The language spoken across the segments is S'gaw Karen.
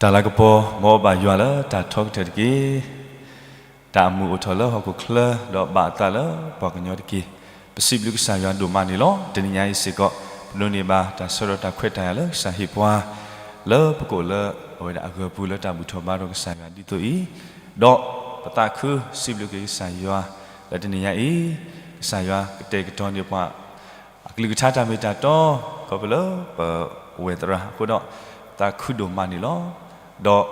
တၢ်လၤကပီၤ မ်အဘၣ်ယွၤလၢတၢ်ထီကတၢၢ်တက့ၢ်. တၢ်အမုာ်အိၣ်ထီၣ်လၢဟီၣ်ခိၣ်ချၢ ဒီးဘၣ်အသးလၢပှၤကညီတက့ၢ်. ပစံးဘျုးကစၢ်ယွၤဒိၣ်မးန့ၣ်လီၤ. တနံၤညါအံၤစ့ၢ်ကီး ပဒိးန့ၢ်ဘၣ်တၢ်ဆၢဒီးတၢ်ခွဲးတၢ်ယာ်လၢကစၢ်ဟ့ၣ်ပှၤ လၢပကအိၣ်လၢအဝဲဒၣ်အဂၢၤပူၤလၢတၢ်ဘူၣ်ထီၣ်ဘါထီၣ်ကစၢ်ယွၤဒ်သိးအံၤ, ဒီးပသးခုစံးဘျုးက့ၤကစၢ်ယွၤ လၢတနံၤညါအံၤ ကစၢ်ယွၤကတဲာ်ကတီၤန့ၢ်ပှၤ အကလုၢ်ကထါတၢ်မ့ၢ်တၢ်တီ ခီဖျိလၢပဝဲၢ်သရၣ်အဃိဒီး သးခုဒိၣ်မးန့ၣ်လီၤ. ဒီး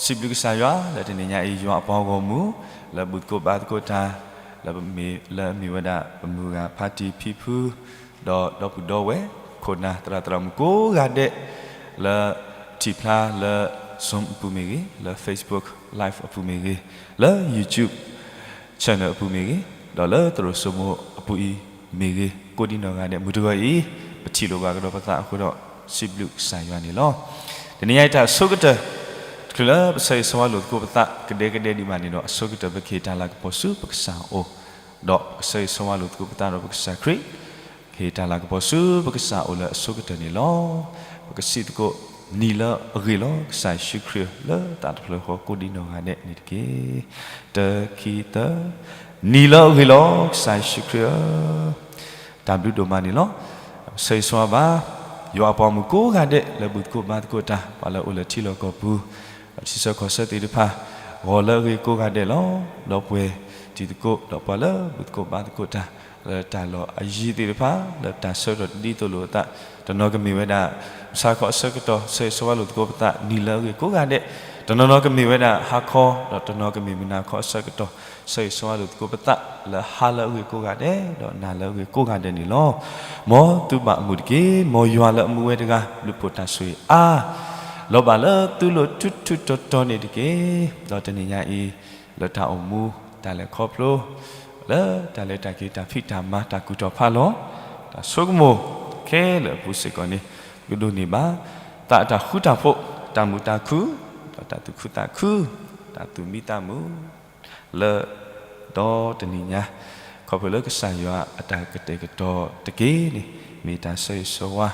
စံးဘျုးကစၢ်ယွၤလၢတနံၤညါအံၤ ယွၤအပှၤဂီၢ်မုၢ် လၢဘူၣ်သကိးဘါသကိးတၢ် လၢပမ့ၢ် လၢအမ့ၢ်ဝဲဒၣ်ပမုၢ်ဂၤဖါတံၢ်ဖံဖု ဒီးဒီပုၢ်ဒီဝဲၢ် ခိၣ်နၢ်သရၣ်သရၣ်မုၣ်ကိးဂၤဒဲး လၢထံၣ်ဖျါလၢ Zoom အပူၤမ့ၢ်ဂ့ၤ, လၢ Facebook Live အပူၤမ့ၢ်ဂ့ၤ, လၢ YouTube channel အပူၤမ့ၢ်ဂ့ၤ, ဒီးလၢသရိာ်စိမိၤအပူၤအံၤမ့ၢ်ဂ့ၤ, ကိးဒံနီၢ်ဂၤဒဲး မုၢ်တဂီၤအံၤ ပထံၣ်လိာ်ဘၣ်ကဒီးပသးအဃိဒီး စံးဘျုးကစၢ်ယွၤန့ၣ်လီၤ. တနံၤညါအံၤတၢ်အဆိကတၢၢ် တချုးလၢပဆၢဂ့ၤဆၢဝါလိာ်သကိးပသး ကဒဲကဒဲဒံးဘၣ်န့ၣ်ဒီး အဆိကတၢၢ် ပကဟ့ၣ်တၢ်လၤကပီၤဆူပကစၢ်အအိၣ်, ဒီးပကဆၢဂ့ၤဆၢဝါလိာ်သကိးပသးဒီးပကစၢ်ခရံာ် ကဟ့ၣ်တၢ်လၤကပီၤဆူပကစၢ်အအိၣ်လၢအဆိကတၢၢ်န့ၣ်လီၤ. ပကစံးသကိး နံၤလၢအဂ့ၤလီၤ ကစၢ်ယ့ၣ်ၡူးခရံာ်ဧၢ လၢသးတဖျၢၣ်ဃီကိးဒံနီၢ်ဂၤဒဲးန့ၣ်တက့ၢ်. တၢ ခံ သၢ, နံၤလၢအဂ့ၤလီၤ ကစၢ်ယ့ၣ်ၡူးခရံာ်ဧၢ တၢ်ဘျုးဒိၣ်မးန့ၣ်လီၤ. ဆၢဂ့ၤဆၢဝါဘၣ် ယွၤအပှၤမုၣ်ကိးဂၤဒဲး လၢဘူၣ်သကိးဘါသကိးတၢ် ပှၤလၢအိၣ်လၢထံလီၢ်ကီၢ်ပူၤ ဒီးထံဆၢကီၢ်ဆၢသ့ၣ်တဖၣ် ဂီၤလၢအဂ့ၤကိးဂၤဒဲးလီၤ. ဒီပုၢ်ဝဲၢ်တံၤသကိး ဒီးပှၤလၢဘူၣ်သကိးဘါသကိးတၢ် လၢတၢ်လီၢ်အယံၤသ့ၣ်တဖၣ် လၢတၢ်ဆၢကတီၢ်ဒ်သိးလိာ်အသး တနီၤကမ့ၢ်ဝဲဒၣ် မုၢ်ဆါခီအဆၢကတီၢ် ဆၢဂ့ၤဆၢဝါလိာ်သကိးပသး နံၤလၢအဂ့ၤကိးဂၤဒဲး, တနီၤနီၤကမ့ၢ်ဝဲဒၣ်ဟါခီ ဒီးတနီၤကမ့ၢ်မုၢ်နၤခီအဆၢကတီၢ် ဆၢဂ့ၤဆၢဝါလိာ်သကိးပသး လၢဟါလၢအဂ့ၤကိးဂၤဒဲး ဒီးနၤလၢအဂ့ၤကိးဂၤဒဲးန့ၣ်လီၤ. မ်သုဘၣ်အမုာ်တက့ၢ်. မ်ယွၤလၢအမူဝဲတဂၤ ဘျုးဖှိၣ်တၢ်ဆိၣ်ဂ့ၤအါ လီၤဘၣ်လၢသုလိၤထူထူတီတီန့ၣ်တက့ၢ်. ဒီးတနံၤညါအံၤ လၢတၢ်အိၣ်မူ တၢ်လဲၤခီဖျိ လၢတၢ်လဲၤတၢ်က့ၤ တၢ်ဖံးတၢ်မၤ တၢ်ကူၣ်ထီၣ်ဖးလီၤ တၢ်ဆိကမိၣ်ခဲလၢာ်အပူၤစ့ၢ်ကီးန့ၣ် ကဒိးန့ၢ်ဘၣ် သးအတၢ်ဃူတၢ်ဖိး တၢ်မုာ်တၢ်ခု ဒီးတၢ်သူၣ်ခုသးခု တၢ်သူၣ်မံသးမုာ် လၢ ဒီတနံၤညါ ခီဖျိလၢကစၢ်ယွၤအတၢ်ကတဲာ်ကတီၤတက့ၢ်န့ၣ် မ့ၢ်တၢ်ဆၢဂ့ၤဆၢဝါ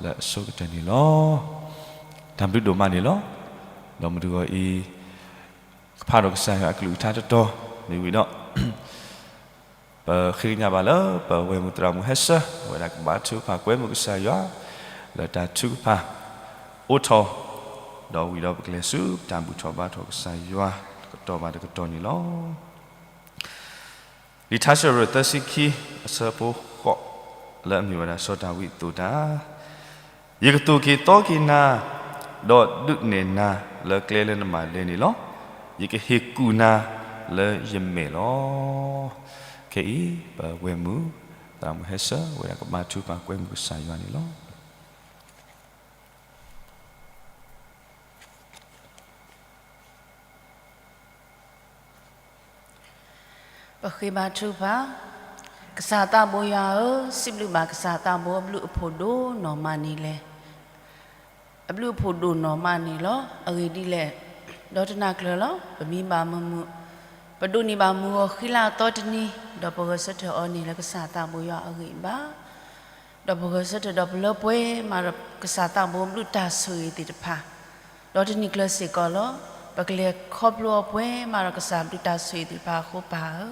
လၢအဆိကတၢၢ်န့ၣ်လီၤ. တၢ်ဘျုးဒိၣ်မးန့ၣ်လီၤ. ဒီးမုၢ်တဂီၤအံၤ ကဖးဒီးကစၢ်ယွၤအကလုၢ်ကထါတတီၤ မ့ၢ်ဝံၤဒီး ပဃ့ကညးဘၣ်လၢပဝဲၢ်မုၢ်သရၣ်မုၣ်ဟဲဆၢ အဝဲဒၣ်ကဘါထုကဖၣ်ကွဲမုာ်ကစၢ်ယွၤ လၢတၢ်ထုကဖၣ်အိၣ်ထီၣ် ဒီးဝံၤဒီးပကလဲၤဆူတၢ်ဘူၣ်ထီၣ်ဘါထီၣ်ကစၢ်ယွၤ တကတီၢ်ဘၣ်တကတီၢ်န့ၣ်လီၤ. လံာ်ထါစံးထီၣ်ပတြၢၤသၢဆံခံ အဆၢဖိဃိး လၢအမ့ၢ်ဝဲဒၣ်စီၤဒၤဝံးအသိးတၢ်, ယကသိၣ်က့ၤသီက့ၤနၤ, ဒီးဒုးနဲၣ်နၤလၢကျဲလၢနဘၣ်လဲၤန့ၣ်လီၤ. ယကဟ့ၣ်ကူၣ်နၤလၢယမဲာ်လီၤ. ခဲအံၤ ပဝဲၢ်မုၢ်သရၣ်မုၣ်ဟဲဆၢ ဝဲဒၣ်ကဘါထုကဖၣ်ကွဲမုာ်ကစၢ်ယွၤန့ၣ်လီၤ. ပဃ့ဘါထုကဖၣ်, ကစၢ်သးဘိယွၤဧၢ, စံးဘျုးဘၣ်ကစၢ်သးဘိအဘျုးအဖှိၣ်ဒိၣ်နီၢ်မးန့ၣ်လဲၣ်. အဘျုးအဖှိၣ်ဒိၣ်နီၢ်မးန့ၣ်လီၤ. အဂ့ၢ်ဒ်လဲၣ်, ဒီးတနၤကျၢၤလီၤ ပမံဘၣ်မုာ်မုာ်, ပဒိးန့ၢ်ဘၣ်မုၢ်ဂီၤဃံလၤအသီတနံၤ, ဒီးပဂဲၤဆၢထၢၣ်အီၤန့ၣ်လၢကစၢ်သးဘိယွၤအဂံၢ်အဘါ ဒီးပဂဲၤဆၢထၢၣ်ဒီးပလၢပှဲၤမးဒီးကစၢ်သးဘိအဘျုးတၢ်ဆိၣ်ဂ့ၤသ့ၣ်တဖၣ်, ဒီးတနံၤကျၢၤစ့ၢ်ကီးလီၤ. ပကလဲၤခီဖျိအီၤပှဲၤမးဒီးကစၢ်ဘျုးတၢ်ဆိၣ်ဂ့ၤသ့ၣ်တဖၣ်အဃိပၢ်ဧၢ,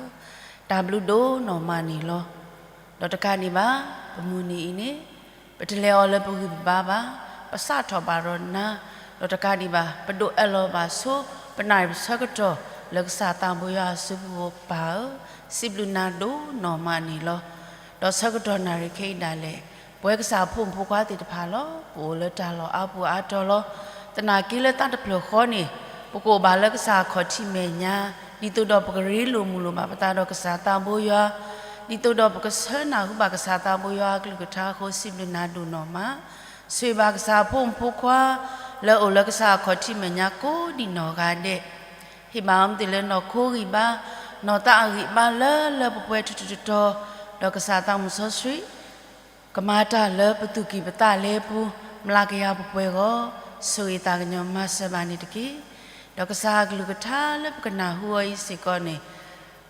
တၢ်ဘျုးဒိၣ်နီၢ်မးန့ၣ်လီၤ. ဒီးတကးဒံးဘၣ် ပမုၢ်နံၤအံၤန့ၣ် ပတလဲၤအီၤလၢပဂံၢ်ပဘါဘၣ်, ပစးထီၣ်ဘၣ်ဒီးနၤ, ဒီးတကးဒံးဘၣ် ပဒိးအဲၣ်လီၤဘၣ်ဆိ ပနၣ်ရံၣ်ပဆၢကတီၢ်လၢကစၢ်သးဘိယွၤအစုပူၤပၢ်ဧၢ, စံးဘျုးနၤဒိၣ်နီၢ်မးန့ၣ်လီၤ. ဒီးဆၢကတီၢ်နၣ်ရံၣ်ခဲအံၤဒၣ်လဲာ် ပဝဲကစၢ်အဖိမုၣ်ဖိခွါသ့ၣ်တဖၣ်လီၤ. ပအိၣ်လၢတၢ်လီၢ်အါပူၤအါတီၤလီၤ. သနာ်က့လၢသးတဖျၢၣ်ဃီန့ၣ် ပကအိၣ်ဘၣ်လၢကစၢ်အခီၣ်ထံးမဲာ်ညါ, ဒ်သိးဒီးပကရ့လိာ်မုာ်လိာ်ဘၣ်ပသးဒီးကစၢ်သးဘိယွၤ, ဒ်သိးဒီးပကဆၢနၢ်ဟူဘၣ်ကစၢ်သးဘိယွၤအကလုၢ်ကထါအဃိ စံးဘျုးနၤဒိၣ်နီၢ်မး, ဆိၣ်ဂ့ၤဘၣ်ကစၢ်အဖိမုၣ်ဖိခွါ လၢအအိၣ်လၢကစၢ်အခီၣ်ထံးမဲာ်ညါကိးဒံးနီၢ်ဂၤဒဲး, ဟ့ၣ်ဘၣ်အီၤမ့ၢ်သ့ၣ်လၢနီၢ်ခိဂံၢ်ဘါ, နီၢ်သးအဂံၢ်ဘါလၢလၢပှဲၤပှဲၤထီထီတီၤတီၤ, ဒီးကစၢ်သးမုၢ်စီဆှံ ကမၤတၢ်လၢပသူၣ်ကံၢ်ပသးလဲပူၤ, မျးကယၤပှဲၤပှဲၤဂီၢ်, ဆိၣ်ဂ့ၤသးကညီၤမၤစၢၤဘၣ်န့ၣ်တက့ၢ်. ဒီးကစၢ်အကလုၢ်ကထါလၢပကနၢ်ဟူအီၤအံၤစ့ၢ်ကီးန့ၣ်,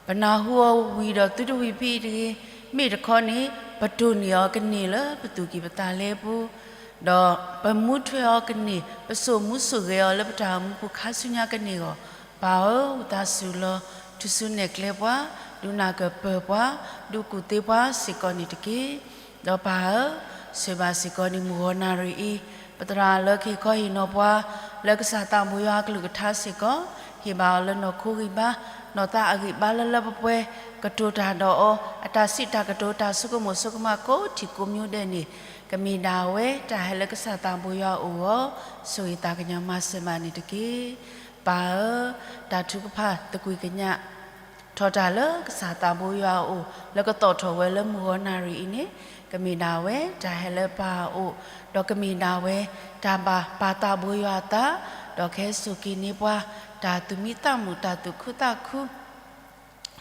ပနၢ်ဟူအီၤဝံၤဒီးသုတဝံၤဖဲအံၤတဂ့ၤ, မ့ၢ်တခီန့ၣ် ပတိၢ်န့ၢ်အီၤကန့ၢ်လၢပသူၣ်ကံၢ်ပသးလဲပူၤ, ဒီးပမူထွဲအီၤကန့ၢ်, ပစိာ်မူစိာ်ဂဲၤအီၤလၢပတၢ်အိၣ်မူပူၤခါဆူညါကန့ၢ်အဂီၢ်, ပၢ်ဧၢ, ဝံသးစူၤလီၤ, ထူၣ်စုနဲၣ်ကျဲပှၤ, ဒုးနၢ်ကပၢၢ်ပှၤ, ဒုးကူၣ်သ့ပှၤစ့ၢ်ကီးန့ၣ်တက့ၢ်. ဒီးပၢ်ဧၢ, ဆိၣ်ဂ့ၤဘၣ်စ့ၢ်ကီးန့ၣ် မုၢ်ဂီၤနၣ်ရံၣ်အံၤ, ပသရၣ်လၢကဟ့ၣ်ခီဟ့ၣ်နီၤပှၤ လၢကစၢ်သးဘိယွၤအကလုၢ်ကထါစ့ၢ်ကီး, ဟ့ၣ်ဘၣ်အီၤလၢနီၢ်ခိဂံၢ်ဘါ, နီၢ်သးအဂံၢ်ဘါလၢလၢပှဲၤပှဲၤ, ကတိၤတၢ်ဒီးအီၤ, အတၢ်စံးတၢ်ကတိၤတၢ်ဆိကမိၣ်ဆိကမးကိးထံၣ်ကိးမံၤဒဲးန့ၣ်, ကမ့ၢ်ဒၣ်ဝဲတၢ်ဟဲလၢကစၢ်သးဘိယွၤအအိၣ်အဂီၢ်, ဆိၣ်ဂ့ၤသးကညီၤမၤစၢၤဘၣ်န့ၣ်တက့ၢ်. ပၢ်ဧၢ, တၢ်ထုကဖၣ်သကွံာ်ကညး ထီၣ်တၢ်လၢကစၢ်သးဘိယွၤအအိၣ် လၢကသီၣ်ထီၣ်ဝဲလၢမုၢ်ဂီၤနၣ်ရံၣ်အံၤန့ၣ်, ကမ့ၢ်ဒၣ်ဝဲတၢ်ဟဲလၢပၢ်အအိၣ်, ဒီးကမ့ၢ်ဒၣ်ဝဲတၢ်ဘၣ်ပာ်သးဘိယွၤအသး, ဒီးကဟဲစိာ်က့ၤန့ၢ်ပှၤ တၢ်သူၣ်မံသးမုာ် တၢ်သူၣ်ခုသးခု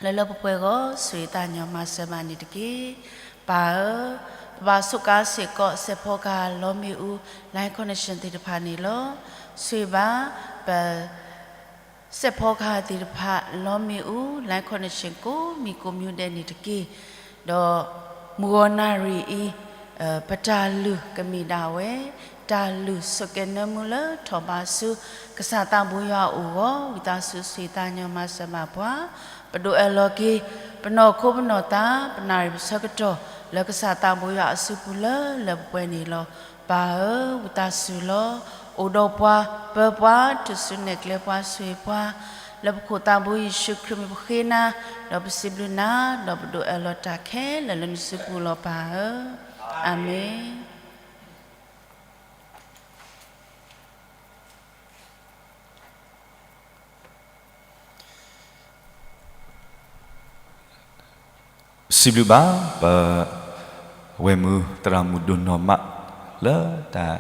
လၢလၢပှဲၤပှဲၤအဂီၢ်, ဆိၣ်ဂ့ၤသးကညီၤမၤစၢၤဘၣ်န့ၣ်တက့ၢ်. ပၢ်ဧၢ, ပဘၣ်စူးကါစ့ၢ်ကီး စဲးဖီကဟၣ်လီမ့ၣ်အူ line connection သ့ၣ်တဖၣ်န့ၣ်လီၤ. ဆိၣ်ဂ့ၤဘၣ်ပ စဲးဖီကဟၣ်သ့ၣ်တဖၣ် လီမ့ၣ်အူ line connection ကိးမံၤကိးမံၤဒဲးန့ၣ်တက့ၢ်. ဒီးမုၢ်ဂီၤနၣ်ရံၣ်အံၤ, ပတၢ်လုၢ်ကမ့ၢ်ဒၣ်ဝဲ တၢ်လုၢ်ဆိးကဲနၢမူလၢထီၣ်ဘးဆူ ကစၢ်သးဘိယွၤအအိၣ်အဂီၢ်, ဝံသးစူၤဆိၣ်ဂ့ၤသးကညီၤမၤစၢၤဘၣ်ပှၤ, ပဒိးအၢၣ်လီၤက့ၤ ပနီၢ်ခိပနီၢ်သး ပနၣ်ရံၣ်ပဆၢကတီၢ် လၢကစၢ်သးဘိယွၤအစုပူၤလၢလၢပှဲၤပှဲၤန့ၣ်လီၤ. ပၢ်ဧၢ, ဝံသးစူၤလီၤ, အိၣ်ဒီးပှၤ, ပၢပှၤ, ထူၣ်စုနဲၣ်ကျဲပှၤ ဆိၣ်ဂ့ၤပှၤ, လၢပခိၣ်သးဘိယ့ၣ်ၡူးခရံာ်မံၤပဃ့နၤ, ဒီးပစံးဘျုးနၤ, ဒီးပဒိးအၢၣ်လီၤတၢ်ခဲလၢာ်လၢနစုပူၤလီၤပၢ်ဧၢ, အၤမ့ၣ်. စံးဘျုးဘၣ် ပဝဲၢ်မုၢ်သရၣ်မုၣ်ဒိၣ်နီၢ်မး လၢတၢ်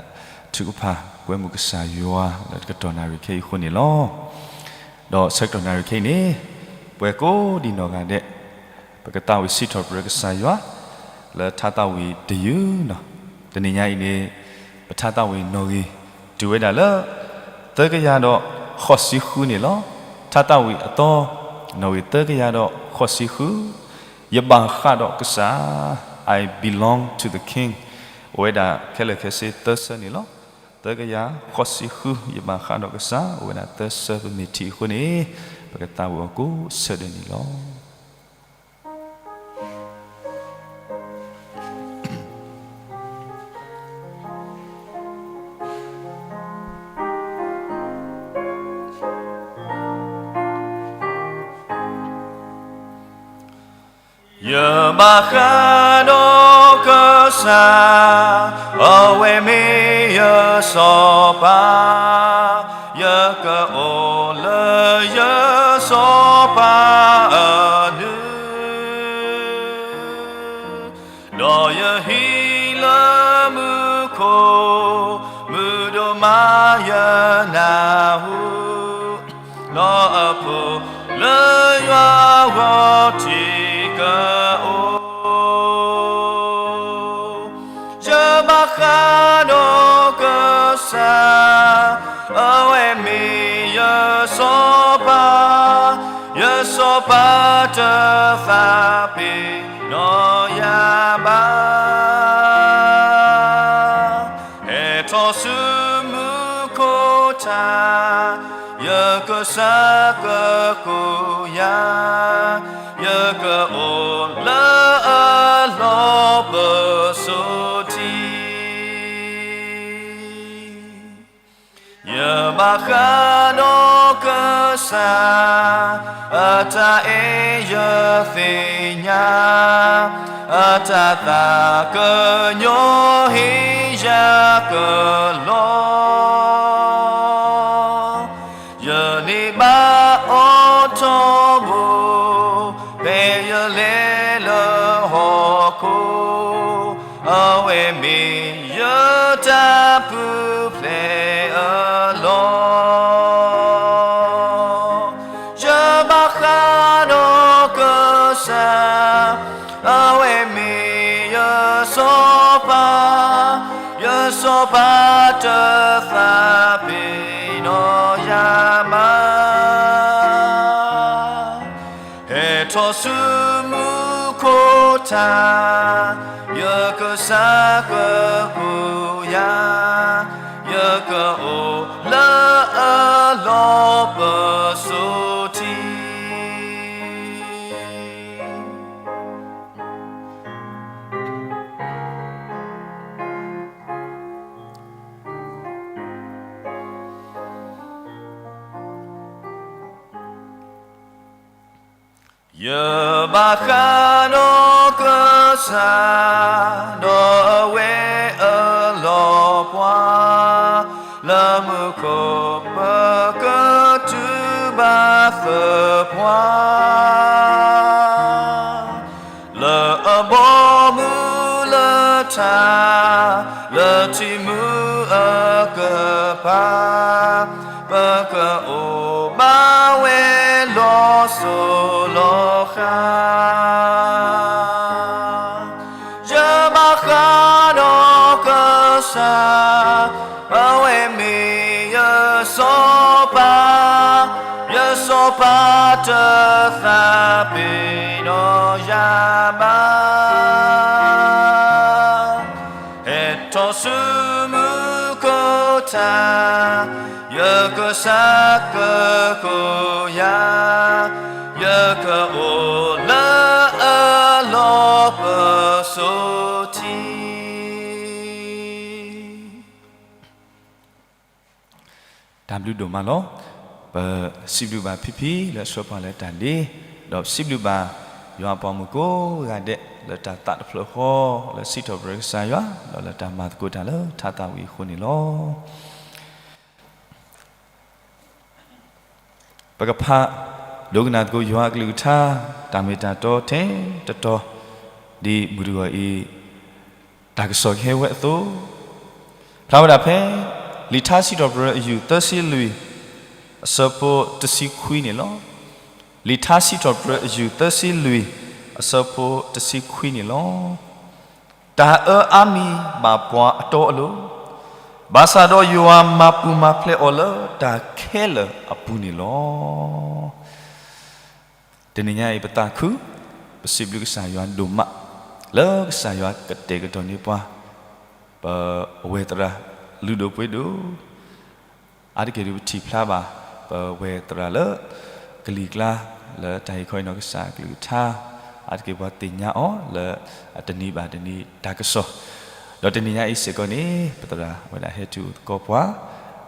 ထုကဖၣ်ကွဲမုာ်ကစၢ်ယွၤ လၢတကတီၢ်နၣ်ရံၣ်ခဲအံၤအဃိန့ၣ်လီၤ. ဒီးဆၢကတီၢ်နၣ်ရံၣ်ခဲအံၤန့ၣ် ပဝဲကိးဒံးနီၢ်ဂၤဒဲး ပကသးဝံၣ်စံးထီၣ်ပတြၢၤကစၢ်ယွၤ လၢထါသးဝံၣ်တယုၢ်နီၤ. တနံၤညါအံၤန့ၣ် ပထါသးဝံၣ်နီၣ်ဂံၢ် တုၤဝဲဒၣ်လၢ သၢကယၤဒီးဃိးဆံဃုန့ၣ်လီၤ. ထါသးဝံၣ်အသီ နီၣ်ဂံၢ်သၢကယၤဒီးဃိးဆံဃု, ယဘၣ်ဃးဒီးကစၢ်, I belong to the King, အိၣ်ဝဲဒၣ်ခဲလၢာ်ခဲဆ့သၢဆၢန့ၣ်လီၤ. သၢကယၤဃိးဆံဃု, ယဘၣ်ဃးဒီးကစၢ် အိၣ်ဝဲဒၣ်သၢဆၢ ပမ့ၢ်ထံၣ်အဃိန့ၣ် ပကသးဝံၣ်အီၤကိးဆၢဒဲးန့ၣ်လီၤ. ယဘၣ်ဃးဒီးကစၢ်, အဝဲမ့ၢ်ယစီၤပၤ, ယကအိၣ်လၢယစီၤပၤအနုၢ် ဒီးယဟံးလၢမူခိၣ်, မုၢ်ဒိၣ်မးယနၢ်ဟူ, ဒီးအဖိလၢယွၤဂီၢ်ထံးကအိၣ်. ယဘၣ်ဃးဒီးကစၢ်, အဝဲမ့ၢ်ယစီၤပၤ, ယစီၤပၤတသးပ့ၤနီၣ်ယၤဘၣ်. ဟဲထီၣ်ဆူမူခိၣ်ထါ, ယကစၢ်ကကိးယၤ, ယကအိၣ်လၢအလီၢ်ပစိာ်ထံ ယဘၣ်ဃးဒီးကစၢ်, အတၢ်အဲၣ်ယသ့ၣ်ညါ, အတၢ်သးကညီၤဟ့ၣ်ယၤကလီၤ. ယန့ၢ်ဘၣ်အီၤထီဘိ, ဖဲယလဲၤလၢဟီၣ်ခိၣ်, အဝဲမ့ၢ်ယတၢ်ပူၤဖျဲးအလီၢ်. ယဘၣ်ဃးဒီးကစၢ်, အဝဲမ့ၢ်ယစီၤပၤ, ယစီၤပၤတသးပ့ၤနီၣ်ယၤဘၣ်. ဟဲထီၣ်ဆူမူခိၣ်ထါ, ယကစၢ်ကကိး ယၤ, ယကအိၣ်လၢအလီၢ်ပစိာ်ထံ ယဘၣ်ဃးဒီးကစၢ်, ဒီးအဝဲအလီၢ်ပှၤ, လၢမူခိၣ်ပကတူၢ်ဘၣ်သပှၢ် လၢအဘီမုၢ်လၢထါ, လၢထံမူအကပၤ, ပကအိၣ်ဘၣ်ဝဲလီၤစိၤလီၤဃါ. ယဘၣ်ဃးဒီးကစၢ်, အဝဲမ့ၢ်ယစီၤပၤ, ယစီၤပၤတသးပ့ၤနီၣ်ယၤဘၣ်. ဟဲထီၣ်ဆူမူခိၣ်ထါ, ယကစၢ်ကကိးယၤ, ယကအိၣ်လၢအလီၢ်ပစိာ်ထံ တၢ်ဘျုးဒိၣ်မးလီၤ. ပစံးဘျုးဘၣ်ဖံဖံလၢအဆှၢပှၤလၢတၢ်ဒ့, ဒီးပစံးဘျုးဘၣ်ယွၤအပှၤမုၣ်ကိးဂၤဒဲး လၢတၢ်သးတဖျၢၣ်ဃီ, လၢစံးထီၣ်ပတြၢၤကစၢ်ယွၤ, ဒီးလၢတၢ်မၤသကိးတၢ်လၢထါသးဝံၣ်အဃိန့ၣ်လီၤ. ပကဖးဒိကနၣ်သကိးယွၤအကလုၢ်ကထါ တၢ်မ့ၢ်တၢ်တီထဲတတီၤ ဒ်မုၢ်တဂီၤအံၤ တၢ်ကစီၣ်ကဟဲဝဲအသိး, ဖျါဝဲဒၣ်ဖဲ လံာ်ထါစံးထီၣ်ပတြၢၤအယူၢ်သၢဆံလွံၢ် အဆၢဖိတဆံခွံန့ၣ်လီၤ. လံာ်ထါစံးထီၣ်ပတြၢၤအယူၢ်သၢဆံလွံၢ် အဆၢဖိတဆံခွံန့ၣ်လီၤ. တၢ်အၢအါမံၤဘၣ်ပှၤအတီအလိၤ, ဘၣ်ဆၣ်ဒီးယွၤမၤပူၤမၤဖျဲးအီၤလၢတၢ်ခဲလၢာ်အပူၤန့ၣ်လီၤ. တနံၤညါအံၤပသးခု, ပစံးဘျုးကစၢ်ယွၤဒိၣ်မး, လၢကစၢ်ယွၤကတဲာ်ကတီၤန့ၢ်ပှၤ, ပဝဲၢ်သရၣ်လုၢ်ဒိၣ်ပှ့ၤဒိၣ် အါတက့ၢ်ဒုးပထံၣ်ဖျါဘၣ် ပဝဲၢ်သရၣ်လၢ ကလံၤကျါ လၢတၢ်ဟ့ၣ်ခီဟ့ၣ်နီၤကစၢ်အကလုၢ်ကထါ, အါတက့ၢ်ပှၤသ့ၣ်ညါအီၤလၢ တနံၤဘၣ်တနံၤတၢ်ကစီၣ်, ဒီးတနံၤညါအံၤစ့ၢ်ကီးန့ၣ် ပသရၣ်ဝဲဒၣ်ဟဲတုၤအိၣ်သကိးပှၤ,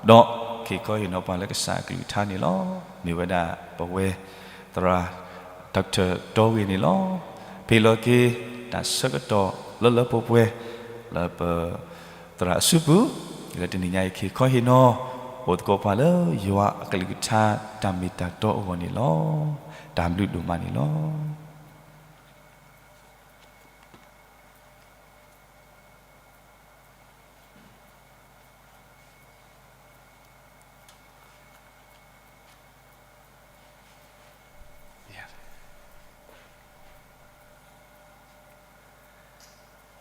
ဒီးကဟ့ၣ်ခီဟ့ၣ်နီၤပှၤလၢကစၢ်အကလုၢ်ကထါန့ၣ်လီၤ. မ့ၢ်ဝဲဒၣ်ပဝဲၢ်သရၣ် Doctor တီဂ့ၤန့ၣ်လီၤ. ဖဲအံၤလီၤက့ၤ တၢ်ဆၢကတီၢ်လၢလၢပှဲၤပှဲၤ လၢပ သရၣ်အစုပူၤ, လၢတနံၤညါအံၤကဟ့ၣ်ခီဟ့ၣ်နီၤ အိၣ်သကိးပှၤလၢယွၤအကလုၢ်ကထါတၢ်မ့ၢ်တၢ်တီအဂီၢ်န့ၣ်လီၤ. တၢ်ဘျုးဒိၣ်မးန့ၣ်လီၤ.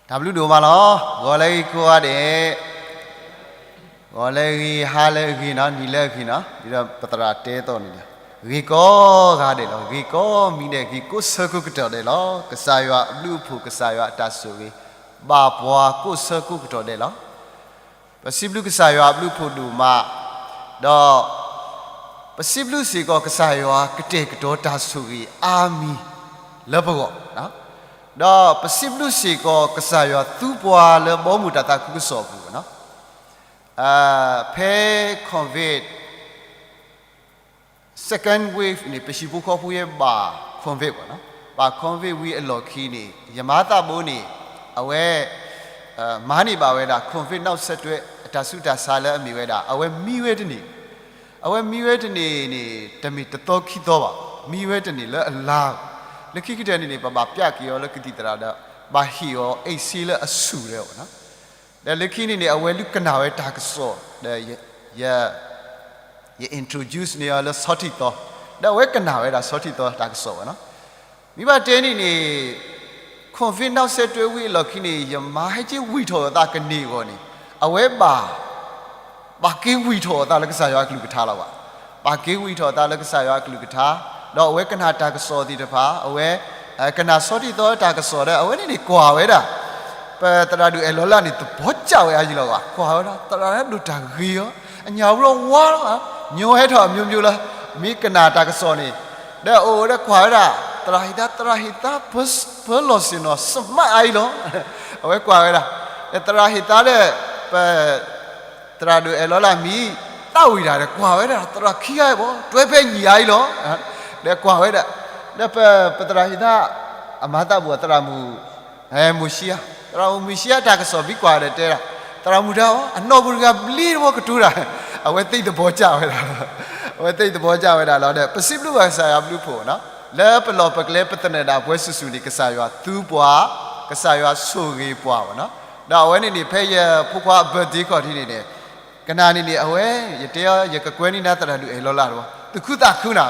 တၢ်ဘျုးဒိၣ်မးလီၤ. ဂီၤလၢအဂ့ၤကိးဂၤဒဲး, ဂီၤလၢအဂ့ၤ, ဟါလၢအဂ့ၤနီၤ, နံၤလၢအဂ့ၤနီၤ, ဒ်သိးပသရၣ်တဲအသိးန့ၣ်, ဂ့ၤကိးဂၤဒဲးလီၤ. ဂ့ၤကိးမံၤဒဲး, ဂ့ၤကိးဆၢကိးကတီၢ်ဒဲးလီၤ. ကစၢ်ယွၤအဘျုးအဖှိၣ်, ကစၢ်ယွၤအတၢ်ဆိၣ်ဂ့ၤ ဘၣ်ပှၤကိးဆၢကိးကတီၢ်ဒဲးလီၤ. ပစံးဘျုးကစၢ်ယွၤအဘျုးအဖှိၣ်ဒိၣ်မး, ဒီး ပစံးဘျုးစ့ၢ်ကီးကစၢ်ယွၤကတဲာ်ကတီၤတၢ်ဆိၣ်ဂ့ၤအါမံၤလၢပဂီၢ်, ဒီးပစံးဘျုးစ့ၢ်ကီးကစၢ်ယွၤသူပှၤလၢဘီမုၢ်တၢ်သးခုကစီၣ်အပူၤ, ဖဲ COVID second wave န့ၣ် ပဟံၣ်ဖိဃီဖိယဲဘၣ် COVID ဘၣ် COVID ဝံၤအလီၢ်ခံန့ၣ် ယမါသးဘိန့ၣ် အဝဲ မၤန့ၢ်ဘၣ်ဝဲဒၣ် COVID နောက်ဆက်တွဲ အတၢ်ဆူးတၢ်ဆါလၢအမ့ၢ်ဝဲဒၣ် အဝဲမံဝဲတန့ၢ်, အဝဲမံဝဲတန့ၢ်န့ၣ် တမ့ၢ်တသီခံသီဘၣ်, မံဝဲတန့ၢ်လၢအလါ, လၢခံကတၢၢ်န့ၣ်န့ၣ် ပဘၣ်ပျဲက့ၤအီၤလၢကသံၣ်သရၣ်ဒီး ဘၣ်ဟ့ၣ်အီၤ အိတ်ဆေး လၢအဆူၣ်လီၤ. ဒီးလၢခံန့ၣ်န့ၣ် အဝဲဒုးကနၣ်ဝဲတၢ်ကစီၣ်, ဒီးယ ယ introduce န့ၢ်အီၤလၢဆီထံသီ, ဒီးအဝဲကနၣ်ဝဲဒၣ်ဆီထံသီတၢ်ကစီၣ်ဘၣ်နီၤ. မ့ၢ်ဘၣ်တဲန့ၣ်န့ၣ် COVID နောက်ဆက်တွဲ ဝံၤအလီၢ်ခံန့ၣ် ယမါဟဲက့ၤဝံၢ်ထီၣ်အသးကန့ၢ်အဂီၢ်န့ၣ် အဝဲဘၣ် ဘၣ်က့ၤဝံၢ်ထီၣ်အသးလၢကစၢ်ယွၤအကလုၢ်ကထါလီၤဘၣ်. ဘၣ်က့ၤဝံၢ်ထီၣ်အသးလၢကစၢ်ယွၤအကလုၢ်ကထါ, ဒီးအဝဲကနၣ်တၢ်ကစီၣ်သ့ၣ်တဖၣ်, အဝဲ ကနၣ်ဆီထံသီတၢ်ကစီၣ်ဒီး အဝဲန့ၣ်န့ၣ်ကွၢ်ဝဲဒၣ် ပသရၣ်ဒိၣ်အဲၣ်လီၤလၢ်န့ၣ် သဘီကၢ်ဝဲအါယံၤလီၤ. ကွၢ်ဝဲဒၣ် သရၣ်ဒိၣ်တၢ်ဂ့ၤအီၤ, အညၣ်ရၢဝါလီၤ, ညိဟဲထီၣ်အမျိုးမျိုးလၢ မ့ၢ်ကနၣ်တၢ်ကစီၣ်န့ၣ်, ဒီးအိၣ်ဒီးကွၢ်ဝဲဒၣ် သရၣ်ဟ့ၣ်သါ, သရၣ်ဟ့ၣ်သါ ပၢလီၤဆ့ၣ်နီၤ စမးအါယံၤလီၤ. အဝဲကွၢ်ဝဲဒၣ် ဒီးသရၣ်ဟ့ၣ်သါဒီး ပ သရၣ်ဒိၣ်အဲၣ်လီၤလၢ်မံၤ သးဝံၣ်တၢ်ဒီး ကွၢ်ဝဲဒၣ် သရၣ်ခံဂၤအံၤဘၣ် တွဲဖဲညံၣ်အါအံၤလီၤ. ဒီးကွၢ်ဝဲဒၣ် ဒီးပ ပသရၣ်ဟ့ၣ်သါ အမၤသးဘူးသရၣ်မုၣ် မိၢ်ၡံယၤ, သရၣ်မုၣ်မိၢ်ၡံယၤတၢ်ကစီၣ် ဘံကွၢ်ဒီးတဲဒၣ် သရၣ်မုၣ်တၢ်အီၤ အနီၢ်ပူၤတဂၤဘျ့တဝီကတိၤတၢ်, အဝဲသ့ၣ်သဘီကၢ်ဝဲဒၣ်လီၤ. အဝဲသ့ၣ်သဘီကၢ်ဝဲဒၣ်လီၤ. ဒီးပစံးဘျုးဘၣ်ကစၢ်ယွၤဘျုးဖှိၣ်, လၢပလီၢ်ပကျဲပသနၢၣ်ဒၣ်ပှဲၤဆူၣ်ဆူၣ်န့ၣ် ကစၢ်ယွၤသူပှၤ, ကစၢ်ယွၤဆိၣ်ဂ့ၤပှၤဘၣ်နီၤ. ဒီးအဝဲန့ၣ်န့ၣ် ဖဲယဖိခွါအ birthday ခီၣ်ထံးန့ၣ်န့ၣ် ကနၣ်န့ၣ်န့ၣ် အဝဲ ယတဲအီၤ ယကကွဲန့ၢ်နၤသရၣ်ဒိၣ်အဲၣ်လီၤလၢ်တဝီ, သူၣ်ခုသးခုနၤ,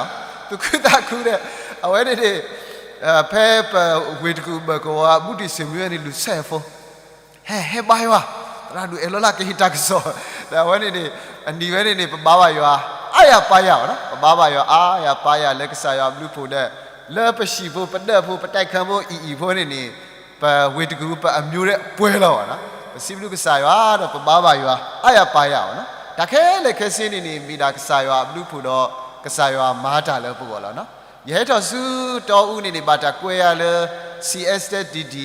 သူၣ်ခုသးခုဒီး အဝဲန့ၣ်န့ၣ် ဖဲပဝ့ၢ်တကူၣ်ဘၢၣ်ကဝီၤ ဘူးတံၢ်စ့ၣ်မံဝဲန့ၣ် လူၤဆဲးဖိ ဟဲ ဟဲဘါယွၤ, သရၣ်ဒိၣ်အဲၣ်လီၤလၢ်ကဟ့ၣ်တၢ်ကစီၣ်, ဒီးအဝဲန့ၣ်န့ၣ် အနံၤဝဲန့ၣ်န့ၣ် ပဘါဘၣ်ယွၤ အါယၤပါယၤဘၣ်နီၤ, ပဘါဘၣ်ယွၤအါယၤပါယၤလၢကစၢ်ယွၤဘျုးဖှိၣ်ဒီး လၢပဟံၣ်ဖိပဒၢးဖိပတဲခၢဖိအံၤအံၤဖိန့ၣ်န့ၣ် ပဝ့ၢ်တကူၣ်ပအမျိုးဒီးပှဲၤလီၤဘၣ်နီၤ, ပစံးဘျုးကစၢ်ယွၤဒီးပဘါဘၣ်ယွၤ အါယၤပါယၤဘၣ်နီၤ, တၢ်ခဲလၢာ်ခဲဆ့န့ၣ်န့ၣ် မ့ၢ်ဒၣ်ကစၢ်ယွၤအဘျုးဖှိၣ်ဒီး ကစၢ်ယွၤမၤတၢ်လၢပဂီၢ်လီၤနီၤ. ယဟဲထီၣ်ဆူတီအူန့ၣ်န့ၣ် ဘၣ်တၢ်ကွဲယၤလၢ CSSDD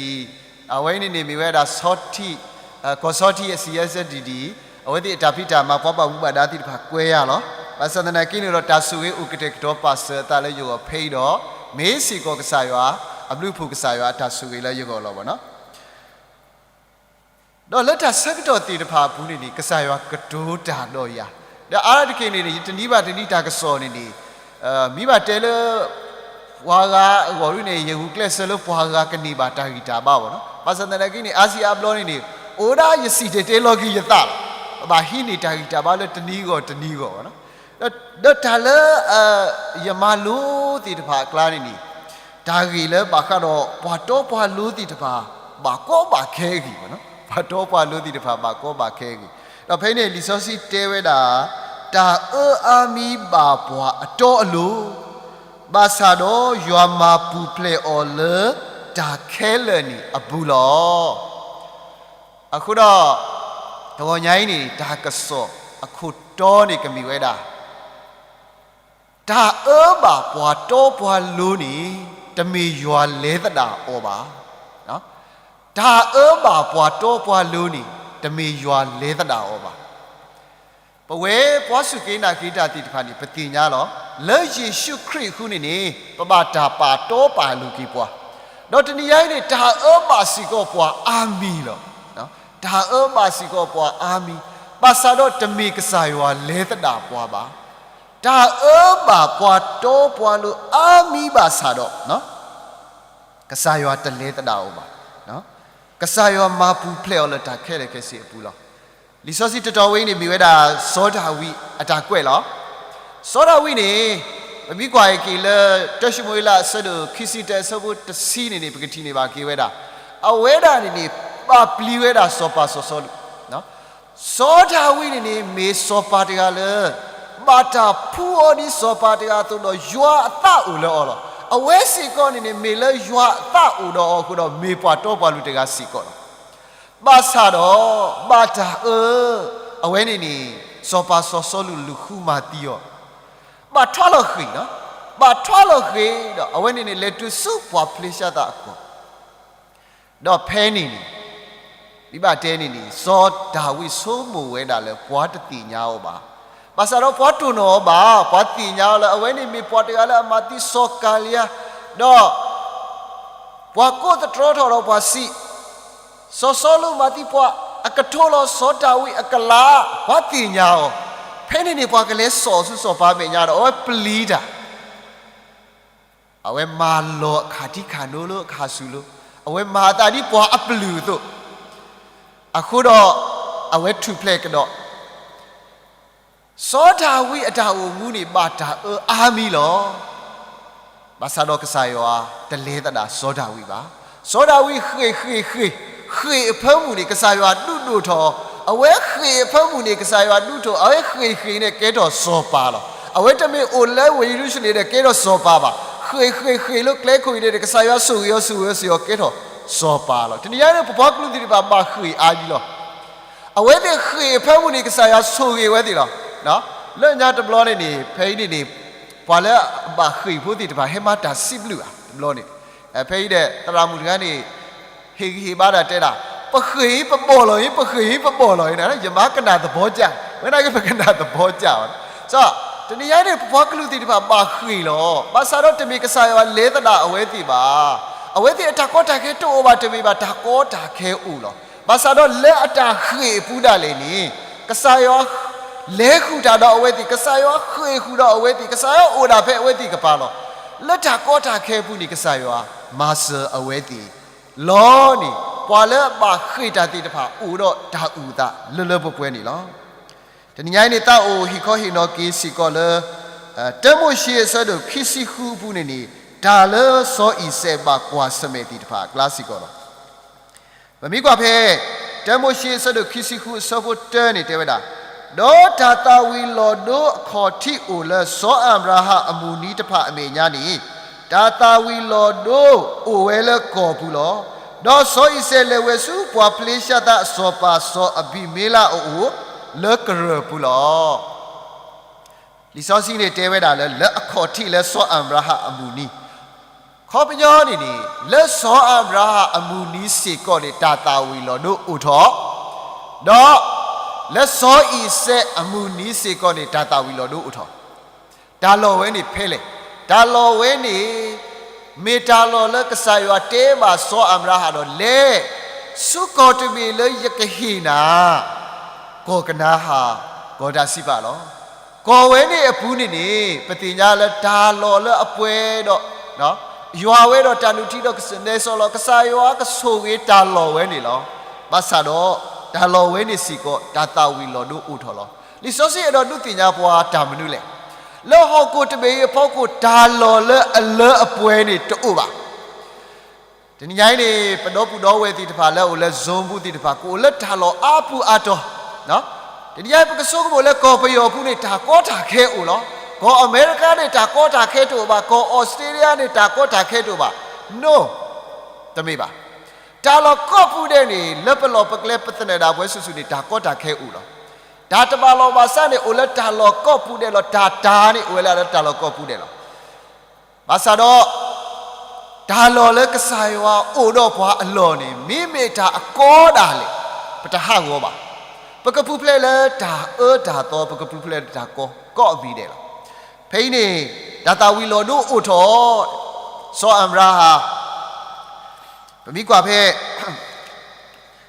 အဝဲန့ၣ်န့ၣ်မ့ၢ်ဝဲဒၣ် ကီၢ်ဆီထံးအ CSSDD အဝဲသ့ၣ်အတၢ်ဖံးတၢ်မၤ ပှၤဘၣ်မူဘၣ်ဒါသ့ၣ်တဖၣ်ကွဲယၤလီၤ. ဘၣ်ဆၣ်သနာ်က့န့ၣ်ဒီး တၢ်ဆိၣ်ဂ့ၤအိၣ်ကတဲာ်ကတီၤပာ်စၢၤအသးလၢယဂီၢ်ဖဲအံၤဒီး မ့ၢ်စ့ၢ်ကီးကစၢ်ယွၤအဘျုးဖှိၣ် ကစၢ်ယွၤအတၢ်ဆိၣ်ဂ့ၤလၢယဂီၢ်လီၤဘၣ်နီၤ. ဒီးလၢတၢ်ဆၢကတီၢ်သ့ၣ်တဖၣ်အပူၤန့ၣ်န့ၣ် ကစၢ်ယွၤကတိၤတၢ်ဒီးယၤ, ဒီးအါတက့ၢ်န့ၣ်န့ၣ် ယတနံၤဘၣ်တနံၤတၢ်ကစီၣ်န့ၣ်န့ၣ် မ့ၢ်ဘၣ်တဲလၢ ပှၤဂၤအဂီၢ်ဒ်န့ၣ် ယဂုာ်ကျဲးစၢးလၢပှၤဂၤကန့ၢ်ဘၣ်တၢ်ဂံၢ်တၢ်ဘါဘၣ်နီၤ. ဘၣ်ဆၣ်သနာ်က့န့ၣ် အါစံအါဘျီန့ၣ်န့ၣ် အိၣ်ဒၣ်ယစံၣ်တဲၤတဲလီၤက့ၤယသးလီၤ. ပဘၣ်ဟံးန့ၢ်တၢ်ဂံၢ်တၢ်ဘါလၢတနံၤဂီၢ်တနံၤဂီၢ်ဘၣ်နီၤ. ဒီးတၢ်လၢ ယမၤလိသ့ၣ်တဖၣ်အကျါန့ၣ်န့ၣ် တၢ်ဂ့ၢ်လၢဘၣ်ဃးဒီးပှၤတီပှၤလိၤသ့ၣ်တဖၣ် ဘၣ်ကီဘၣ်ခဲအဂ့ၢ်ဘၣ်နီၤ. ပှၤတီပှၤလိၤသ့ၣ်တဖၣ်ဘၣ်ကီဘၣ်ခဲအဂ့ၢ်. ဒီးဖဲအံၤန့ၣ် လံာ်စီဆှံတဲဝဲဒၣ် တၢ်အၢအါမံၤဘၣ်ပှၤအတီအလိၤ, ဘၣ်ဆၣ်ဒီးယွၤမၤပူၤဖျဲးအီၤလၢတၢ်ခဲလၢာ်န့ၣ်အပူၤလီၤ. အဃိဒီး တဂီၤညါအံၤန့ၣ် တၢ်ကစီၣ်အခိၣ်တီန့ၣ်ကမ့ၢ်ဝဲဒၣ် တၢ်အၢဘၣ်ပှၤတီပှၤလိၤန့ၣ် တမ့ၢ်ယွၤလဲၤသဒၣ်အီၤဘၣ်. တၢ်အၢဘၣ်ပှၤတီပှၤလိၤန့ၣ် တမ့ၢ်ယွၤလဲၤသဒၣ်အီၤဘၣ်. ပဝဲပှၤစူၢ်က့ၤနာ်က့ၤတၢ်သ့ၣ်တဖၣ်န့ၣ် ပသ့ၣ်ညါလီၤ. လၢယ့ၣ်ၡူးခရံာ်အဃိန့ၣ်န့ၣ် ပဘၣ်တၢ်ပာ်တီပာ်လိၤက့ၤပှၤ, ဒီးတနံၤညါအံၤန့ၣ် တၢ်အၢဘၣ်စ့ၢ်ကီးပှၤအါမံၤလီၤ. တၢ်အၢဘၣ်စ့ၢ်ကီးပှၤအါမံၤ, ဘၣ်ဆၣ်ဒီးတမ့ၢ်ကစၢ်ယွၤလဲၤသဒၣ်ပှၤဘၣ်. တၢ်အၢဘၣ်ပှၤတီပှၤလိၤအါမံၤဘၣ်ဆၣ်ဒီး ကစၢ်ယွၤတလဲၤသဒၣ်အီၤဘၣ်. ကစၢ်ယွၤမၤပူၤဖျဲးအီၤလၢတၢ်ခဲလၢာ်ခဲဆ့အပူၤလီၤ. လံာ်စီဆှံတတီၤဝဲအံၤန့ၣ် မ့ၢ်ဝဲဒၣ် စီၤဒၤဝံးအတၢ်ကွဲးလီၤ. စီၤဒၤဝံးန့ၣ် ပမ့ၢ်ကွၢ်က့ၤလၢ တၢၡမူၤအ့လးအဆၢဒိၣ်ခံဆံတၢ အဆၢဖိတဆံန့ၣ်န့ၣ် ပကထံၣ်န့ၢ်ဘၣ်က့ၤဝဲဒၣ် အဝဲဒၣ်န့ၣ်န့ၣ် ပာ်ပျံၤဝဲဒၣ်စီၤပၤစီၤစီလူး စီၤဒၤဝံးန့ၣ်န့ၣ် မ့ၢ်စီၤပၤတဂၤလၢ ဘၣ်တၢ်ဖှူအီၤဒ်စီၤပၤတဂၤအသိးဒီး ယွၤအသးအိၣ်လၢအီၤလီၤ. အဝဲစ့ၢ်ကီးန့ၣ်န့ၣ် မ့ၢ်လၢယွၤအသးအိၣ်ဒီးအီၤအဃိဒီး မ့ၢ်ပှၤတီပှၤလိၤတဂၤစ့ၢ်ကီးလီၤ. ဘၣ်ဆၣ်ဒီး ဘၣ်တၢ်အၢ အဝဲန့ၣ်န့ၣ် စီၤပၤစီၤစီလူးလူၤဃုမၤသံအီၤ, ဘၣ်ထွါလီၤဃ့ၢ်လီၤ. ဘၣ်ထွါလီၤဃ့ၢ်ဒီး အဝဲန့ၣ်န့ၣ် လဲၤတုၤဆူပှၤဖလ့ၡသးအကီၢ် ဒီးဖဲန့ၣ်န့ၣ် ဒ်ဘၣ်တဲန့ၣ်န့ၣ် စီၤဒၤဝံးဆိကမိၣ်ဝဲဒၣ်လၢပှၤတသ့ၣ်ညါအီၤဘၣ်. ဘၣ်ဆၣ်ဒီးပှၤတိၢ်နီၣ်အီၤဘၣ်, ပှၤသ့ၣ်ညါအီၤလၢ အဝဲန့ၣ်မ့ၢ်ပှၤတဂၤလၢအမၤသံစီၤကၤလံယါ, ဒီး ပှၤကိးသတြီထီၣ်ဒီးပှၤစံး, စီၤစီလူးမၤသံပှၤ, အကထိလီၤစီၤဒၤဝံးအကလး, ပှၤသ့ၣ်ညါအီၤ. ဖဲန့ၣ်န့ၣ် ပှၤကလဲၤစိာ်ဆူစီၤပၤမဲာ်ညါဒီး အဝဲပျံၤတၢ် အဝဲမၤလီၤအခးထံခးနိလၢအခးဆူၣ်လီၤ. အဝဲမၤအသးဒ်ပှၤအပျုၢ်အသိး, အဃိဒီး အဝဲထူၣ်ဖျဲးကဒီး. စီၤဒၤဝံးအတၢ်အိၣ်မူန့ၣ် ဘၣ်တၢ်အၢအါမံၤလီၤ. ဘၣ်ဆၣ်ဒီးကစၢ်ယွၤတလဲၤသဒၣ်စီၤဒၤဝံးဘၣ်. စီၤဒၤဝံးဃ့ၢ်ဃ့ၢ်ဃ့ၢ်, ဃ့ၢ်အဖၢမုၢ်န့ၣ် ကစၢ်ယွၤဒုးဒိၣ်ထီၣ်, အဝဲဃ့ၢ်အဖၢမုၢ်န့ၣ် ကစၢ်ယွၤဒုးထီၣ်, အဝဲဃ့ၢ်ဃ့ၢ်န့ၣ်ကဲထီၣ်စီၤပၤလီၤ. အဝဲတမ့ၢ်အိၣ်လၢဝ့ၢ်ယရူၤၡလ့ၣ်ဒီးကဲထီၣ်စီၤပၤဘၣ်. ဃ့ၢ်ဃ့ၢ်ဃ့ၢ်လၢကျဲခိၣ်အံၤန့ၣ် ကစၢ်ယွၤဆိၣ်ဂ့ၤအီၤဆိၣ်ဂ့ၤအီၤဆိၣ်ဂ့ၤအီၤကဲထီၣ် စီၤပၤလီၤ. တနံၤညါန့ၣ် ပပှၤကလုာ်သ့ၣ်တဖၣ်ဘၣ်ဃ့ၢ်အါယံၤလီၤ. အဝဲသ့ၣ်ဃ့ၢ်အဖၢမုၢ်န့ၣ် ကစၢ်ယွၤဆိၣ်ဂ့ၤအဝဲသ့ၣ်လီၤ. လၢညါတဘျီန့ၣ်န့ၣ် ဖဲအံၤန့ၣ်န့ၣ် ပှၤလၢအဘၣ်ဃ့ၢ်ဖိသ့ၣ်တဖၣ် ဟဲမၤတၢ်စံးဘျုးဧါ တဘျီန့ၣ်, ဖဲအံၤဒီး သရၣ်မုၣ်တဂၤန့ၣ် ဟ့ၣ်ဂံၢ်ဟ့ၣ်ဘါဒၣ်တဲဒၣ်, ပဃ့ၢ်အံၤပဘီၣ်လီၤအံၤ, ပဃ့ၢ်အံၤပဘီၣ်လီၤအံၤန့ၣ် ယမၤကနၣ်သဘီကၢ်, ဝဲန့ၣ်က့ ပကနၣ်သဘီကၢ်ဘၣ်. စီၤ, တနံၤညါန့ၣ် ပပှၤကလုာ်သ့ၣ်တဖၣ်ဘၣ်ဃ့ၢ်လီၤ. ဘၣ်ဆၣ်ဒီးတမ့ၢ်ကစၢ်ယွၤလဲၤသဒၣ်အဝဲသ့ၣ်ဘၣ်. အဝဲသ့ၣ်အတၢ်ကီတၢ်ခဲတအိၣ်ဘၣ်တမ့ၢ်ဘၣ်, တၢ်ကီတၢ်ခဲအိၣ်လီၤ. ဘၣ်ဆၣ်ဒီးလၢအတၢ်ဃ့ၢ်အပူၤဒၣ်လဲာ်န့ၣ် ကစၢ်ယွၤ လဲၤဃုာ်တၢ်ဒီးအဝဲသ့ၣ်, ကစၢ်ယွၤဃ့ၢ်ဃုာ်ဒီးအဝဲသ့ၣ်, ကစၢ်ယွၤအိၣ်ဒၣ်ဖဲအဝဲသ့ၣ်ကပၤလီၤ. လၢတၢ်ကီတၢ်ခဲအပူၤန့ၣ် ကစၢ်ယွၤမၤစၢၤအဝဲသ့ၣ်လီၤန့ၣ် ပှၤလၢအဘၣ်ဃ့ၢ်တၢ်သ့ၣ်တဖၣ် အိၣ်ဒီးတၢ်အုၣ်အသးလၢလၢပှဲၤပှဲၤန့ၣ်လီၤ. တနံၤညါအံၤန့ၣ် သးအိၣ်ဟ့ၣ်ခီဟ့ၣ်နီၤက့ၤစ့ၢ်ကီးလၢ တၢမိၤၡ့အဆၢဒိၣ်ခံဆံဃုအပူၤန့ၣ်န့ၣ် တၢ်လၢစီၤအံၤစဲးဘၣ်ကွၢ်ဆၢၣ်မဲာ်သ့ၣ်တဖၣ်အကျါစ့ၢ်ကီးလီၤ. ပမ့ၢ်ကွၢ်ဖဲ တၢမိၤၡ့အဆၢဒိၣ်ခံဆံဃုအဆၢဖိတၢန့ၣ် တဲဝဲဒၣ်, ဒီးတၢ်သၣ်ဝံၤလီၤဒိအခီၣ်ထံးအိၣ်လၢစီၤအၤဘြၤဟၣ်အမုၢ်နံၤတဖၣ်အမဲာ်ညါန့ၣ် တၢ်သၣ်ဝံၤလီၤဒိအိၣ်ဝဲလၢကီၢ်ပူၤလီၤ. ဒီးစီၤအံၤစဲးလဲၤဝဲဆူပှၤဖလ့ၡသၣ်အစီၤပၤစီၤအဘံၤမ့လးအအိၣ်လၢကရၢၢ်ပူၤလီၤ. လံာ်စီဆှံန့ၣ်တဲဝဲဒၣ်လၢ လၢအခီၣ်ထံးလၢစီၤအၤဘြၤဟၣ်အမုၢ်နံၤ, ခီပညီန့ၣ်န့ၣ် လၢစီၤအၤဘြၤဟၣ်အမုၢ်နံၤစ့ၢ်ကီးန့ၣ် တၢ်သၣ်ဝံၤလီၤဒိအိၣ်ထီၣ်, ဒီးလၢစီၤအံၤစဲးအမုၢ်နံၤစ့ၢ်ကီးန့ၣ် တၢ်သၣ်ဝံၤလီၤဒိအိၣ်ထီၣ်. တၢ်လီၢ်ဝဲန့ၣ်ဖဲလဲၣ်. တၢ်လီၢ်ဝဲန့ၣ် မ့ၢ်တၢ်လီၢ်လၢကစၢ်ယွၤတဲဘၣ်စီၤအၤဘြၤဟၣ်ဒီး လဲၤဆူကီၢ်တဘ့ၣ်လၢယကဟ့ၣ်နၤ ကီၢ်ကနၤအၣ် ကီၢ်တၢ်စံးပာ်လီၤ. ကီၢ်ဝဲန့ၣ်အပူၤန့ၣ်န့ၣ် ပသ့ၣ်ညါလၢတၢ်လီၢ်လၢအပှဲၤဒီး ယွၤဝဲဒီးတၢ်နုၢ်ထံဒီးကစၢၢ်နဲစီလီၤ. ကစၢ်ယွၤကဆိၣ်ဂ့ၤတၢ်လီၢ်ဝဲန့ၣ်လီၤ. ဘၣ်ဆၣ်ဒီး တၢ်လီၢ်ဝဲန့ၣ်စ့ၢ်ကီး တၢ်သၣ်ဝံၤလီၤဒိအိၣ်ထီၣ်လီၤ. လံာ်စီဆှံအဲၣ်ဒိးဒုးသ့ၣ်ညါပှၤတၢ်မနုၤလဲၣ်. လၢဟီၣ်ခိၣ်တဘ့ၣ်အံၤအဖီခိၣ် တၢ်လီၢ်လၢအလၢအပှဲၤန့ၣ်တအိၣ်ဘၣ်. တနံၤညါအံၤန့ၣ် ပဒီပုၢ်ဒီဝဲၢ်သ့ၣ်တဖၣ်လၢအအိၣ်လၢ Zoom ပူၤသ့ၣ်တဖၣ် ကအိၣ်လၢတၢ်လီၢ်အါပူၤအါတီၤ, တနံၤညါအံၤ ပကဆိကမိၣ်လၢကီၢ်ပယီၤပူၤန့ၣ် တၢ်ကီတၢ်ခဲအိၣ်လီၤ. ကီၢ်အမဲရကၤန့ၣ် တၢ်ကီတၢ်ခဲတအိၣ်ဘၣ်, ကီၢ်အီစထြ့လယါန့ၣ် တၢ်ကီတၢ်ခဲတအိၣ်ဘၣ်. No, တမ့ၢ်ဘၣ်. တၢ်လီၢ်ကိးပူၤဒဲးန့ၣ် လၢပလီၢ်ပကျဲပသနၢၣ်ဒၣ်ပှဲၤဆူၣ်ဆူၣ်န့ၣ် တၢ်ကီတၢ်ခဲအိၣ်လီၤ. တၢ်တဘၣ်လီၢ်ဘၣ်စးန့ၣ် အိၣ်လၢတၢ်လီၢ်ကိးပူၤဒဲးလီၤ. တၢ်တၢ်န့ၣ် အိၣ်ဝဲဒၣ်လၢတၢ်လီၢ်ကိးပူၤဒဲးလီၤ. ဘၣ်ဆၣ်ဒီး တၢ်လီၢ်လၢကစၢ်ယွၤအိၣ်ဒီးပှၤအလီၢ်န့ၣ် မ့မ့ၢ်တၢ်အကီဒၣ်လဲာ် ပတဟးဂီၤဘၣ်. ပကပူၤဖျဲးလၢတၢ်အၢတၢ်သီ, ပကပူၤဖျဲးလၢတၢ်ကီ ကိးအမံၤဒဲးလီၤ. ဖဲအံၤန့ၣ် တၢ်သၣ်ဝံၤလီၤဒိအိၣ်ထီၣ် စီၤအၤဘြၤဟၣ် ပမ့ၢ်ကွၢ်ဖဲ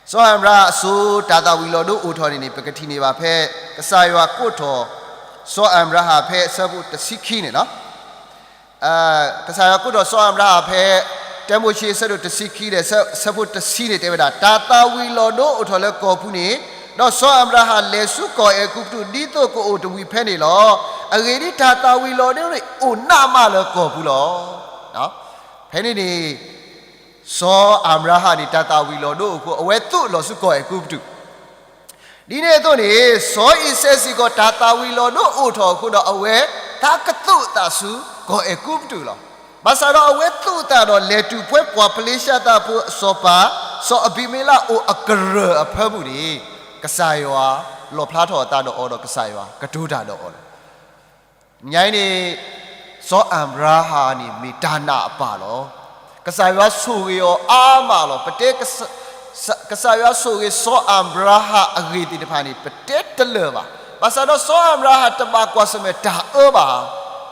စီၤအၤဘြၤဟၣ်အစိၤ တၢ်သၣ်ဝံၤလီၤဒိအိၣ်ထီၣ်န့ၣ်န့ၣ် ပကထံၣ်န့ၢ်ဘၣ်ဖဲ ကစၢ်ယွၤကိးထီၣ် စီၤအၤဘြၤဟၣ်ဖဲအဆၢဖိတဆံခံန့ၣ်လီၤ. ကစၢ်ယွၤကိးထီၣ်စီၤအၤဘြၤဟၣ်ဖဲ တၢမိၤၡ့အဆၢဒိၣ်တဆံခံဒီး ဆၢဖိတဆံန့ၣ်တဲဝဲဒၣ်, တၢ်သၣ်ဝံၤလီၤဒိအိၣ်ထီၣ်လၢကီၢ်ပူၤန့ၣ်, ဒီးစီၤအၤဘြၤဟၣ်လဲၤဆူကီၢ်အဲၤကူပတူး ဒ်သိးကအိၣ်တဝံၤဖဲန့ၣ်လီၤ. အဂ့ၢ်ဒ်အံၤ, တၢ်သၣ်ဝံၤလီၤဒိန့ၣ် အိၣ်နးမးလၢကီၢ်ပူၤလီၤ. ဖဲန့ၣ်န့ၣ် စီၤအၤဘြၤဟၣ်န့ၣ် တၢ်သၣ်ဝံၤလီၤဒိအိၣ်အဃိ အဝဲသူၣ်လီၤဆူကီၢ်အဲၤကူပတူး, ဒ်န့ၣ်အသိးန့ၣ် စီၤအံၤစဲးစ့ၢ်ကီး တၢ်သၣ်ဝံၤလီၤဒိအိၣ်ထီၣ်အဃိဒီး အဝဲသးကသူၣ်အသးဆူကီၢ်အဲၤကူပတူးလီၤ. ဘၣ်ဆၣ်ဒီးအဝဲသူၣ်အသးဒီး လဲၤတုၤဖဲပှၤဖလ့ၡသၣ်ဖိအစီၤပၤ စီၤအဘံၤမ့လးအအိၣ်အကရၢၢ်အဖၢမုၢ်န့ၣ် ကစၢ်ယွၤလီၣ်ဖျါထီၣ်အသးဒီးအီၤဒီး ကစၢ်ယွၤကတိၤတၢ်ဒီးအီၤလီၤ. ညါအံၤန့ၣ် စီၤအၤဘြၤဟၣ်န့ၣ်မ့ၢ်တၢ်နာ်အပၢ်လီၤ. ကစၢ်ယွၤဆိၣ်ဂ့ၤအီၤအါမးလီၤ. ပတဲ ကစၢ်ယွၤဆိၣ်ဂ့ၤစီၤအၤဘြၤဟၣ်အဂ့ၢ်သ့ၣ်တဖၣ်န့ၣ် ပတဲတလၢာ်ဘၣ်. ဘၣ်ဆၣ်ဒီးစီၤအၤဘြၤဟၣ်တဘၣ်ကွၢ်ဆၢၣ်မဲာ်တၢ်အၢဘၣ်.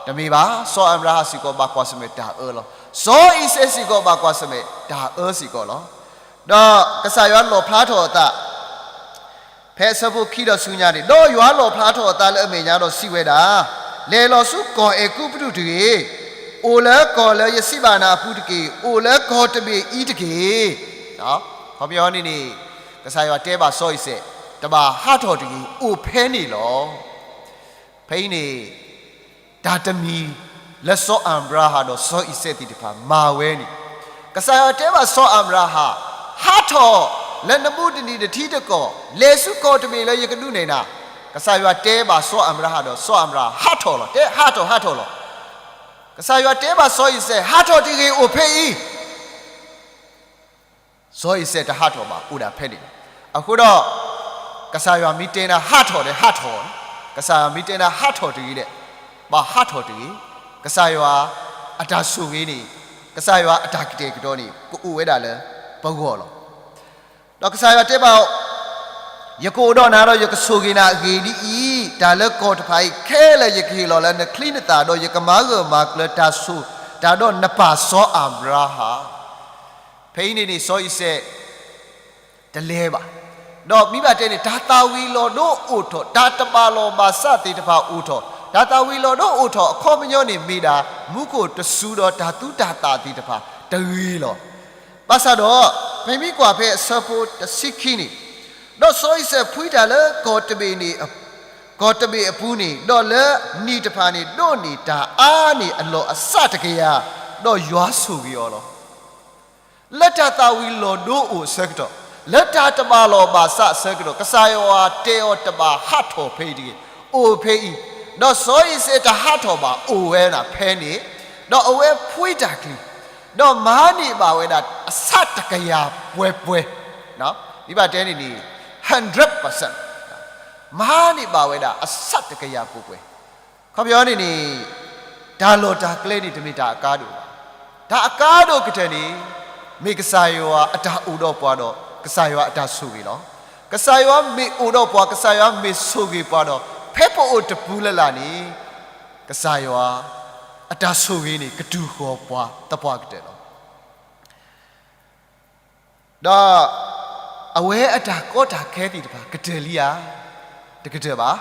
တမ့ၢ်ဘၣ်, စီၤအၤဘြၤဟၣ်စ့ၢ်ကီးဘၣ်ကွၢ်ဆၢၣ်မဲာ်တၢ်အၢလီၤ. စီၤအံၤစဲးစ့ၢ်ကီးဘၣ်ကွၢ်ဆၢၣ်မဲာ်တၢ်အၢစ့ၢ်ကီးလီၤ. ဒီးကစၢ်ယွၤလီၣ်ဖျါထီၣ်အသး ဖဲအဆၢဖိခံဒီးဆူညါန့ၣ်, ဒီးယွၤလီၣ်ဖျါထီၣ်အသးလၢအမဲာ်ညါဒီးစံးဝဲဒၣ်, လဲၤလီၤဆူကီၢ်အဲၤကူပတူးတဂ့ၤ, အိၣ်လၢကီၢ်လၢယစံးဘၣ်နၤအပူၤတက့ၢ်, အိၣ်လၢကီၢ်တဘ့ၣ်အံၤတက့ၢ်. ခီပညီန့ၣ်န့ၣ် ကစၢ်ယွၤတဲဘၣ်စီၤအံၤစဲး, တဘၣ်ဟးထီၣ်တဂ့ၤ, အိၣ်ဖဲန့ၣ်လီၤ. ဖဲအံၤန့ၣ် တၢ်တမံၤလၢစီၤအၤဘြၤဟၣ်ဒီးစီၤအံၤစဲးသ့ၣ်တဖၣ်မၤဝဲန့ၣ်, ကစၢ်ယွၤတဲဘၣ်စီၤအၤဘြၤဟၣ်, ဟးထီၣ်လၢနမူတနံၤနထံတကီၢ်, လဲၤဆူကီၢ်တဘ့ၣ်လၢယကဒုးနဲၣ်နၤ. ကစၢ်ယွၤတဲဘၣ်စီၤအၤဘြၤဟၣ်ဒီးစီၤအၤဘြၤဟၣ်ဟးထီၣ်လီၤ. တဲဟးထီၣ်ဟးထီၣ်လီၤ. ကစၢ်ယွၤတဲဘၣ်စီၤအံၤစဲး, ဟးထီၣ်တဂ့ၤ, အိၣ်ဖဲအံၤ စီၤအံၤစဲးတဟးထီၣ်ဘၣ် အိၣ်ဒၣ်ဖဲန့ၣ်လီၤ. အဃိဒီး ကစၢ်ယွၤမ့ၢ်တဲနၤဟးထီၣ်ဒီးဟးထီၣ်, ကစၢ်ယွၤမ့ၢ်တဲနၤဟးထီၣ်တဂ့ၤဒီး ဘၣ်ဟးထီၣ်တဂ့ၤ. ကစၢ်ယွၤအတၢ်ဆိၣ်ဂ့ၤန့ၣ်, ကစၢ်ယွၤအတၢ်ကတဲာ်ကတီၤန့ၣ် ကအိၣ်ဝဲဒၣ်လၢပဂီၢ်လီၤ. ဒီးကစၢ်ယွၤတဲဘၣ်အီၤ, ယကအိၣ်ဒီးနၤဒီး ယကဆိၣ်ဂ့ၤနၤအဂ့ၢ်ဒ်အံၤ, တၢ်လၢကီၢ်တဖၣ်အံၤခဲလၢာ် ယကဟ့ၣ်လီၤလၢနချံနသၣ်, ဒီးယကမၤဂၢၢ်မၤကျၢၤတၢ်ဆိၣ်တၢ်ဒီးနပၢ်စီၤအၤဘြၤဟၣ်. ဖဲအံၤန့ၣ်န့ၣ် စီၤအံၤစဲး တလဲၤဘၣ်. ဒီးမ့ၢ်ဘၣ်တဲန့ၣ် တၢ်သၣ်ဝံၤလီၤဒိအိၣ်ထီၣ်, တၢ်တဘၣ်လီၢ်ဘၣ်စးသ့ၣ်တဖၣ်အိၣ်ထီၣ်, တၢ်သၣ်ဝံၤလီၤဒိအိၣ်ထီၣ်အခီပညီန့ၣ် မ့ၢ်ဒၣ်မူခိၣ်တစူၤဒီးတၢ်သူတၢ်သၣ်သ့ၣ်တဖၣ်တဂ့ၤလီၤ. ဘၣ်ဆၣ်ဒီး ပမ့ၢ်ကွၢ်ဖဲအဆၢဖိတဆံခံန့ၣ်, ဒီးစီၤအံၤစဲးဖှံတၢ်လၢကီၢ်တဘ့ၣ်န့ၣ်, ကီၢ်တဘ့ၣ်အပူၤန့ၣ်, ဒီးလၢနံၤတဖၣ်န့ၣ် ဒိးန့ၢ်တၢ်အါန့ၢ်အလီၢ်အစးတကယၤ, ဒီးယွၤဆိၣ်ဂ့ၤအီၤလီၤ. လၢတၢ်သၣ်ဝံၤလီၤဒိအိၣ်အဆၢကတီၢ်, လၢတၢ်တဘၣ်လီၢ်ဘၣ်စးအဆၢကတီၢ်, ကစၢ်ယွၤတဲအီၤတဘၣ်ဟးထီၣ်ဖဲအံၤတဂ့ၤ, အိၣ်ဖဲအံၤ, ဒီးစီၤအံၤစဲးတဟးထီၣ်ဘၣ် အိၣ်ဝဲဒၣ်ဖဲန့ၣ်, ဒီးအဝဲဖှံတၢ်ချံ, ဒီးမၤန့ၢ်ဘၣ်ဝဲဒၣ်အစးတကယၤပှဲၤပှဲၤ, မ့ၢ်ဘၣ်တဲန့ၣ်န့ၣ် hundred percent, မၤန့ၢ်ဘၣ်ဝဲဒၣ်အစးတကယၤပှဲၤပှဲၤ. ခီပညီန့ၣ်န့ၣ် တၢ်လီၢ်တၢ်ကျဲန့ၣ် တမ့ၢ်တၢ်အကါဒိၣ်ဘၣ်. တၢ်အကါဒိၣ်ကတၢၢ်န့ၣ် မ့ၢ်ကစၢ်ယွၤအတၢ်အိၣ်ဒီးပှၤဒီး ကစၢ်ယွၤအတၢ်ဆိၣ်ဂ့ၤလီၤ. ကစၢ်ယွၤမ့ၢ်အိၣ်ဒီးပှၤ, ကစၢ်ယွၤမ့ၢ်ဆိၣ်ဂ့ၤပှၤဒီး ဖဲပအိၣ်တပူၤလၢ်လၢ်န့ၣ် ကစၢ်ယွၤအတၢ်ဆိၣ်ဂ့ၤန့ၣ် ကတူၢ်ဃီၤပှၤသပှၢ်ကတၢၢ်လီၤ. ဒီးအဝဲအတၢ်ကီတၢ်ခဲသ့ၣ်တဖၣ် ကတၢၢ်လံဧါ, တကတၢၢ်ဘၣ်.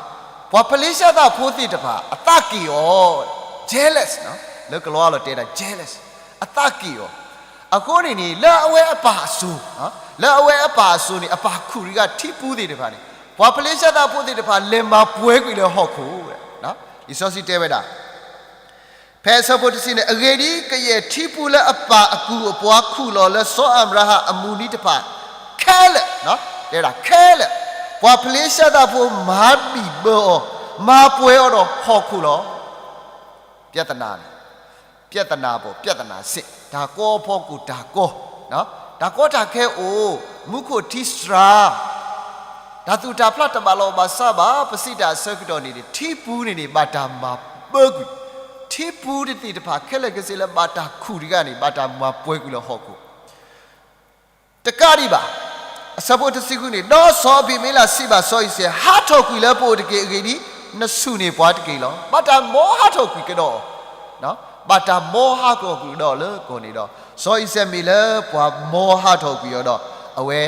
ပှၤဖလ့ၡသးဖိသ့ၣ်တဖၣ် အသးက့ၣ်အီၤ, jealous, လၢကလီလီၤတဲဒၣ် jealous, အသးက့ၣ်အီၤ. အဃိန့ၣ်န့ၣ် လၢအဝဲအပၢ်အစိၤ, လၢအဝဲအပၢ်အစိၤန့ၣ် အပၢ်ခူၣ်တဂၤထံပူသ့ၣ်တဖၣ်န့ၣ် ပှၤဖလ့ၡသးဖိသ့ၣ်တဖၣ် လဲၤမၤပှဲၤကွံာ်လၢဟီၣ်ခိၣ်, လံာ်စီဆှံတဲဝဲဒၣ် ဖဲအဆၢဖိတဆံန့ၣ်, အဂ့ၢ်ဒ်အံၤ, ကယဲၢ်ထံပူလၢအပၢ်အကုၢ်အပှၤခူၣ်လီၤလၢစီၤအၤဘြၤဟၣ်အမုၢ်နံၤတဖၣ်ခဲလၢာ်, တဲဒၣ်ခဲလၢာ်, ပှၤဖလ့ၡသးဖိမၤဘံၣ်ဘၢအီၤ, မၤပှဲၤအီၤဒီးဟီၣ်ခိၣ်လီၤ. ပြဿနာန့ၣ်, ပြဿနာပေါ်ပြဿနာစစ်, တၢ်ကီအဖီခိၣ်တၢ်ကီ, တၢ်ကီတၢ်ခဲအိၣ်, မူခိၣ်ထံစှၤ, တၢ်သူၣ်တၢ်ဖျးတဘၣ်လီၢ်ဘၣ်စးဘၣ်, ပစံးတၢ်အဆၢကတီၢ်န့ၣ်န့ၣ် ထံပူန့ၣ်န့ၣ် ဘၣ်တၢ်မၤဘၢကွံာ်, ထံပူတသ့ၣ်တဖၣ်ခဲလၢာ်ခဲဆ့လၢဘၣ်တၢ်ခူၣ်တဂၤန့ၣ် ဘၣ်တၢ်မၤပှဲၤကွံာ်လၢဟီၣ်ခိၣ် တကးဒံးဘၣ်, အဆၢဖိတဆံဃုန့ၣ်, ဒီးစီၤအဘံၤမ့လးစံးဘၣ်စီၤအံၤစဲး, ဟးထီၣ်ကွံာ်လၢပအိၣ်တက့ၢ်. အဂ့ၢ်ဒ်အံၤ, နဆူၣ်န့ၢ်ပှၤတက့ၢ်လီၤ. ဘၣ်တၢ်မ်ဟးထီၣ်ကွံာ်ကဒီး, ဘၣ်တၢ်မ်ဟးထီၣ်ကွံာ်ကဒီးလၢကီၢ်န့ၣ်ဒီး, စီၤအံၤစဲးမ့ၢ်လၢပှၤမ်ဟးထီၣ်ကွံာ်အီၤဒီး, အဝဲ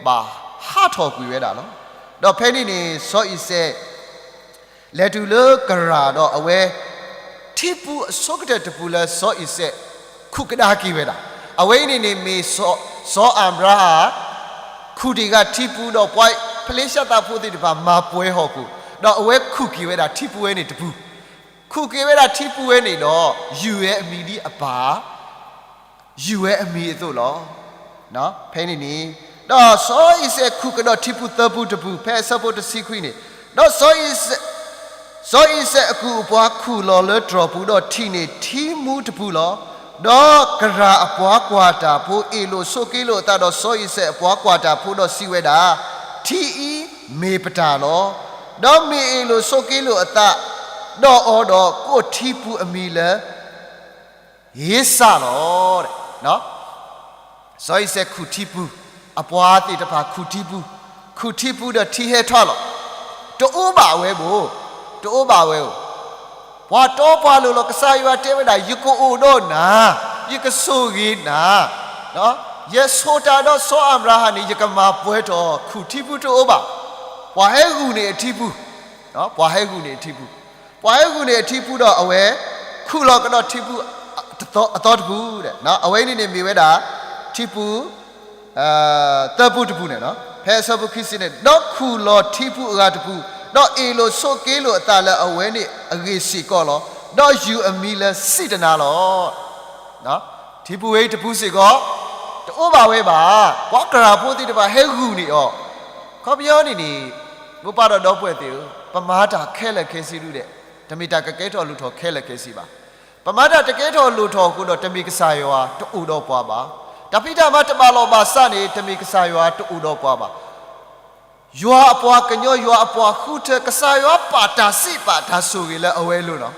ဘၣ်ဟးထီၣ်ကွံာ်ဝဲဒၣ်လီၤ. ဒီးဖဲန့ၣ်န့ၣ် စီၤအံၤစဲး လဲၤတုၤလၢကရၢ်ဒီးအဝဲ, ထံပူအဆိကတၢၢ်တပူလၢစီၤအံၤစဲးခူၣ်ကဒါက့ၤဝဲဒၣ်, အဝဲအံၤန့ၣ်န့ၣ်မ့ၢ်စီၤအၤဘြၤဟၣ် ခူၣ်တ့ၢ်ဃာ်ထံပူဒီး ပှၤဖလ့ၡသးဖိသ့ၣ်တဖၣ်မၤပှဲၤဟီၣ်ခိၣ်, ဒီးအဝဲခူၣ်က့ၤဝဲဒၣ်ထံပူဝဲန့ၣ်တပူ, ခူၣ်က့ၤဝဲဒၣ်ထံပူဝဲန့ၣ်ဒီး ယူၢ်ဝဲအမံၤဒ်အပၢ် ယူၢ်ဝဲအမံၤအသိးလီၤ. ဖဲန့ၣ်န့ၣ်, ဒီးစီၤအံၤစဲးခူၣ်ကဒီးထံပူသၢပူတပူ, ဖဲအဆၢဖိတဆံခွံန့ၣ်, ဒီးစီၤအံၤစဲးအကုၢ်အပှၤခူၣ်လီၤလၢတြီၢ်ပူၤ, ဒီးထံၣ်န့ၢ်ထံမူတပူလီၤ. ဒီးကရၢ်အပှၤကွၢ်တၢ်ဖိအ့ၣ်လိာ်ဆိးက့လိာ်အသးဒီးစီၤအံၤစဲးအပှၤကွၢ်တၢ်ဖိဒီးစံးဝဲဒၣ်, ထံအံၤမ့ၢ်ပတၢ်လီၤ. ဒီးမ့ၢ်အ့ၣ်လိာ်ဆိးက့လိာ်အသးဒီးအီၤဒီး ကိးထံပူအမံၤလၢ ဧ့ၡၤလီၤ. စီၤအံၤစဲးခူၣ်ထံပူ, အပှၤသ့ၣ်တဖၣ်ခူၣ်ထံပူ, ခူၣ်ထံပူဒီးထံဟဲထီၣ်လီၤ. တအိၣ်ဘၣ်ဝဲဘၣ်, တအိၣ်ဘၣ်ဝဲဧိၤ, ပှၤတီပှၤလိၤလီၤ. ကစၢ်ယွၤတဲဝဲဒၣ် ယကအိၣ်ဒီးနၤ, ယကဆိၣ်ဂ့ၤနၤ, ယဆိၣ်တၢ်ဒီးစီၤအၤဘြၤဟၣ်န့ၣ် ယကမၤပှဲၤထီၣ်, ခူၣ်ထံပူတအိၣ်ဘၣ်. ပှၤဟဲဂုာ်န့ၢ်အထံပူ, ပှၤဟဲဂုာ်န့ၢ်အထံပူ, ပှၤဟဲဂုာ်န့ၢ်အထံပူဒီးအဝဲ ခူၣ်လီၤကဒီးထံပူအသီတပူ, အဝဲန့ၣ်န့ၣ်မ့ၢ်ဝဲဒၣ် ထံပူ သၢပူတပူန့ၣ်, ဖဲအဆၢဖိခံဆံန့ၣ်, ဒီးခူၣ်လီၤထံပူအဂၤတပူ, ဒီးအ့ၣ်လိာ်ဆိးက့လိာ်အသးလၢအဝဲန့ၣ်အဂ့ၢ်စ့ၢ်ကီးလီၤ. ဒီးယူၢ်အမံၤလၢစံးတနၤလီၤ. ထံပူဝဲအံၤတပူစ့ၢ်ကီး တအိၣ်ဘၣ်ဝဲဘၣ်. ပှၤကရၢ်ဖိသ့ၣ်တဖၣ်ဟဲဂုာ်န့ၢ်အီၤ. ခီပညီန့ၣ်န့ၣ်, မိၢ်ပၢ်ဒီးဒီပုၢ်ဝဲၢ်သ့ၣ်ဧၢ, ပမၤတၢ်ခဲလၢာ်ခဲဆ့ဒုးဒဲး, တမ့ၢ်တၢ်ကကဲထီၣ်လိၣ်ထီၣ်ခဲလၢာ်ခဲဆ့ဘၣ်. ပမၤတၢ်တကဲထီၣ်လိၣ်ထီၣ်အဃိဒီး တမ့ၢ်ကစၢ်ယွၤတအိၣ်ဒီးပှၤဘၣ်. တၢ်ဖံးတၢ်မၤတဘၣ်လိာ်ဘၣ်စးန့ၣ် တမ့ၢ်ကစၢ်ယွၤတအိၣ်ဒီးပှၤဘၣ်. ယွၤအပှၤကညီ ယွၤအပှၤဃုထၢ ကစၢ်ယွၤပာ်တၢ်စံးပာ်တၢ်ဆိၣ်ဂ့ၤလၢအဝဲအလိၤလီၤ.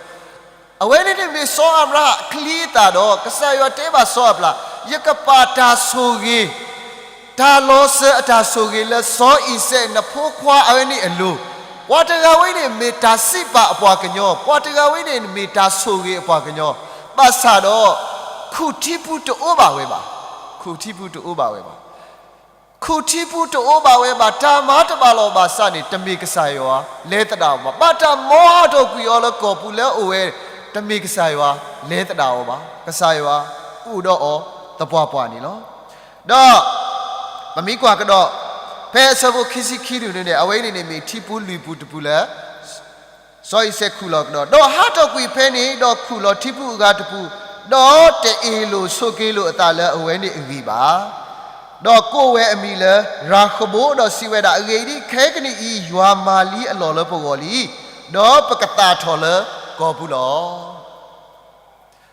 အဝဲန့ၣ်န့ၣ်မ့ၢ်စီၤအၤဘြၤဟၣ်အချံအသၣ်ဒီး ကစၢ်ယွၤတဲဘၣ်စီၤအၤဘြၤဟၣ်, ယကပာ်တၢ်ဆိၣ်ဂ့ၤ, တၢ်လီၤစၢၤအတၢ်ဆိၣ်ဂ့ၤလၢစီၤအံၤစဲး နဖိခွါအဝဲန့ၣ်အလိၤ, ပှၤတဂၤဝဲန့ၣ်မ့ၢ်တၢ်စံးပာ်အပှၤကညီ, ပှၤတဂၤဝဲန့ၣ်မ့ၢ်တၢ်ဆိၣ်ဂ့ၤအပှၤကညီ, ဘၣ်ဆၣ်ဒီး ခူၣ်ထံပူတအိၣ်ဘၣ်ဝဲဘၣ်. ခူၣ်ထံပူတအိၣ်ဘၣ်ဝဲဘၣ်. ခူၣ်ထံပူတအိၣ်ဘၣ်ဝဲဘၣ်. တၢ်မၤတဘၣ်လိာ်ဘၣ်စးန့ၣ် တမ့ၢ်ကစၢ်ယွၤလဲၤသဒၣ်အီၤဘၣ်. ဘၣ်တၢ်မ်ဟးထီၣ်ကွံာ်အီၤလၢကီၢ်ပူၤလၢအအိၣ်ဝဲ, တမ့ၢ်ကစၢ်ယွၤလဲၤသဒၣ်အီၤဘၣ်. ကစၢ်ယွၤအိၣ်ဒီးအီၤသပှၢ်ပှၢ်န့ၣ်လီၤ. ဒီး ပမ့ၢ်ကွၢ်ကဒီး ဖဲအဆၢဖိခံဆံခံဒုန့ၣ်န့ၣ် အဝဲအံၤန့ၣ်န့ၣ်မ့ၢ်ထံပူလွံၢ်ပူတပူလၢ စီၤအံၤစဲးခူၣ်လီၤကဒီး, ဒီးဟးထီၣ်ကွံာ်ဖဲန့ၣ် ဒီးခူၣ်လီၤထံပူအဂၤတပူၤ, ဒီးတအ့ၣ်လိာ်ဆိးက့လိာ်အသးလၢအဝဲန့ၣ်အဂ့ၢ်ဘၣ်. ဒီးကိးဝဲအမံၤလၢရၤဃဘိ, ဒီးစံးဝဲဒၣ်, အဂ့ၢ်ဒ်အံၤ, ခဲကနံၣ်အံၤ ယွၤမၤလံအလီၢ်လၢပဂီၢ်လံ, ဒီးပကသၣ်ထီၣ်လၢကီၢ်ပူၤလီၤ.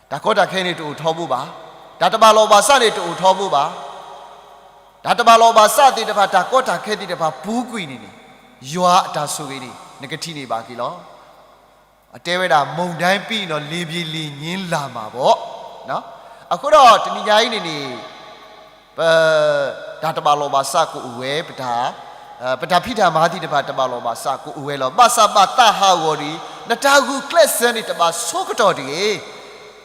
တၢ်ကီတၢ်ခဲန့ၣ်တအိၣ်ထီဘိဘၣ်. တၢ်တဘၣ်လိာ်ဘၣ်စးန့ၣ်တအိၣ်ထီဘိဘၣ်. တၢ်တဘၣ်လိာ်ဘၣ်စးသ့ၣ်တဖၣ်, တၢ်ကီတၢ်ခဲသ့ၣ်တဖၣ်ပူၤကွံာ်န့ၣ်န့ၣ်, ယွၤအတၢ်ဆိၣ်ဂ့ၤန့ၣ် နကထံၣ်န့ၢ်ဘၣ်က့ၤလီၤ. အတဲဝဲဒၣ် မုန်တိုင်းပြီးရင် လေပြေလံ ငြိမ်းလာမှာပေါ့. အဃိဒီးတနံၤညါအံၤန့ၣ်န့ၣ် ပ တၢ်တဘၣ်လိာ်ဘၣ်စးကအိၣ်ဝဲ, ပတၢ်ဖံးတၢ်မၤသ့ၣ်တဖၣ်တဘၣ်လိာ်ဘၣ်စးကအိၣ်ဝဲလီၤ. ဘၣ်ဆၣ်ဘၣ်သးဟးဂီၤဒီး နတၢ်ဂုာ်ကျဲးစၢးန့ၣ်တဘၣ်ဆိကတီၢ်တဂ့ၤ.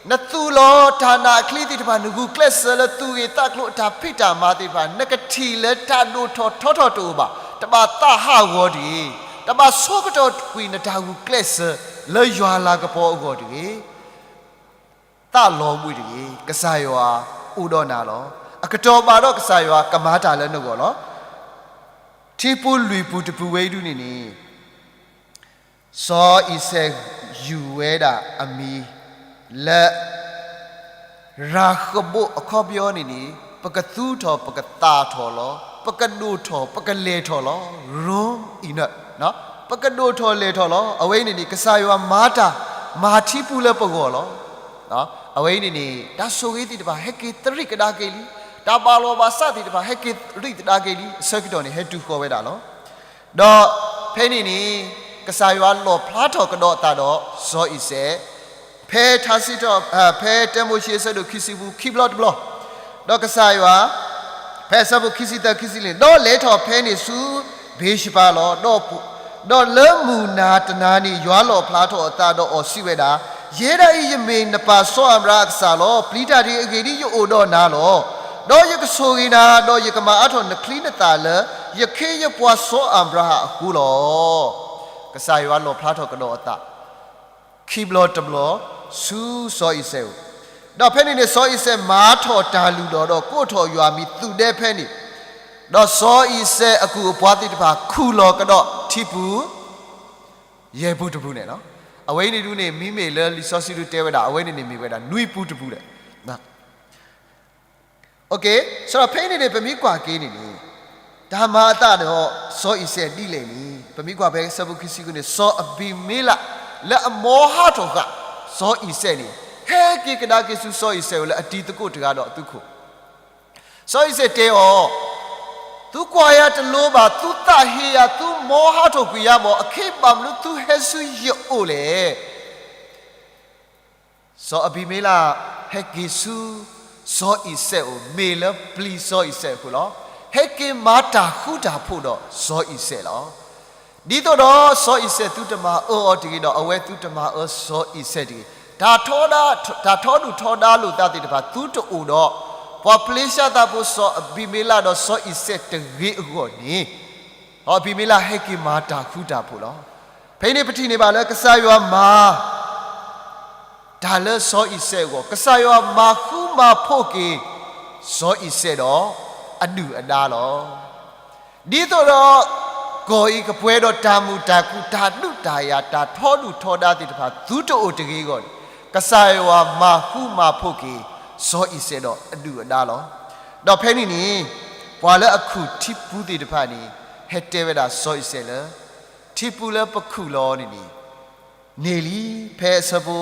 နသူၣ်လီၤတၢ်နာ်အချံသ့ၣ်တဖၣ်, နဂုာ်ကျဲးစၢးလၢသူၣ်ဂ့ၢ်သးကျိၤအတၢ်ဖံးတၢ်မၤသ့ၣ်တဖၣ်, နကထံၣ်လၢတၢ်ဒိၣ်ထီၣ်ထီထီၣ်တအိၣ်ဘၣ်. တဘၣ်သးဟးဂီၤတဂ့ၤ. တဘၣ်ဆိကတီၢ်ကွံာ်နတၢ်ဂုာ်ကျဲးစၢးလၢယွၤလၤကပီၤအဂီၢ်တဂ့ၤ. သးလီၤဘှံးတဂ့ၤ, ကစၢ်ယွၤအိၣ်ဒီးနၤလီၤ. အကတီၢ်ဘၣ်ဒီးကစၢ်ယွၤကမၤတၢ်လၢနဂီၢ်လီၤ. ထံပူၤလွံၢ်ပူၤတပူၤဝဲအံၤဒုန့ၣ်န့ၣ် စီၤအံၤစဲးယူၢ်ဝဲဒၣ်အမံၤလၢ ရၤဃဘိး အခီပညီန့ၣ်န့ၣ် ပကသူထီၣ် ပကသၣ်ထီၣ်လီၤ, ပကဒိၣ်ထီၣ် ပကလဲၢ်ထီၣ်လီၤ, room in, ပကဒိၣ်ထီၣ်လဲၢ်ထီၣ်လီၤ. အဝဲအံၤန့ၣ်န့ၣ် ကစၢ်ယွၤမၤတၢ် မၤထံပူၤလၢပဂီၢ်လီၤ. အဝဲအံၤန့ၣ်န့ၣ် တၢ်ဆိၣ်ဂ့ၤသ့ၣ်တဖၣ် ဟဲက့ၤသရံးကဒါက့ၤလံ, တၢ်ဘၣ်လိာ်ဘၣ်စးသ့ၣ်တဖၣ် ဟဲက့ၤသရံးကဒါက့ၤလံ, အဆၢကတီၢ်န့ၣ် ဟဲတုၤဃီၤဝဲဒၣ်လီၤ. ဒီးဖဲန့ၣ်န့ၣ် ကစၢ်ယွၤလီၣ်ဖျါထီၣ်ကဒီးအသးဒီးစီၤအံၤစဲး, ဖဲထါစံးထီၣ်, ဖဲတၢမိၤၡ့အဆၢဒိၣ်ခံဆံပူၤ ခံဘျီတဘျီ, ဒီးကစၢ်ယွၤ ဖဲအဆၢဖိခံဆံသၢ ခံဆံလွံၢ်, ဒီးလဲၤထီၣ်ဖဲန့ၣ်ဆူဘ့ၤၡဘၤလီၤ. ဒီးလၢမုၢ်နၤတနၤန့ၣ် ယွၤလီၣ်ဖျါထီၣ်အသးဒီးအီၤစံးဝဲဒၣ်, ယဲဒၣ်အံၤ ယမ့ၢ်နပၢ်စီၤအၤဘြၤဟၣ်အကစၢ်လီၤ. ပျံၤတၢ်တဂ့ၤ, အဂ့ၢ်ဒ်အံၤ ယအိၣ်ဒီးနၤလီၤ. ဒီးယကဆိၣ်ဂ့ၤနၤ, ဒီးယကမၤအါထီၣ်နချံနသၣ်လၢ ယခ့ယပှၤစီၤအၤဘြၤဟၣ်အဃိလီၤ. ကစၢ်ယွၤလီၣ်ဖျါထီၣ်ကဒီးအသး ခံဘျီတဘျီ ဆူစီၤအံၤစဲးအအိၣ်, ဒီးဖဲန့ၣ်န့ၣ် စီၤအံၤစဲးမၤထီၣ်တၢ်လုၢ်ဒီး ဒီးကိးထီၣ်ယွၤအမံၤ သူၣ်ဒဲဖဲန့ၣ်, ဒီးစီၤအံၤစဲးအကုၢ်အပှၤသ့ၣ်တဖၣ် ခူၣ်လီၤကဒီးထံပူၤ ယဲၢ်ပူၤတပူၤန့ၣ်လီၤ. အဝဲအံၤန့ၣ်ဒုန့ၣ် မ့မ့ၢ်လၢလံာ်စီဆှံဒုတဲဝဲဒၣ် အဝဲန့ၣ်န့ၣ်မ့ၢ်ဝဲဒၣ် နွံပူၤတပူၤဒီး စးထီၣ်ဖဲအံၤန့ၣ်န့ၣ် ပမ့ၢ်ကွၢ်က့ၤန့ၣ်န့ၣ် တၢ်မၤအသးဒီးစီၤအံၤစဲးဒ်လဲၣ်န့ၣ် ပမ့ၢ်ကွၢ်ဖဲအဆၢဖိခံဆံဃုန့ၣ် စီၤအဘံၤမ့လး လၢအမ်ဟးထီၣ်ဃာ် စီၤအံၤစဲးန့ၣ် ဟဲက့ၤကဒါက့ၤဆူစီၤအံၤစဲးအအိၣ်လၢအတံၤသကိးတဂၤဒီးအသုးခိၣ် စီၤအံၤစဲးတဲအီၤ, သုကွၢ်ယၤတလိၤဘၣ်, သုသးဟ့ယၤ, သုမ်ဟးထီၣ်ကွံာ်ယၤမး, အခဲအံၤဘၣ်မနုၤသုဟဲဆူယအိၣ်လဲၣ်. စီၤအဘံၤမ့လး ဟဲက့ၤဆူ စီၤအံၤစဲးအအိၣ် မ့ၢ်လၢပျံၤစီၤအံၤစဲးအဃိလီၤ. ဟဲက့ၤမၤတၢ်ဃူတၢ်ဖိးဒီးစီၤအံၤစဲးလီၤ. ဒ်သိးဒီးစီၤအံၤစဲးသုတမၤအၢအီၤတဂ့ၤဒီး အဝဲသုတမၤအၢစီၤအံၤစဲးတဂ့ၤ. တၢ်ထီဒါ, တၢ်ထီဒုၣ်ထီဒါလိာ်သးသ့ၣ်တဖၣ် သုတအိၣ်ဒီး ပှၤပလ့ၤၡါသးဖိစီၤအဘံၤမ့လးဒီးစီၤအံၤစဲးတဂ့ၤအဂီၢ်န့ၣ်, စီၤအဘံၤမ့လးဟဲက့ၤမၤတၢ်ဃူတၢ်ဖိးလီၤ. ဖဲအံၤန့ၣ်ပထံၣ်န့ၢ်ဘၣ်လၢကစၢ်ယွၤမၤ တၢ်လၢစီၤအံၤစဲးအဂီၢ်, ကစၢ်ယွၤမၤဃူမၤဖိးက့ၤ စီၤအံၤစဲးဒီး အဒုၣ်အဒါလီၤ. ဒ်သိးဒီး ကီၢ်အံၤကပှဲၤဒီးတၢ်မုာ်တၢ်ခုၣ် တၢ်ဒုးတၢ်ယၤ တၢ်ထီဒုၣ်ထီဒါသ့ၣ်တဖၣ် သုတအိၣ်တဂ့ၤအဂီၢ်န့ၣ် ကစၢ်ယွၤမၤဃူမၤဖိးက့ၤ စီၤအံၤစဲးဒီးအဒုၣ်အဒါလီၤ. ဒီးဖဲန့ၣ်န့ၣ် ပှၤလၢအခုၣ်ထံပူၤသ့ၣ်တဖၣ်န့ၣ် ဟဲတဲဝဲဒၣ်စီၤအံၤစဲးလၢ ထံပူၤလၢပခုၣ်လီၤန့ၣ်န့ၣ် န့ၢ်လံ. ဖဲအဆၢဖိ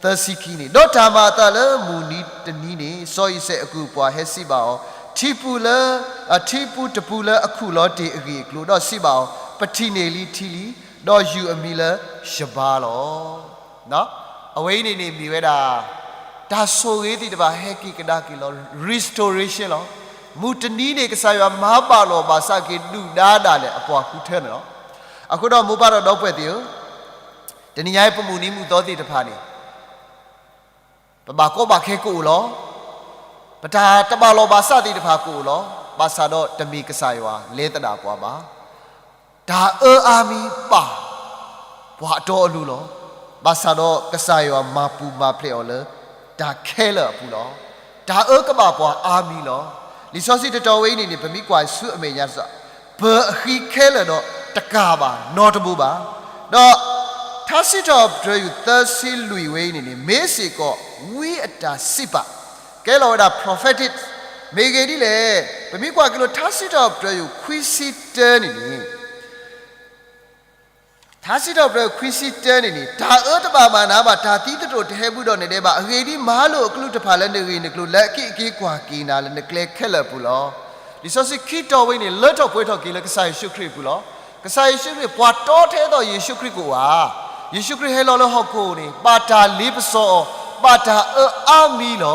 သၢဆံခံန့ၣ်, ဒီးတၢ်မၤအသးလၢမုၢ်နံၤတနံၤန့ၣ် စီၤအံၤစဲးအကုၢ်အပှၤဟဲစံးဘၣ်အီၤ, ထံပူၤလၢ, ထံပူၤတပူၤလၢအခုၣ်လီၤတ့ၢ်အဂ့ၢ်အကျိၤ, ဒီးစံးဘၣ်အီၤ, ပထံၣ်န့ၢ်လံထံလံ, ဒီးယုၢ်အမံၤလၢယဘါလီၤ. အဝဲအံၤန့ၣ်န့ၣ်မ့ၢ်ဝဲဒၣ် တၢ်ဆိၣ်ဂ့ၤသ့ၣ်တဖၣ်ဟဲက့ၤကဒါက့ၤလီၤ, restoration လီၤ. မုၢ်တနံၤန့ၣ် ကစၢ်ယွၤမၤဘၣ်လီၤဘၣ်စးက့ၤဒုၣ်ဒါဒၣ်လဲာ်အပှၤဃုထၢန့ၣ်လီၤ. အဃိဒီးမိၢ်ပၢ်ဒီးဒီပုၢ်ဝဲၢ်သ့ၣ်ဧၢ, တနံၤညါအံၤပမုၢ်နံၤမုၢ်သီသ့ၣ်တဖၣ်န့ၣ် ပဘၣ်ကီဘၣ်ခဲကအိၣ်လီၤ. ပတၢ်တဘၣ်လီၤဘၣ်စးသ့ၣ်တဖၣ်ကအိၣ်လီၤ. ဘၣ်ဆၣ်ဒီးတမ့ၢ်ကစၢ်ယွၤလဲၤသဒၣ်ပှၤဘၣ်. တၢ်အၢအါမံၤဘၣ်ပှၤအတီအလိၤလီၤ. ဘၣ်ဆၣ်ဒီးကစၢ်ယွၤမၤပူၤမၤဖျဲးအီၤလၢတၢ်ခဲလၢာ်အပူၤလီၤ. တၢ်အၢကဘၣ်ပှၤအါမံၤလီၤ. လံာ်စီဆှံတတီၤဝဲအံၤန့ၣ်န့ၣ် ပမ့ၢ်ကွၢ်ဆူအမဲာ်ညါစ့ၢ်, ပၢၤအဃံခဲလၢာ်ဒီးတကၢ်ဘၣ်နီတဘိဘၣ်. ဒီးထါစံးထီၣ်ပတြၢၤယိာ်သၢဆံလွံၢ်ဝဲအံၤန့ၣ်န့ၣ် မ့ၢ်စ့ၢ်ကီးဝံအတၢ်စံးပာ် ကဲလီၤဝဲဒၣ် prophetic မ့ၢ်ဂ့ၢ်ဒ်လဲၣ်. ပမ့ၢ်ကွၢ်က့ၤလၢထါစံးထီၣ်ပတြၢၤယိာ်ခွံဆံတၢန့ၣ်န့ၣ် ထါစံးထီၣ်ပတြၢၤခွံဆံတၢန့ၣ်န့ၣ် တၢ်အၢတဘၣ်မၤနၤဘၣ်, တၢ်သံသတြိာ်တဟဲဘူးဒီးနဒဲးဘၣ်. အဂ့ၢ်ဒ်အံၤ, မၤလိာ်အကလုၢ်တဖၣ်လၢနဂ့ၢ်နကျိၤ လၢအက့ၣ်အက့ၤကွၢ်က့ၤနၤလၢနကျဲခဲလၢာ်အပူၤလီၤ. လံာ်စီဆှံခံတီၤဝဲန့ၣ် လၢထီၣ်ပှဲၤထီၣ်က့ၤလၢကစၢ်ယ့ၣ်ၡူးခရံာ်အပူၤလီၤ. ကစၢ်ယ့ၣ်ၡူးခရံာ် ပှၤတီထဲသိးယ့ၣ်ၡူးခရံာ်ကအိၣ်ဧါ. ယ့ၣ်ၡူးခရံာ်ဟဲလီၤလၢဟီၣ်ခိၣ်န့ၣ် ဘၣ်တၢ်လ့ပစီအီၤ, ဘၣ်တၢ်အၢအါမံၤလီၤ.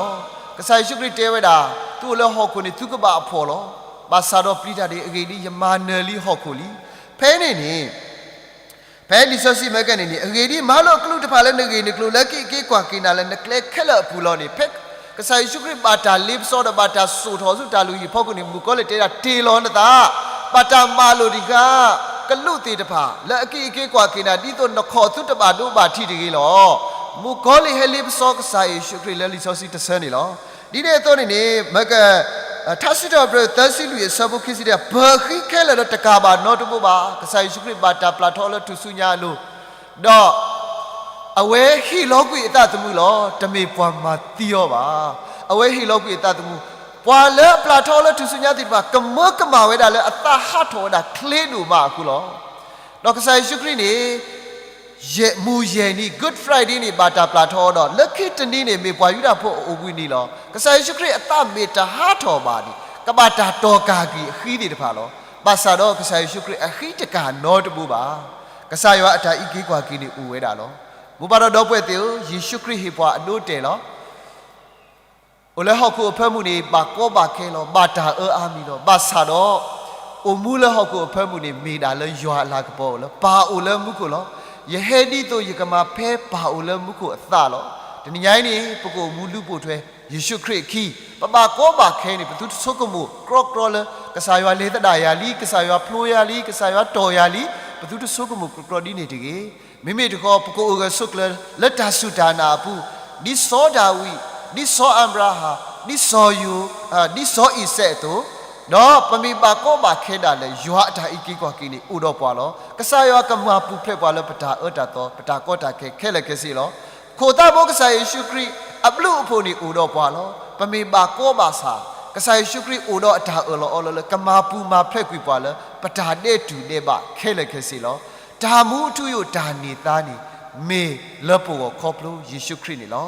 ကစၢ်ယ့ၣ်ၡူးခရံာ်တဲဝဲဒၣ်, သုအိၣ်လၢဟီၣ်ခိၣ်န့ၣ် သုကဘၣ်အဖှီၣ်လီၤ. ဘၣ်ဆၣ်ဒီးပျံၤတၢ်ဒ်အဂ့ၢ်ဒ်အံၤ, ယမၤနၢၤလံဟီၣ်ခိၣ်လံ. ဖဲန့ၣ်န့ၣ် ဖဲလံာ်စီဆှံမ့ၢ်ကဲန့ၣ်န့ၣ် အဂ့ၢ်ဒ်အံၤ, မၤလိာ်အကလုၢ်တဖၣ်လၢနဂ့ၢ်နကျိၤ လၢအက့ၣ်အက့ၤကွၢ်က့ၤနၤလၢနကျဲခဲလၢာ်အပူၤလီၤန့ၣ်, ဖဲကစၢ်ယ့ၣ်ၡူးခရံာ်ဘၣ်တၢ်လ့ပစီဒီး ဘၣ်တၢ်စိာ်ထီၣ်ဆူတၢ်လုၢ်ဟံၣ်ဖီခိၣ်န့ၣ် မုၣ်ကီၤလံၢ်တဲဒၣ်, တ့ၢ်လီၤနသး, ဘၣ်တၢ်မၤလိာ်တံၢ်ဃာ်ကလူးသ့ၣ်တဖၣ် လၢအက့ၣ်အက့ၤကွၢ်က့ၤနၤ ဒ်သိးနခီၣ်သုတဘၣ်ဒိဘၣ်ထံးတဂ့ၤလီၤ. မုၣ်ကီၤလံၢ်ဟဲလ့ပစီကစၢ်ယ့ၣ်ၡူးခရံာ်လၢလံာ်စီဆှံတဆၢန့ၣ်လီၤ. ဒ်န့ၣ်အသိးန့ၣ်န့ၣ် မ့ၢ်က ထါစံးထီၣ်ပတြၢၤသၢဆံလွံၢ်အဆၢဖိခံဆံတၢ, ပၢၤအဃံခဲလၢာ်ဒီးတကၢ်ဘၣ်နီတဘိဘၣ်. ကစၢ်ယ့ၣ်ၡူးခရံာ်ဘၣ်တၢ်ပျၢ်ထီအီၤလၢထူၣ်စုညါအလိၤ, ဒီးအဝဲဟ့ၣ်လီၤကွံာ်အသးသမူလီၤ. တမ့ၢ်ပှၤမၤသံအီၤဘၣ်. အဝဲဟ့ၣ်လီၤကွံာ်အသးသမူ, ပှၤလၢအပျၢ်ထီအီၤလၢထူၣ်စုညါသ့ၣ်တဖၣ် ကမၢကမၣ်ဝဲဒၣ်လၢအသးဟးထီၣ်ဝဲဒၣ်ချ့ဒိၣ်မးအဃိလီၤ. ဒီးကစၢ်ယ့ၣ်ၡူးခရံာ်န့ၣ် မုၢ်ယဲၢ်နံၤ Good Friday န့ၣ် ဘၣ်တၢ်ပျၢ်ထီအီၤဒီး လၢခံတနံၤန့ၣ် မ့ၢ်ပှၤယူဒၤဖိအအိၣ်ဘှံးနံၤလီၤ. ကစၢ်ယ့ၣ်ၡူးခရံာ်အသးမ့ၢ်တဟးထီၣ်ဘၣ်န့ၣ် ကဘၣ်တၢ်တီၢ်ကၢ်ကွံာ်အဃံသ့ၣ်တဖၣ်လီၤ. ဘၣ်ဆၣ်ဒီးကစၢ်ယ့ၣ်ၡူးခရံာ်အဃံတကၢ်နီတဘိဘၣ်. ကစၢ်ယွၤအတၢ်အံးက့ၤကွၢ်က့ၤန့ၣ်အိၣ်ဝဲဒၣ်လီၤ. မိၢ်ပၢ်ဒီးဒီပုၢ်ဝဲၢ်သ့ၣ်ဧၢ, ယ့ၣ်ၡူးခရံာ်ဟ့ၣ်ပှၤအဒိအတဲာ်လီၤ. အိၣ်လၢဟီၣ်ခိၣ်အဖၢမုၢ်န့ၣ် ဘၣ်ကီဘၣ်ခဲလီၤ, ဘၣ်တၢ်အၢအါမံၤလီၤ. ဘၣ်ဆၣ်ဒီး အိၣ်မူလၢဟီၣ်ခိၣ်အဖၢမုၢ်န့ၣ် မ့ၢ်ဒၣ်လၢယွၤအလၤကပီၤအိၣ်လၢပၢ်အိၣ်လၢမူခိၣ်လီၤ. ယဟဲဒ်သိးယကမၤဖဲပၢ်အိၣ်လၢမူခိၣ်အသးလီၤ. တနံၤညါအံၤန့ၣ် ပကအိၣ်မူလုၢ်ပိာ်ထွဲ ယ့ၣ်ၡူးခရံာ်အခံ, ပဘၣ်ကီဘၣ်ခဲန့ၣ် ပသုတဆိကမိၣ်ကြီကြီလၢ ကစၢ်ယွၤလဲၤသဒၣ်ယၤလံ, ကစၢ်ယွၤဖျိယၤလံ, ကစၢ်ယွၤတီၢ်ယၤလံ, ပသုတဆိကမိၣ်ကြီကြီဒ်န့ၣ်တဂ့ၤ. မ့မ့ၢ်တခီ ပကအိၣ်ဂၢၢ်ဆိးကျၢၤလၢတၢ်စူၢ်တၢ်နာ်အပူၤ, ဒ်စီၤဒၤဝံး, ဒ်စီၤအၤဘြၤဟၣ်, ဒ်စီၤယိၤ, ဒ်စီၤအံၤစဲးအသိး, ဒီးပမ့ၢ်ဘၣ်ကီဘၣ်ခဲဒၣ်လဲာ် ယွၤအတၢ်အံးက့ၤကွၢ်က့ၤန့ၣ်အိၣ်ဒီးပှၤလီၤ. ကစၢ်ယွၤကမၤပူၤဖျဲးပှၤလၢပတၢ်အၢတၢ်သီ ပတၢ်ကီတၢ်ခဲခဲလၢာ်ခဲဆ့လီၤ. ခိၣ်သးဘိကစၢ်ယ့ၣ်ၡူးခရံာ်အဘျုးအဖှိၣ်န့ၣ်အိၣ်ဒီးပှၤလီၤ. ပမ့ၢ်ဘၣ်ကီဘၣ်ဆၣ် ကစၢ်ယ့ၣ်ၡူးခရံာ်အိၣ်ဒီးအတၢ်အၢၣ်လီၤအီလီၤလၢ ကမၤပူၤမၤဖျဲးကွံာ်ပှၤလၢ ပတၢ်ဒဲးတူၢ်ဒဲးဘးခဲလၢာ်ခဲဆ့လီၤ. တၢ်မူအထူအယိာ်တၢ်န့ၢ်သါန့ၣ် မ့ၢ်လၢပဂီၢ်ခီဖျိယ့ၣ်ၡူးခရံာ်န့ၣ်လီၤ.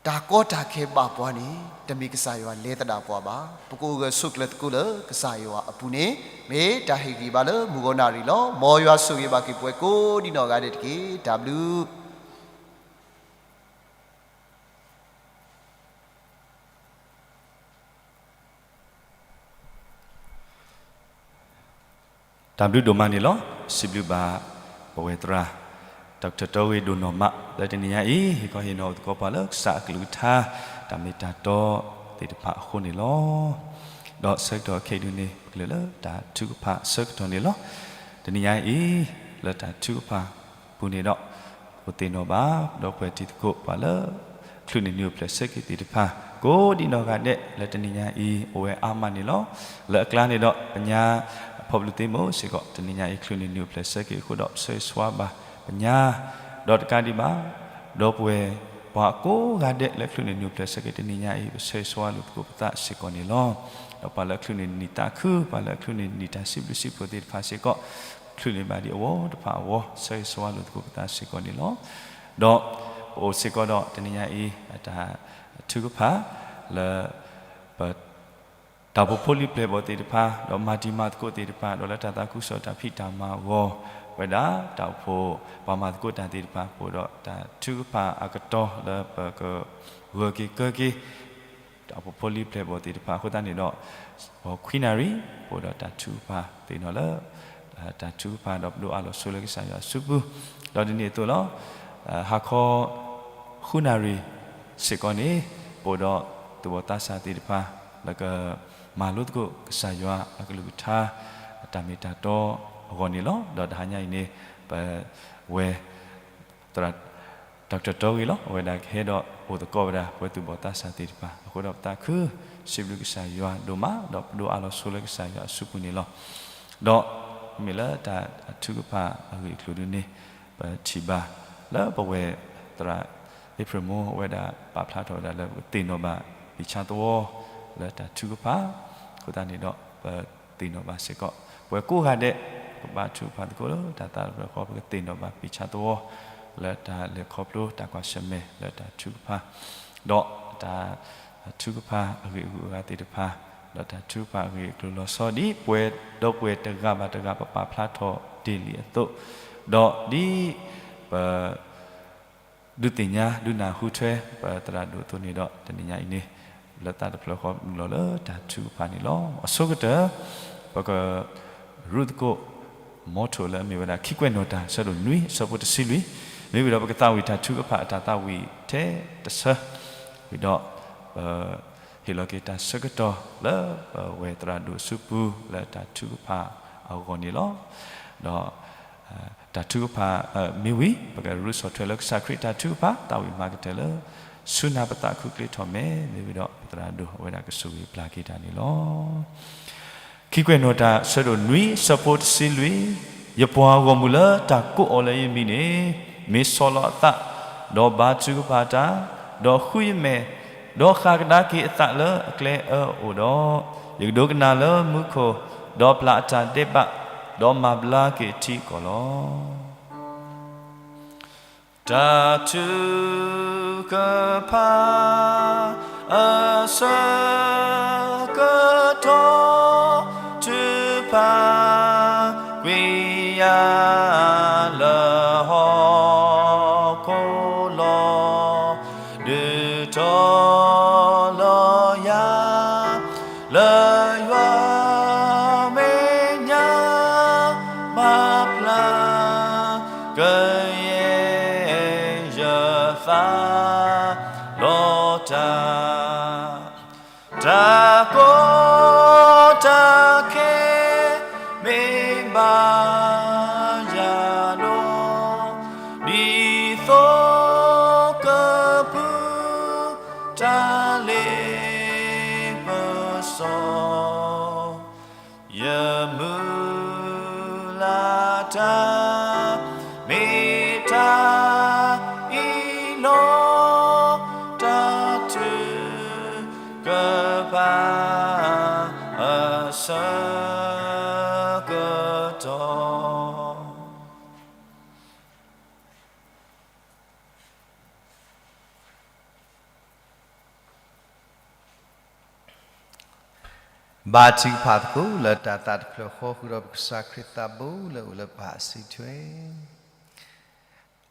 တၢ်ကီတၢ်ခဲဘၣ်ပှၤန့ၣ် တမ့ၢ်ကစၢ်ယွၤလဲၤသဒၣ်ပှၤဘၣ်. ပကအိၣ်ဂၢၢ်ဆိးကျၢၤသကိးလၢကစၢ်ယွၤအပူၤန့ၣ် မ့ၢ်တၢ်ဟ့ၣ်ဂံၢ်ဘါလၢမုၢ်ဂီၤနၣ်ရံၣ်လီၤ. မ်ယွၤဆိၣ်ဂ့ၤဘၣ်က့ၤပှၤကိးဒံနီၢ်ဂၤဒဲးတက့ၢ်. တၢ်ဘျုးတၢ်ဘျုးဒိၣ်မးန့ၣ်လီၤ. စံးဘျုးဘၣ်ပဝဲသရၣ် ဒီကထၢၣ်တီဂ့ၤဒိၣ်နီၢ်မး လၢတနံၤညါအံၤ ဟ့ၣ်ခီဟ့ၣ်နီၤအိၣ်သကိးပှၤလၢကစၢ်အကလုၢ်ကထါ တၢ်မ့ၢ်တၢ်တီသ့ၣ်တဖၣ်အဃိန့ၣ်လီၤ. ဒီးဆၢကတီၢ်ခဲအံၤဒုန့ၣ် ပကလဲၤလၢတၢ်ထုကဖၣ်အဆၢကတီၢ်န့ၣ်လီၤ. တနံၤညါအံၤ လၢတၢ်ထုကဖၣ်ပူၤန့ၣ်ဒီး အိၣ်သ့ၣ်နီၣ်ဘၣ် ဒီပုၢ်ဝဲၢ်တံၤသကိးပှၤလၢ ချုးန့ၢ်နုာ်အိၣ်ဖျဲၣ်ဆၢက့ၤသ့ၣ်တဖၣ် ကိးဒံနီၢ်ဂၤဒဲး လၢတနံၤညါအံၤ အိၣ်ဝဲအါမးန့ၣ်လီၤ. လၢအကျါန့ၣ်ဒီး ပညါ အဖီဘျုးသ့ၣ်မိၤစ့ၢ်ကီး တနံၤညါအံၤ ချုးန့ၢ်နုာ်အိၣ်ဖျဲၣ်ဆၢက့ၤအဃိဒီး ပဆၢဂ့ၤဆၢဝါဘၣ်ပညါ ဒီးတကးဒံးဘၣ် ဒီပုၢ်ဝဲၢ်ပှၤကိးဂၤဒဲးလၢချုးန့ၢ်နုာ်အိၣ်ဖျဲၣ်ဆၢက့ၤတနံၤညါအံၤ ပဆၢဂ့ၤဆၢဝါလိာ်သကိးပသးစ့ၢ်ကီးန့ၣ်လီၤ. ဒီးပှၤလၢအချုးန့ၢ်နံၣ်သးခု ပှၤလၢအချုးန့ၢ်နံၣ်တၢ်စံးဘျုးစံးဖှိၣ်သ့ၣ်တဖၣ်စ့ၢ်ကီး ချုးန့ၢ်ဘၣ်ဒံးအဝီတဖၣ်အဂီၢ် ဆၢဂ့ၤဆၢဝါလိာ်သကိးပသးစ့ၢ်ကီးန့ၣ်လီၤ. ဒီးပအိၣ်စ့ၢ်ကီးဒီးတနံၤညါအံၤ တၢ်ထုကဖၣ်လၢ ပ တၢ်အိၣ်ဖှိၣ်ဖိလံၤပျဲၢ်ဘီၣ်သ့ၣ်တဖၣ် ဒီးမၤတံၤမၤသကိးသ့ၣ်တဖၣ် ဒီးလၢတၢ်သးခုကစီၣ်တၢ်ဖံးတၢ်မၤအဂီၢ် ဝဲဒၣ်တၢ်အိၣ်ဖှိၣ်ပှၤမၤသကိးတၢ်သ့ၣ်တဖၣ် ပအိၣ်ဒီးတၢ်ထုကဖၣ်အကတီၢ်လၢပကဂၢၢ်က့ၤကၢက့ၤ တၢ်အိၣ်ဖှိၣ်ဖိလံၤပျဲၢ်ဘီၣ်သ့ၣ်တဖၣ် အဃိသတးန့ၣ်ဒီး ပခွံနၣ်ရံၣ် ပအိၣ်ဒီးတၢ်ထုကဖၣ်သ့ၣ်နီၣ်လၢ တၢ်ထုကဖၣ်ဒီးပဒိးအးလီၤဆိလၢကစၢ်ယွၤအစုပူၤ ဒီးဒ်န့ၣ်အသိးလီၤ. ဟါခီ ဃုနၣ်ရံၣ်စ့ၢ်ကီးန့ၣ် ပအိၣ်ဒီးသူၣ်ဘီၣ်သးစၢ်သ့ၣ်တဖၣ် လၢကမၤလိသကိးကစၢ်ယွၤအကလုၢ်ကထါ အတၢ်မ့ၢ်တၢ်တီအဂီၢ်န့ၣ်လီၤ. ဒီးတဟါညါအံၤန့ၣ် ပဝဲ သရၣ် doctor တီဂ့ၤလီၤ အဝဲဒၣ်ကဟဲဒီးအိၣ်သကိးဝဲဒၣ်ပှၤသူၣ်ဘီၣ်သးစၢ်သ့ၣ်တဖၣ် အဃိဒီးပသးခု စံးဘျုးကစၢ်ယွၤဒိၣ်မး ဒီးပဒိးအးလီၤဆိလၢကစၢ်ယွၤအစုပူၤန့ၣ်လီၤ. ဒီးမ့ၢ်လၢတၢ်ထုကဖၣ်အဂ့ၢ်အကျိၤဒ်န့ၣ် ပထံၣ်ဘၣ် လၢပဝဲၢ်သရၣ် April မိၢ် အဝဲဒၣ်ပာ်ဖျါထီၣ်ဝဲဒၣ်လၢပကသ့ၣ်နီၣ်ဘၣ် ပံၢ်ဆါသဝီ လၢတၢ်ထုကဖၣ် အဃိသတးန့ၣ်ဒီး ပသ့ၣ်နီၣ်ဘၣ်စ့ၢ်ကီး ပဝဲၢ်ကိးဂၤဒဲး ပကဘါထုကဖၣ်သကိးလၢတၢ်သးတဖျၢၣ်ဃီ ပကသ့ၣ်နီၣ်ဘၣ်ပံၢ်ဆါသဝီ လၢတၢ်လဲၤခီဖျိတၢ်ကွၢ်ဆၢၣ်မဲာ်လၢတၢ်ထုကဖၣ် ဒီးတၢ်ထုကဖၣ်အဂ့ၢ်အဂုၤအဂၤသ့ၣ်တဖၣ် ဒီးတၢ်ထုကဖၣ်အဂ့ၢ်အကျိၤလီၤဆီဒ်ပဝဲၢ်ဒီပုၢ်ဝဲၢ်တဂၤဘၣ်တဂၤပပာ်ဖျါထီၣ်တ့ၢ်လံအသိး ဒီးဒ်ပ ဒုးသ့ၣ်ညါဒုးနၢ်ဟူထွဲ ပသရၣ်ဒိၣ်အသိးန့ၣ်ဒီး တနံၤညါအံၤန့ၣ် လၢသးတဖျၢၣ်ဃီမုၢ်လီၤလၢတၢ်ထုကဖၣ်န့ၣ်လီၤ. အဆိကတၢၢ် ပကရူၢ်သကိး motto လၢအမ့ၢ်ဝဲဒၣ် ခံကွဲးနီၣ်တၢ် ဆၢဒိၣ်နွံ ဆၢဖိတဆံလွံၢ် မ့ၢ်ဝံၤဒီးပကသးဝံၣ်တၢ်ထုကဖၣ်အတၢ်သးဝံၣ်ထဲတဆၢ ဝံၤဒီး ပ ဟ့ၣ်လီၤက့ၤတၢ်ဆၢကတီၢ်လၢပဝဲၢ်သရၣ်ဒိၣ်အစုပူၤလၢတၢ်ထုကဖၣ်အဂီၢ်န့ၣ်လီၤ. ဒီး တၢ်ထုကဖၣ်မ့ၢ်ဝံၤ ပကရူးဆီၣ်ထွဲလၢကစၢ်ခရံာ်တၢ်ထုကဖၣ် သးဝံၣ်မၤကတၢၢ်လၢ ဆူနၢ်ပသးခုချ့ထီၣ်မဲာ် မ့ၢ်ဝံၤဒီးပသရၣ်ဒိၣ်အဝဲဒၣ်ကဆိၣ်ဂ့ၤပျၢ်က့ၤတၢ်န့ၣ်လီၤ. ခံကွဲးနီၣ်တၢ် ဆၢဒိၣ်နွံ ဆၢဖိတဆံလွံၢ်, ယပှၤဂီၢ်မုၢ်လၢတၢ်ကိးအီၤလၢယမံၤန့ၣ် မ့ၢ်ဆီၣ်လီၤအသး, ဒီးဘါထုကဖၣ်တၢ်, ဒီးဃုယမဲာ်, ဒီးဃၣ်ကဒါက့ၤအသးလၢအကျဲအၢအအိၣ်ဒီး, ယကဒိကနၣ်လၢမူခိၣ်, ဒီးပျၢ်အတၢ်ဒဲးဘး, ဒီးမၤဘျါက့ၤအထံအကီၢ်လီၤ. တၢ်ထုကဖၣ်အဆၢကတီၢ် ထုကဖၣ်ကွံာ်ယၤလၢဟီၣ်ခိၣ်လီၤ. ဒုးတီလီၤယၤ လၢယွၤမဲာ်ညါ ဘၣ်ဖျါ ကယဲၢ်ယသးလီၤတၢ်, တၢ်ကီတၢ်ခဲ မ့ၢ်ဘၣ်ယၤဒီး, ဒ်သိးကပုၢ် တၢ်လ့ပစီ, ယမုၢ်လၢ်တၢ် မ့ၢ်တၢ်အံၤလီၤ. တၢ်ထုကဖၣ် အဆၢကတီၢ် ဘါထုကဖၣ်သကိးလၢတၢ်သးတဖျၢၣ်ဃီ ဃုာ်ဒီးပကစၢ်ခရံာ်သးဘိလၢအိၣ်လၢပၢ်အစုထွဲ,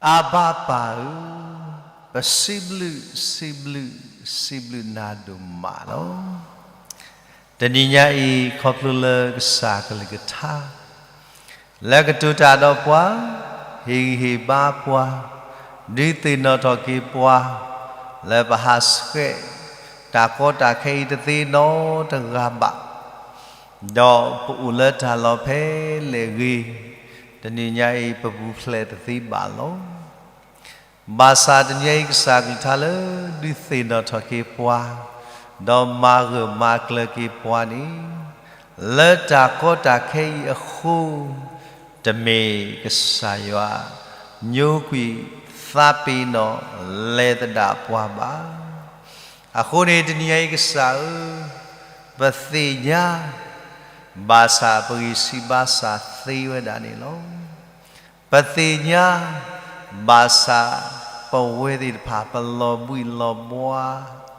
အဘၣ်ပၢ်ဧၢ, ပစံးဘျုး စံးဘျုး စံးဘျုးနၤဒိၣ်မးလီၤ. တနံၤညါအံၤ ခီဖျိလၢကစၢ်ကလုၢ်ကထါ လၢကတိၤတၢ်ဒီးပှၤ, ဟ့ၣ်ဂံၢ်ဟ့ၣ်ဘါပှၤ, ဒုးသ့ၣ်နီၣ်ထီၣ်က့ၤပှၤ, လၢပဟးဆှဲး တၢ်ကီတၢ်ခဲအံၤတသ့နီတဂၤဘၣ်, ဒီးပအိၣ်လၢတၢ်လီၢ်ဖဲလဲၣ်ဂ့ၤ, တနံၤညါအံၤ ပပူၤဖျဲးတသ့ဘၣ်လီၤ. ဘၣ်ဆၣ်တနံၤအံၤ ကစၢ်ကလုၢ်ကထါလၢဒုးသ့ၣ်နီၣ်ထီၣ်က့ၤပှၤ, ဒီးမၤဂၢၢ်မၤကျၢၤက့ၤပှၤန့ၣ်, လၢတၢ်ကီတၢ်ခဲအံၤအဃိ, တမ့ၢ်ကစၢ်ယွၤ ညိကွံာ်သးပ့ၤနီၣ်လဲၤသဒၣ်ပှၤဘၣ်. အဃိန့ၣ် တနံၤအံၤ ကစၢ်ဧၢ, ပသ့ၣ်ညါ ဘၣ်ဆၣ်ပဂံၢ်စၢ်ဘါစၢ်သ့ဝဲဒၣ်န့ၣ်လီၤ. ပသ့ၣ်ညါ ဘၣ်ဆၣ် ပဝဲသ့ၣ်တဖၣ် ပလီၤဘှံးလီၤဘှါ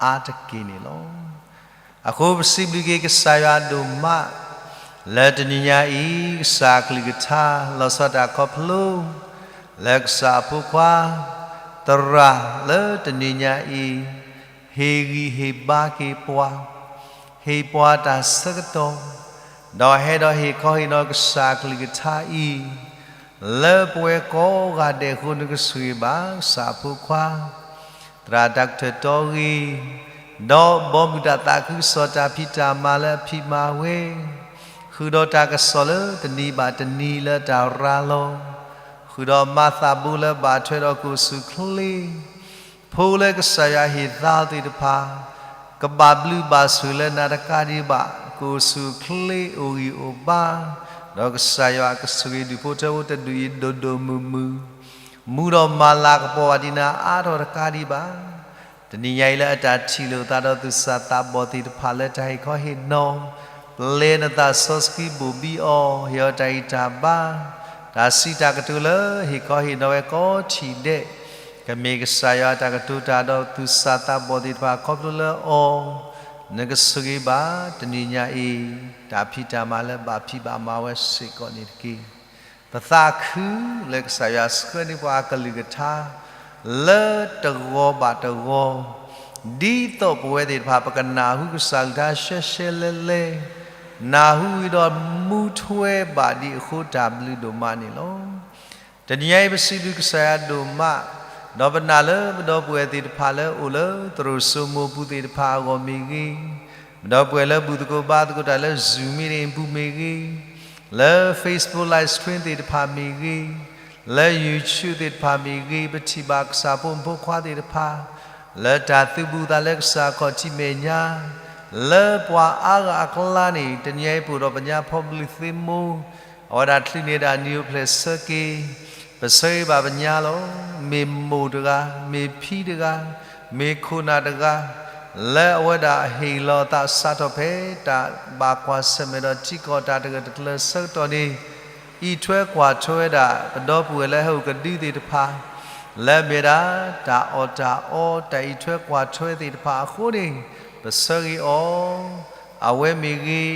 အါတက့ၢ်န့ၣ်လီၤ. အဃိပစံးဘျုးက့ၤကစၢ်ယွၤဒိၣ်မး လၢတနံၤညါအံၤ ကစၢ်အကလုၢ်ကထါ လီၤဆီဒၣ်တၢ်ခီဖျိ လၢကစၢ်အဖိခွါ သရၣ်လၢတနံၤညါအံၤ ဟ့ၣ်ဂံၢ်ဟ့ၣ်ဘါက့ၤပှၤ, ဟ့ၣ်ပှၤတၢ်ဆၢကတီၢ်, ဒီးဟဲဒီးဟ့ၣ်ခီဟ့ၣ်နီၤကစၢ်အကလုၢ်ကထါအံၤ လၢပဝဲကိးဂၤဒဲးအဃိ နကဆိၣ်ဂ့ၤဘၣ် ကစၢ်အဖိခွါ သရၣ် Doctor တီဂ့ၤ, ဒီးဘီမုၢ်တၢ်သးခုကစီၣ် တၢ်ဖံးတၢ်မၤလၢအဖံးမၤဝဲ, ဃုာ်ဒီးတၢ်ကစီၣ်လၢတနံၤဘၣ်တနံၤလၢတၢ်ရၤလီၤ, ဃုာ်ဒီးမၤသးဘိလၢဘၣ်ထွဲဒီးကအိၣ်ဆူၣ်အိၣ်ချ့ ဖိလၢကစၢ်ယွၤဟ့ၣ်သါသ့ၣ်တဖၣ် ကဘၣ်ဘျုးဘၣ်ဆိၣ်လၢနၤတကးဒံးဘၣ် ကအိၣ်ဆူၣ်အိၣ်ချ့အိၣ်ဂံၢ်အိၣ်ဘါ, ဒီးကစၢ်ယွၤကဆိၣ်ဂ့ၤဒူၣ်ဖိထၢဖိတဒူၣ်အံၤဒိၣ်ဒိၣ်မုၢ်မုၢ်, မူဒီးမၤလၤကပီၤဘၣ်ဒံးနၤအါထီၣ်တကးဒံးဘၣ် တနံၤညါအံၤလၢအတၢ်ထံၣ်လိာ်သးဒီးသူၣ်စၢ်သးဘီၣ်သ့ၣ်တဖၣ်လၢတၢ်ဟ့ၣ်ခီဟ့ၣ်နီၤ, ပျဲနသးစီဆှံဘိၣ်ဘံအီၤ, ဟ့ၣ်အီၤတၢ်ဂံၢ်တၢ်ဘါ, တၢ်စံးတၢ်ကတိၤလၢဟ့ၣ်ခီဟ့ၣ်နီၤဝဲကိးထံၣ်ဒဲး, ကမ့ၢ်ကစၢ်ယွၤအတၢ်ကတိၤတၢ်ဒီးသူၣ်စၢ်သးဘီၣ်သ့ၣ်တဖၣ်ခီဖျိလၢအီၤ, နကဆိၣ်ဂ့ၤဘၣ်တနံၤညါအံၤ, တၢ်ဖံးတၢ်မၤလၢဘၣ်ဖံးဘၣ်မၤဝဲစ့ၢ်ကီးန့ၣ်တက့ၢ်. ပသးခုလၢကစၢ်ယွၤဆှၢန့ၢ်ပှၤအကလုၢ်ကထါ လၢတဂီၤဘၣ်တဂီၤ, ဒ်သိးပဝဲသ့ၣ်တဖၣ် ပကနၢ်ဟူကစၢ်ကလုၢ်ကထါရှဲရှဲလဲလဲ, နၢ်ဟူဝံၤဒီးမူထွဲဘၣ်ဒံးအဃိတၢ်ဘျုးဒိၣ်မးန့ၣ်လီၤ. တနံၤညါအံၤပစံးဘျုးကစၢ်ယွၤဒိၣ်မး, ဒီးပနာ်လၢပဒီပုၢ်ဝဲၢ်သ့ၣ်တဖၣ်လၢအိၣ်လၢသရိာ်စိမိၤပူၤသ့ၣ်တဖၣ်အဂီၢ်မ့ၢ်ဂ့ၤ, ပဒီပုၢ်ဝဲၢ်လၢဘူၣ်သကိးဘါသကိးတၢ်လၢ Zoom meeting ပူၤမ့ၢ်ဂ့ၤ, လၢ Facebook live stream သ့ၣ်တဖၣ်မ့ၢ်ဂ့ၤ, လၢ YouTube သ့ၣ်တဖၣ်မ့ၢ်ဂ့ၤ, ပထံၣ်ဘၣ်ကစၢ်ဖိမုၣ်ဖိခွါသ့ၣ်တဖၣ် လၢတၢ်သုးဘူးသးလၢကစၢ်ခီၣ်ထံးမဲာ်ညါ, လၢပှၤအါဂၤအကျါန့ၣ် တနံၤညါအံၤပအိၣ်ဒီးပညါဖီဘျုးသ့မိ, အဝဲဒၣ်ချုးန့ၢ်ဒၣ်နံၤအိၣ်ဖျဲၣ်ဆၢက့ၤ, ပဆၢဂ့ၤဘၣ်ပညါလီၤ. မ့ၢ်မိၢ်တဂၤ, မ့ၢ်ဖံတဂၤ, မ့ၢ်ခိၣ်နၢ်တဂၤ, လၢအဝဲဒၣ်ဟ့ၣ်လီၤအသးစးထီၣ်ဖဲတၢ်ဘၣ်ကွၢ်ဆၢၣ်မဲာ်ဒီးထံကီၢ်တၢ်တဂၢၢ်တကျၢၤဆၢကတီၢ်န့ၣ်, အံးထွဲကွၢ်ထွဲဝဲဒၣ် ပဒီပုၢ်ဝဲၢ်လၢဟဲအိၣ်ကဒုသ့ၣ်တဖၣ်, လၢအမ့ၢ်ဝဲဒၣ် တၢ်အီၣ်တၢ်အီ တၢ်အံးထွဲကွၢ်ထွဲသ့ၣ်တဖၣ်အဃိန့ၣ်, ပဆၢဂ့ၤအီၤ, အဝဲမ့ၢ်ဂ့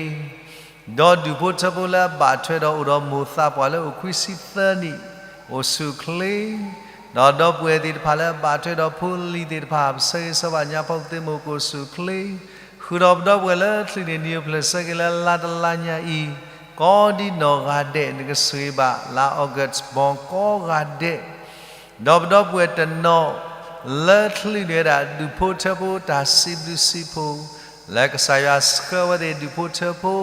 ၤ, ဒီးဒူၣ်ဖိထၢဖိလၢအဘၣ်ထွဲဒီးအိၣ်ဒီးမိၢ်သးပှၢ်လၢအိၣ်ခွံဆံသၢနံၣ်, အိၣ်ဆူၣ်အိၣ်ချ့, ဒီးဒီပုၢ်ဝဲၢ်သ့ၣ်တဖၣ်လၢအဘၣ်ထွဲဒီးဖိလံၤသ့ၣ်တဖၣ် ပဆၢဂ့ၤဆၢဝါညါဖီခိၣ်သ့မိၢ်ကအိၣ်ဆူၣ်အိၣ်ချ့, ဃုာ်ဒီးပဒီပုၢ်ဝဲၢ်လၢချုးန့ၢ်နံၤအိၣ်ဖျဲၣ်ဆၢက့ၤလၢလါတလါညါအံၤ, ကိးဒံနီၢ်ဂၤဒဲး နကဆိၣ်ဂ့ၤဘၣ် လါ August born ကိးဂၤဒဲး ဒီးပဒီပုၢ်ဝဲၢ်တနီၤ လၢချုးန့ၢ်ဝဲဒၣ်ဒူၣ်ဖိထၢဖိတၢ်စံးဘျုးစံးဖှိၣ်, လၢကစၢ်ယွၤဆှၢအဝဲသ့ၣ်ဒူၣ်ဖိထၢဖိ,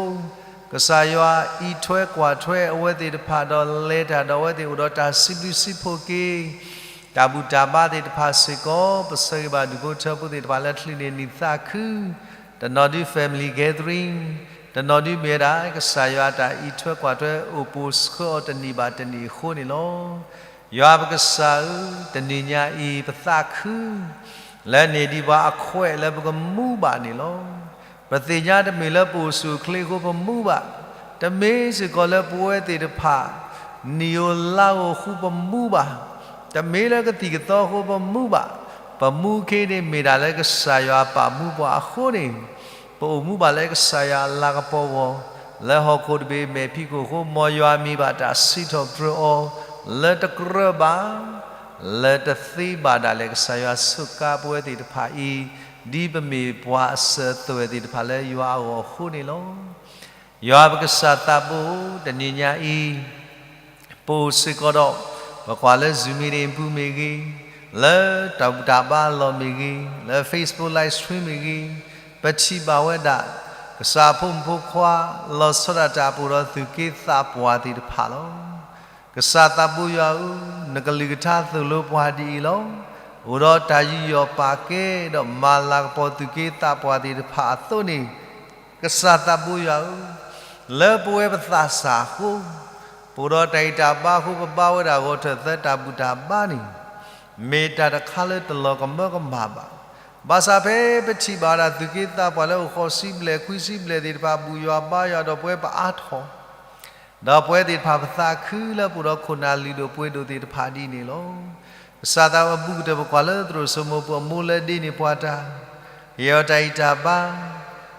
ကစၢ်ယွၤအံးထွဲကွၢ်ထွဲအဝဲသ့ၣ်တဖၣ်ဒီးလဲၤတၢ်ဒီးအဝဲသ့ၣ်အိၣ်ဒီးတၢ်စံးဘျုးစံးဖှိၣ်က့ၤ တၢ်ဘူၣ်တၢ်ဘါသ့ၣ်တဖၣ်စ့ၢ်ကီး, ပဆၢဂ့ၤဘၣ်ဒူၣ်ဖိထၢဖိသ့ၣ်တဖၣ်လၢချုးန့ၢ်နံၣ်သးခု, တနီၤဒုး family gathering, တနီၤဒုးမ့ၢ်ဝဲဒၣ် ကစၢ်ယွၤတၢ်အံးထွဲကွၢ်ထွဲအိၣ်ပိာ်ဆှၢအီၤတနံၣ်ဘၣ်တနံၣ်အဃိန့ၣ်လီၤ. ယွၤပကစၢ်ဧၢ, တနံၤညါအံၤ ပသးခု လၢန့ၢ်ဒံးပှၤအခွဲးလၢပကမူဘၣ်န့ၣ်လီၤ. ပသ့ၣ်ညါတမ့ၢ်လၢပအိၣ်ဆူၣ်အိၣ်ချ့အဃိပမူဘၣ်, တမ့ၢ်စ့ၢ်ကီးလၢပဝဲသ့ၣ်တဖၣ် နံၣ်ဧိၤလါဧိၤအဃိပမူဘၣ်, တမ့ၢ်လၢကသံၣ်ကသီအဃိပမူဘၣ်, ပမူခ့န့ၣ်မ့ၢ်ဒၣ်လၢကစၢ်ယွၤပာ်မူပှၤအဃိန့ၣ် ပအိၣ်မူဘၣ်လၢကစၢ်ယွၤအလၤကပီၤအဂီၢ်, လၢဟီၣ်ခိၣ်တဘ့ၣ်မဲာ်ဖံးခိၣ်အဃိ မ်ယွၤမ့ၢ်ဘၣ်တၢ်စံးထီၣ်ပတြၢၤအီၤ လၢတကြၢးဘၣ်, လၢတသ့ဘၣ်ဒၣ်လဲာ် ကစၢ်ယွၤစူးကါပဝဲသ့ၣ်တဖၣ်အံၤ, ဒ်ပမ့ၢ်ပှၤအစၢၤအသွဲၣ်သ့ၣ်တဖၣ်လၢယွၤအဂီၢ်အဃိန့ၣ်လီၤ. ယွၤပကစၢ်သးဘိ တနံၤညါအံၤ ပအိၣ်စ့ၢ်ကီးဒီး ပကွၢ်လၢ Zoom meeting ပူၤမ့ၢ်ဂ့ၤ, လၢတၢ်ဘူၣ်တၢ်ဘါအလီၢ်မ့ၢ်ဂ့ၤ, လၢ Facebook live stream မ့ၢ်ဂ့ၤ, ပထံၣ်ဘၣ်ဝဲဒၣ် ကစၢ်အဖိမုၣ်ဖိခွါ လီၤဆီဒၣ်တၢ်အပူၤဒီးသူၣ်က့သးပှၢ်သ့ၣ်တဖၣ်လီၤ. ကစၢ်သးဘိယွၤဧၢ, နကလုၢ်ကထါသိၣ်လိပှၤဒ်အံၤလီၤ. အိၣ်ဒီးတၢ်ယူးယီၣ်ပာ်ကဲ ဒီးမၤလၤကပီၤသူၣ်က့သးပှၢ်သ့ၣ်တဖၣ်အသိးန့ၣ်, ကစၢ်သးဘိယွၤဧၢ, လၢပဝဲပသးစၢ်အဃိ, ပအိၣ်ဒီးတၢ်ဂံၢ်တၢ်ဘါအဃိ ပဘါဝဲဒၣ်ဂီၤထၢၣ်သၢတၢ်ဘူၣ်တၢ်ဘါန့ၣ်, မ့ၢ်တၢ်တခါလၢတလီၤကမၢကမၣ်ဘၣ်. ဘၣ်ဆၣ်ဖဲပထံၣ်ဘၣ်ဝဲဒၣ်သူၣ်က့သးပှၢ်လၢအိၣ်ဃိးဆံဘျဲၣ်ခွံဆံဘျဲၣ်သ့ၣ်တဖၣ် ဘူၣ်ယွၤဘါယွၤဒီးပဝဲပအါထီၣ် ဒီးပဝဲသ့ၣ်တဖၣ်ပသးခုလၢပအိၣ်ဒီးခိၣ်နၢ်လုၢ်ဒိၣ်ပှ့ၤဒိၣ်သ့ၣ်တဖၣ်ဒ်န့ၣ်လီၤ. ကစၢ်သးအဘူးကတၢၢ် ပကွၢ်လၢသရိာ်စိမိၤပူၤ အမိၢ်လၢဒ့န့ၢ်ပှၤတၢ်, ဟ့ၣ်အီၤတၢ်ဂံၢ်တၢ်ဘါ,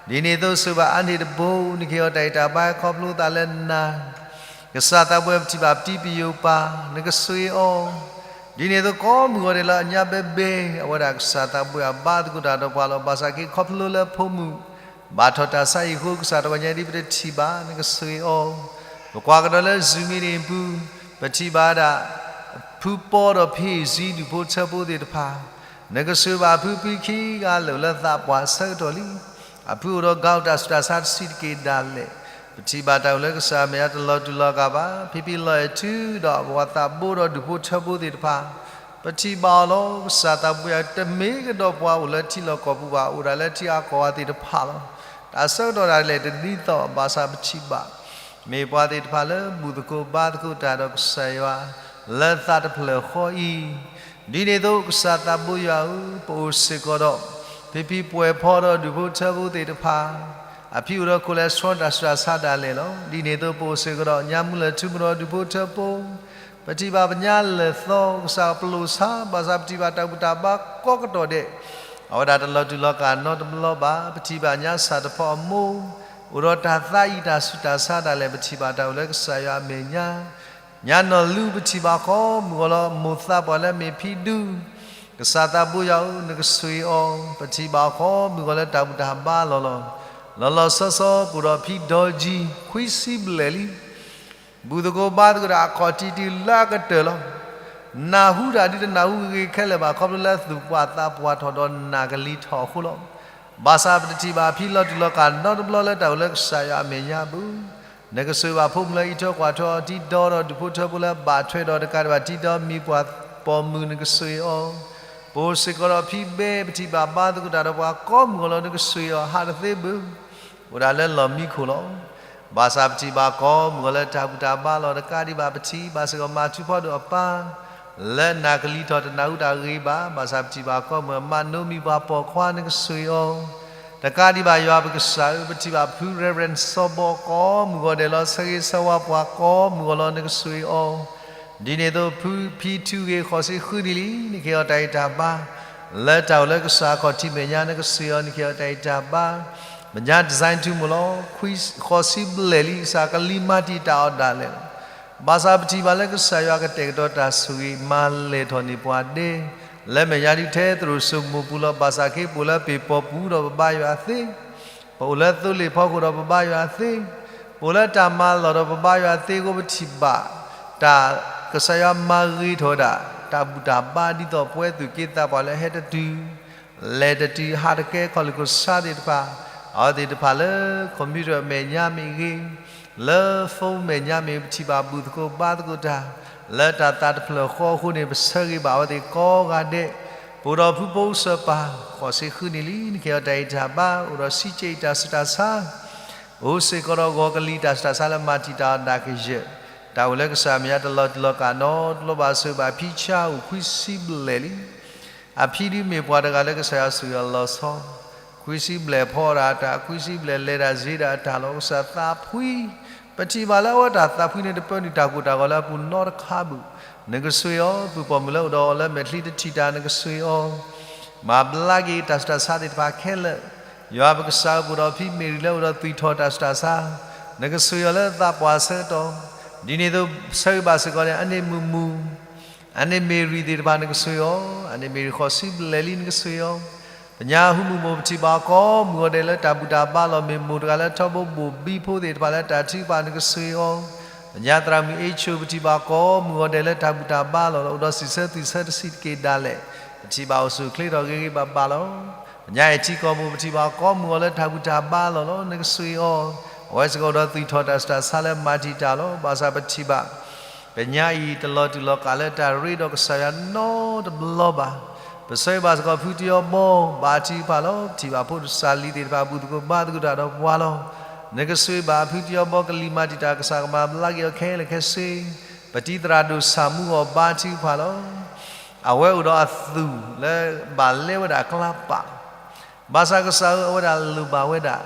ဒ်န့ၣ်အသိး ဆိၣ်ဂ့ၤဘၣ်အါန့ၢ်တဘိ, နကဟ့ၣ်အီၤတၢ်ဂံၢ်တၢ်ဘါ ခီဖျိသးလၢနၤ, ကစၢ်သးဘှဲ ပထံၣ်ဘၣ်ပတံပယိာ်ပၢ် နကဆိၣ်ဂ့ၤအီၤ, ဒ်န့ၣ်အသိး ကိးမုၢ်ဂီၤဒဲးလၢအညါဘဲဘဲ အဝဲဒၣ်ကစၢ်သးဘှဲအဘါသကိးတၢ်ဒီးပှၤလီၤ. ဘၣ်ဆၣ်က့ၤခီဖျိလၢဖိမုၣ် ဘၣ်ထီၣ်တၢ်ဆါအံၤအဃိ ကစၢ်တဂီၤညါဒ်ပတထံၣ်ဘၣ် နကဆိၣ်ဂ့ၤအီၤ, ပကွၢ်ကဒီးလၢ Zoom မံၤန့ၣ်အပူၤ ပထံၣ်ဘၣ်ဒၣ် ဖုပီဒီးဖံအ့ၣ်စံ ဒူၣ်ဖိထၢဖိသ့ၣ်တဖၣ်, နကဆိၣ်ဂ့ၤဘၣ်အဖုဖံခံဂၤလၢာ်လၢသးပှၢ်ဆၢကတီၢ်လံ, အဖုအိၣ်ဒီး gout တၢ်ဆူးတၢ်ဆါတဆံးတက့ၢ်ဒၣ်လဲာ်, ပထံၣ်ဘၣ်တၢ်အိၣ်လၢကစၢ်အမဲာ်ညါတလီၤတူာ်လီၤကာ်ဘၣ်, ဖံဖံလီၤအဲၣ်ထုဒီးပှၤသးဘိဒီးဒူၣ်ဖိထၢဖိသ့ၣ်တဖၣ်, ပထံၣ်ဘၣ်အီၤလီၤ. ကစၢ်သးဘှဲတမ့ၢ်ကဒီးပှၤအိၣ်လၢထံလီၢ်ကီၢ်ပူၤဘၣ်, အိၣ်ဒၣ်လၢထံအကီၢ်အံၤသ့ၣ်တဖၣ်လီၤ. တၢ်ဆၢကတီၢ်ဒၣ်လဲာ်တဒ်သိး ဘၣ်ဆၣ်ပထံၣ်ဘၣ် မ့ၢ်ပှၤသ့ၣ်တဖၣ်လၢဘူၣ်သကိးဘါသကိးတၢ်ဒီးကစၢ်ယွၤ လၢသးတဖျၢၣ်ဃီအံၤ, ဒ်န့ၣ်အသိး ကစၢ်သးဘိယွၤဧၢ, ပအိၣ်စ့ၢ်ကီးဒီး ဖံဖံပှဲၤဖီဒီးဒူၣ်ဖိထၢဖိသ့ၣ်တဖၣ်, အဖံအိၣ်ဒီး cholesterol တၢ်ဆူးတၢ်ဆါဒၣ်လဲာ်လီၤ. ဒ်န့ၣ်အသိး ပအိၣ်စ့ၢ်ကီးဒီး ညါမူလၢၢ်ထူမူဒီးဒူၣ်ဖိထၢဖိ, ပထံၣ်ဘၣ်ပညါလၢာ်သီ ကစၢ်ပလိာ်ဆါ, ဘၣ်ဆၣ်ပထံၣ်ဘၣ်တၢ်ဘူၣ်တၢ်ဘါကိးကတီၢ်ဒဲး, အဝဲဒၣ်တလီၤတူာ်လီၤကာ်နီတဘျီဘၣ်. ပထံၣ်ဘၣ်ညါစၢ်တဖီအမိၢ် အိၣ်ဒီးတၢ်သးအံၤတၢ်ဆူးတၢ်ဆါဒၣ်လဲာ်, ပထံၣ်ဘၣ်တၢ်အိၣ်လၢကစၢ်ယွၤအမဲာ်ညါ, ညါနီၢ်လူပထံၣ်ဘၣ်ကိးမုၢ်ဂီၤလီၤ. မိၢ်သးပှၢ်လၢမ့ၢ်ဖံဒူ ကစၢ်သးဘိယွၤဧၢ, နကဆိၣ်ဂ့ၤအီၤ, ပထံၣ်ဘၣ်အီၤကိးမုၢ်ဂီၤလၢတၢ်ဘူၣ်တၢ်ဘါလီၤလီၤ. လီၤလီၤဆီဆီ ပအိၣ်ဒီးဖံဒီကံ ခွံဆံဘျဲၣ်လံ. ဘူၣ်သကိးဘါသကိးတၢ်အခီၣ်ထံးတုၤလၢအကတၢၢ်လီၤ. နၢ်ဟူတၢ်ဒ်တနၢ်ဟူဂ့ၤခဲလၢာ်ဘၣ် ခီဖျိလၢသူၣ်ပှၢ်သးပှၢ်ထီၣ်ဒီးနၢ်ကလံၤထီၣ်အဃိလီၤ. ဘၣ်ဆၣ်ပတထံၣ်ဘၣ်အဖံလီၤတူာ်လီၤကာ်နီတဘျီလၢတၢ်အိၣ်လၢကစၢ်ယွၤအမဲာ်ညါအပူၤ, နကဆိၣ်ဂ့ၤဘၣ်ဖိမုၣ်လၢအံးထွဲကွၢ်ထွဲအီၤတံၤဒီး ဒူၣ်ဖိထၢဖိလၢဘၣ်ထွဲဒီးတကးဒံးဘၣ်တံၤဒီးမံၤပှၢ်ပိာ်မုၣ် နကဆိၣ်ဂ့ၤအီၤ, ပအိၣ်စ့ၢ်ကီးဒီးဖံဘဲ ပထံၣ်ဘၣ်ဘါသကိးတၢ်ဒီးပှၤကိးမုၢ်ဂီၤလီၤ နကဆိၣ်ဂ့ၤအီၤ ဟးတသ့ဘၣ် အိၣ်ဒၣ်လၢလီၢ်မံခိၣ်လီၤ. ဘၣ်ဆၣ်ပထံၣ်ဘၣ်ကိးမုၢ်ဂီၤလၢတၢ်ဘူၣ်တၢ်ဘါလီၤ တကးဒံးဘၣ် ပထံၣ်ဘၣ်စ့ၢ်ကီးမၤထူဖီဒိၣ်အပၢ် လၢနၢ်ကလံၤထီၣ်တနၢ်ဟူတၢ်ဂ့ၤဘၣ်, ဘၣ်ဆၣ်ပထံၣ်ဘၣ်ကိးမုၢ်အမးနိမံၤပှၢ်ပိာ်ခွါ နကဆိၣ်ဂ့ၤအီၤ, တကးဒံးဘၣ်ယွၤပကစၢ်ဧၢ, ပထံၣ်ဘၣ်ဖု Reverend စီၤဘီ ကိးမုၢ်ဂီၤဒဲးလီၤ ဆၢဂ့ၤဆၢဝါပှၤကိးမုၢ်ဂီၤလီၤ နကဆိၣ်ဂ့ၤအီၤ, ဒ်န့ၣ်အသိးဖု ဖံထူဂ့ၤဃိးဆံဃုနံၣ်လံ, နကဟ့ၣ်အီၤတၢ်ဂံၢ်တၢ်ဘါ လၢတၢ်အိၣ်လၢကစၢ်အခီၣ်ထံးမဲာ်ညါ နကဆိၣ်ဂ့ၤအီၤ နကဟ့ၣ်အီၤတၢ်ဂံၢ်တၢ်ဘါ, ပညါ design ထူမိၢ်လီၤ ဃိးဆံဘျဲၣ်လံ ကစၢ်ကလံၤမၤတံာ်တာ်အီၤဒၣ်လဲာ်လီၤ. ဘၣ်ဆၣ်ပထံၣ်ဘၣ်လၢကစၢ်ယွၤကတဲာ်ကတီၤတၢ်ဆိၣ်ဂ့ၤ မၤလဲၢ်ထီၣ်န့ၢ်ပှၤဒဲး လၢမဲာ်ညါဒ်ထဲသရိာ်စိမိၤပူၤလီၤ. ဘၣ်ဆၣ်က့ၤပအိၣ်လၢပ့ၢ်ပိာ်ပူၤဒီးပဘါယွၤသ့, ပအိၣ်လၢသိလ့ၣ်ဖီခိၣ်ဒီးပဘါယွၤသ့, ပအိၣ်လၢတၢ်မၤလီၢ်ဒီးပဘါယွၤသ့အဃိ ပထံၣ်ဘၣ် တၢ်ကစၢ်ယွၤမၤဂ့ၤထီၣ်ဝဲဒၣ် တၢ်ဘူၣ်တၢ်ဘါဒ်သိးပဝဲသူၣ်က့သးပှၢ်လၢဟဲတတုၤ လဲၤတတုၤ ဟးတကဲ ခီၣ်လ့ၢ်ခိၣ်ဆါသ့ၣ်တဖၣ်, အဝဲသ့ၣ်တဖၣ်လၢ computer အမဲာ်ညါမ့ၢ်ဂ့ၤ, လၢ phone မဲာ်ညါမ့ၢ်ဂ့ၤ ပထံၣ်ဘၣ်ဘူၣ်သကိးဘါသကိးတၢ် လၢတၢ်သးတဖျၢၣ်ဃီအဃိန့ၣ် ပဆၢဂ့ၤဘၣ်အဝဲသ့ၣ်ကိးဂၤဒဲး, ပအိၣ်ဒီးဖုဖိကစၢၢ်ပၢ် ဃိးဆံဃုနံၣ်လံ, နကဟ့ၣ်အီၤတၢ်ဂံၢ်တၢ်ဘါ, အိၣ်ဒီးဆံးကဲးအံၤတၢ်ဆူးတၢ်ဆါ အိၣ်စ့ၢ်ကီးဒီးဂီၤကလံၤတၢ်ဆူးတၢ်ဆါလၢမၤတံာ်တာ်အီၤဒၣ်ကယၢၢ်, တၢ်အိၣ်လၢကစၢ်အမဲာ်ညါတလီၤတူာ်လီၤကာ်နီတဘျီဘၣ် ဆိၣ်ဂ့ၤဘၣ်ဖံဆါအိၣ် ခွံဆံဘျဲၣ်လံ. အဖံဒုးမ့ၢ်ပှၤတဂၤလၢကစၢ်ယွၤဆိၣ်ဂ့ၤအီၤလီၤဆီ, ခွံဆံဘျဲၣ်ဖီဒၣ်တၢ်, ခွံဆံဘျဲၣ်လဲၤဒၣ်စ့ဒၣ်တၢ်လီၤ. ကစၢ်သးဖှံ, ပထံၣ်ဘၣ်လၢအဝဲတၢ်သးဖှံန့ၣ် တပၢနုာ်တၢ်ကိၢ်တၢ်ဂီၤလၢအပူၤနီတခါဘၣ်, နကဆိၣ်ဂ့ၤအီၤ, ပုၢ်ပိာ်မုၣ်လၢအိၣ်ဒီးအီၤလၢမဲာ်ချံတထံၣ်တၢ် နကဆိၣ်ဂ့ၤအီၤ မၤဘျါက့ၤတၢ်ဆူးတၢ်ဆါသ့ၣ်တဖၣ်ခဲလၢာ်, ယွၤပကစၢ်ဧၢ ပအိၣ်ဒီးဖံမ့ၢ်ရံၤလၢအိၣ်ဒီးသွံၣ်ထီၣ်တၢ်ဆူးတၢ်ဆါ, နကဆိၣ်ဂ့ၤအီၤလၢသးပှၢ်ဆၢကတီၢ်, ဒ်န့ၣ်အသိး ဆၢဂ့ၤဘၣ်စ့ၢ်ကီးန့ၣ် အန့ၣ်မုၢ်မုၢ်, အန့ၣ်မ့ၢ်ရံၤသ့ၣ်တဖၣ် နကဆိၣ်ဂ့ၤအီၤ, အန့ၣ်မ့ၢ်ရံၤဃိးဆံဘျဲၣ်လံ နကဆိၣ်ဂ့ၤအီၤ, ပညါဟူမုၢ်မိၢ် ပထံၣ်ဘၣ်အီၤကိးမုၢ်ဂီၤဒဲးလၢတၢ်ဘူၣ်တၢ်ဘါလီၤ မ့ၢ်မိၢ်တဂၤလၢထီဘိဘိၣ်ဘံဖိသ့ၣ်တဖၣ်လၢတၢ်ထုကဖၣ် နကဆိၣ်ဂ့ၤအီၤ, ပညါသရၣ်မုၣ်အ့ၣ်ဆိၣ် ပထံၣ်ဘၣ်အီၤကိးမုၢ်ဂီၤဒဲးလၢတၢ်ဘူၣ်တၢ်ဘါလီၤ အိၣ်ဒီးစံးဆၢသွံၣ်ဆၢတဆံးတက့ၢ်ဒၣ်လဲာ်, ပထံၣ်ဘၣ်အိၣ်ဆူၣ်အိၣ်ချ့ထီၣ်ဂ့ၤဂ့ၤဘၣ်ဘၣ်လီၤ. ပညါအဲၣ်ထံကီၢ်မိၢ် ပထံၣ်ဘၣ်အီၤကိးမုၢ်ဂီၤလၢတၢ်ဘူၣ်တၢ်ဘါလီၤလီၤ နကဆိၣ်ဂ့ၤအီၤ, အဝဲစ့ၢ်ကီးအိၣ်ဒီးသွံၣ်ထီၣ်တၢ်ဆူးတၢ်ဆါလၢမၤတံာ်တာ်လီၤ. ဘၣ်ဆၣ်ပထံၣ်ဘၣ် ပညါအံၤတလီၤတူာ်လီၤကာ်လၢတၢ်ရ့ဒီးကစၢ်ယွၤနီတဘျီဘၣ်. ပဆၢဂ့ၤဘၣ်စ့ၢ်ကီးဖုတယီဘီ ဘၣ်ထံကဖၣ်လီၤ. ပထံၣ်ဘၣ်ဖိတစၢ်လံၤသ့ၣ်တဖၣ် ဘူၣ်သကိးဘါသကိးတၢ်ဒီးပှၤလီၤ. နကဆိၣ်ဂ့ၤဘၣ်ဖုတယီဘီ ကလံၤမၤတံာ်တာ် ကစၢ်ကမၤဘျါက့ၤအီၤခဲလၢာ်ခဲဆ့, ပတံၤသရၣ်ဒိၣ်ဆၣ်မူအီၤဘါထံကဖၣ်လီၤ. အဝဲအိၣ်ဒီးအသူၣ်လၢဘၣ်လဲဝဲဒၣ်အကျါပာ် ဘၣ်ဆၣ်ကစၢ်ဧၢ အဝဲဒၣ်လိၣ်ဘၣ်ဝဲဒၣ်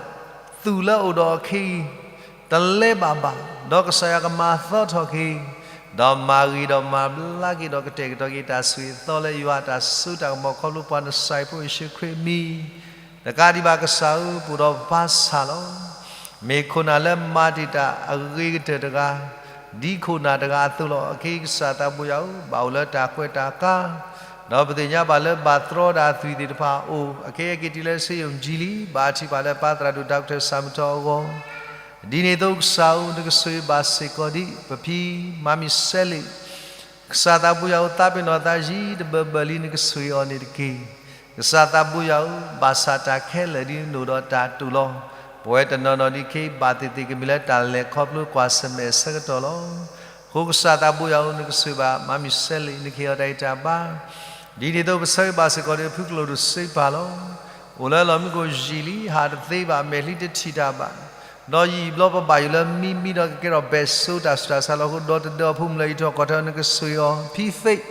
သူၣ်လၢအအိၣ်ဒီးအီၤခဲအံၤ တလဲဘၣ်ဘၣ်, ဒီးကစၢ်ယွၤကမၤသီထီၣ်က့ၤ ဒီးမၤဂ့ၤဒီးမၤဘျါက့ၤဒီးကတဲာ်ကတီၤက့ၤတၢ်ဆိၣ်ဂ့ၤအသီလၢယွၤအတၢ်စိတၢ်ကမီၤခီဖျိပှၤနစၤရ့းဖိယ့ၣ်ၡူးခရံာ်အမံၤ, တကးဒံးဘၣ်ကစၢ်ဧၢ ပအိၣ်ဒီးပၢ်ဆၣ်လီၤ. မ့ၢ်ခိၣ်နၢ်လၢမၤတ့ၢ်တၢ်အဂ့ၤကတၢၢ်တဂၤ, ဒ်ခိၣ်နၢ်တဂၤအသိးလီၤ. အခဲအံၤကစၢ်သးဘိယွၤဧၢ, ဘၣ်အိၣ်လၢတၢ်ကွဲးတၢ်ကါ, ဒီးပသ့ၣ်ညါဘၣ်လၢဘၣ်တြီတၢ်အသွံၣ်သ့ၣ်တဖၣ်အအိၣ်, အခဲအံၤက့ၤတုၤလၢဆေးရုံကြီးလံ, ဘါထုကဖၣ်လၢပၢ်သရၣ်ဒိၣ် Doctor စၣ်မုၢ်ထီၣ်အဂီၢ် ဒ်န့ၣ်အသိးကစၢ်ဧၢ နကဆိၣ်ဂ့ၤဘၣ်စ့ၢ်ကီးဒံး ပဖံမၤမံၤစဲလ့ၣ်, ကစၢ်သးဘိယွၤဧၢ, သးပ့ၤနီၣ်သးယံာ်တဘၢဘၢလံ နကဆိၣ်ဂ့ၤအီၤန့ၣ်တက့ၢ်. ကစၢ်သးဘိယွၤဧၢ, ဘၣ်ဆၣ်တၢ်ခဲလၢာ်ဒ်နအိၣ်ဒီးတၢ်တိာ်လီၤ. ပဝဲတနီၤနီၤဒ်ခဲအံၤ ဘၣ်သ့ၣ်သ့ၣ်ကမ့ၢ်လၢတၢ်လဲၤခီဖျိကွၢ်ဆၢၣ်မဲာ်အဆၢကတီၢ်လီၤ. အဃိကစၢ်သးဘိယွၤဧၢ, နကဆိၣ်ဂ့ၤဘၣ်မၤမံၤစဲလ့ၣ်, နကဟ့ၣ်အီၤတၢ်ဂံၢ်တၢ်ဘါ ဒ်န့ၣ်အသိးပဆၢဂ့ၤဘၣ်စ့ၢ်ကီးဒီး ဖုကလိာ်ဒိၣ်စ့ပၢ်လီၤ. အိၣ်လၢလီၢ်မံခိၣ်ယံာ်လံ, ဟးတသ့ဘၣ်, မဲာ်ချံတထံၣ်တၢ်ဘၣ်, ဒီးယံာ်ဘျီပဘၣ်ယိၣ်လၢမံမံဒီးကကဲထီၣ်ဘဲၣ်စိတၢ်ဆူးတၢ်ဆါလီၤ. အဃိဒီတဒၢအဖိမုၣ်လၢအံးထွဲကွၢ်ထွဲ နကဆိၣ်ဂ့ၤအီၤ ဖံသ့ၣ်,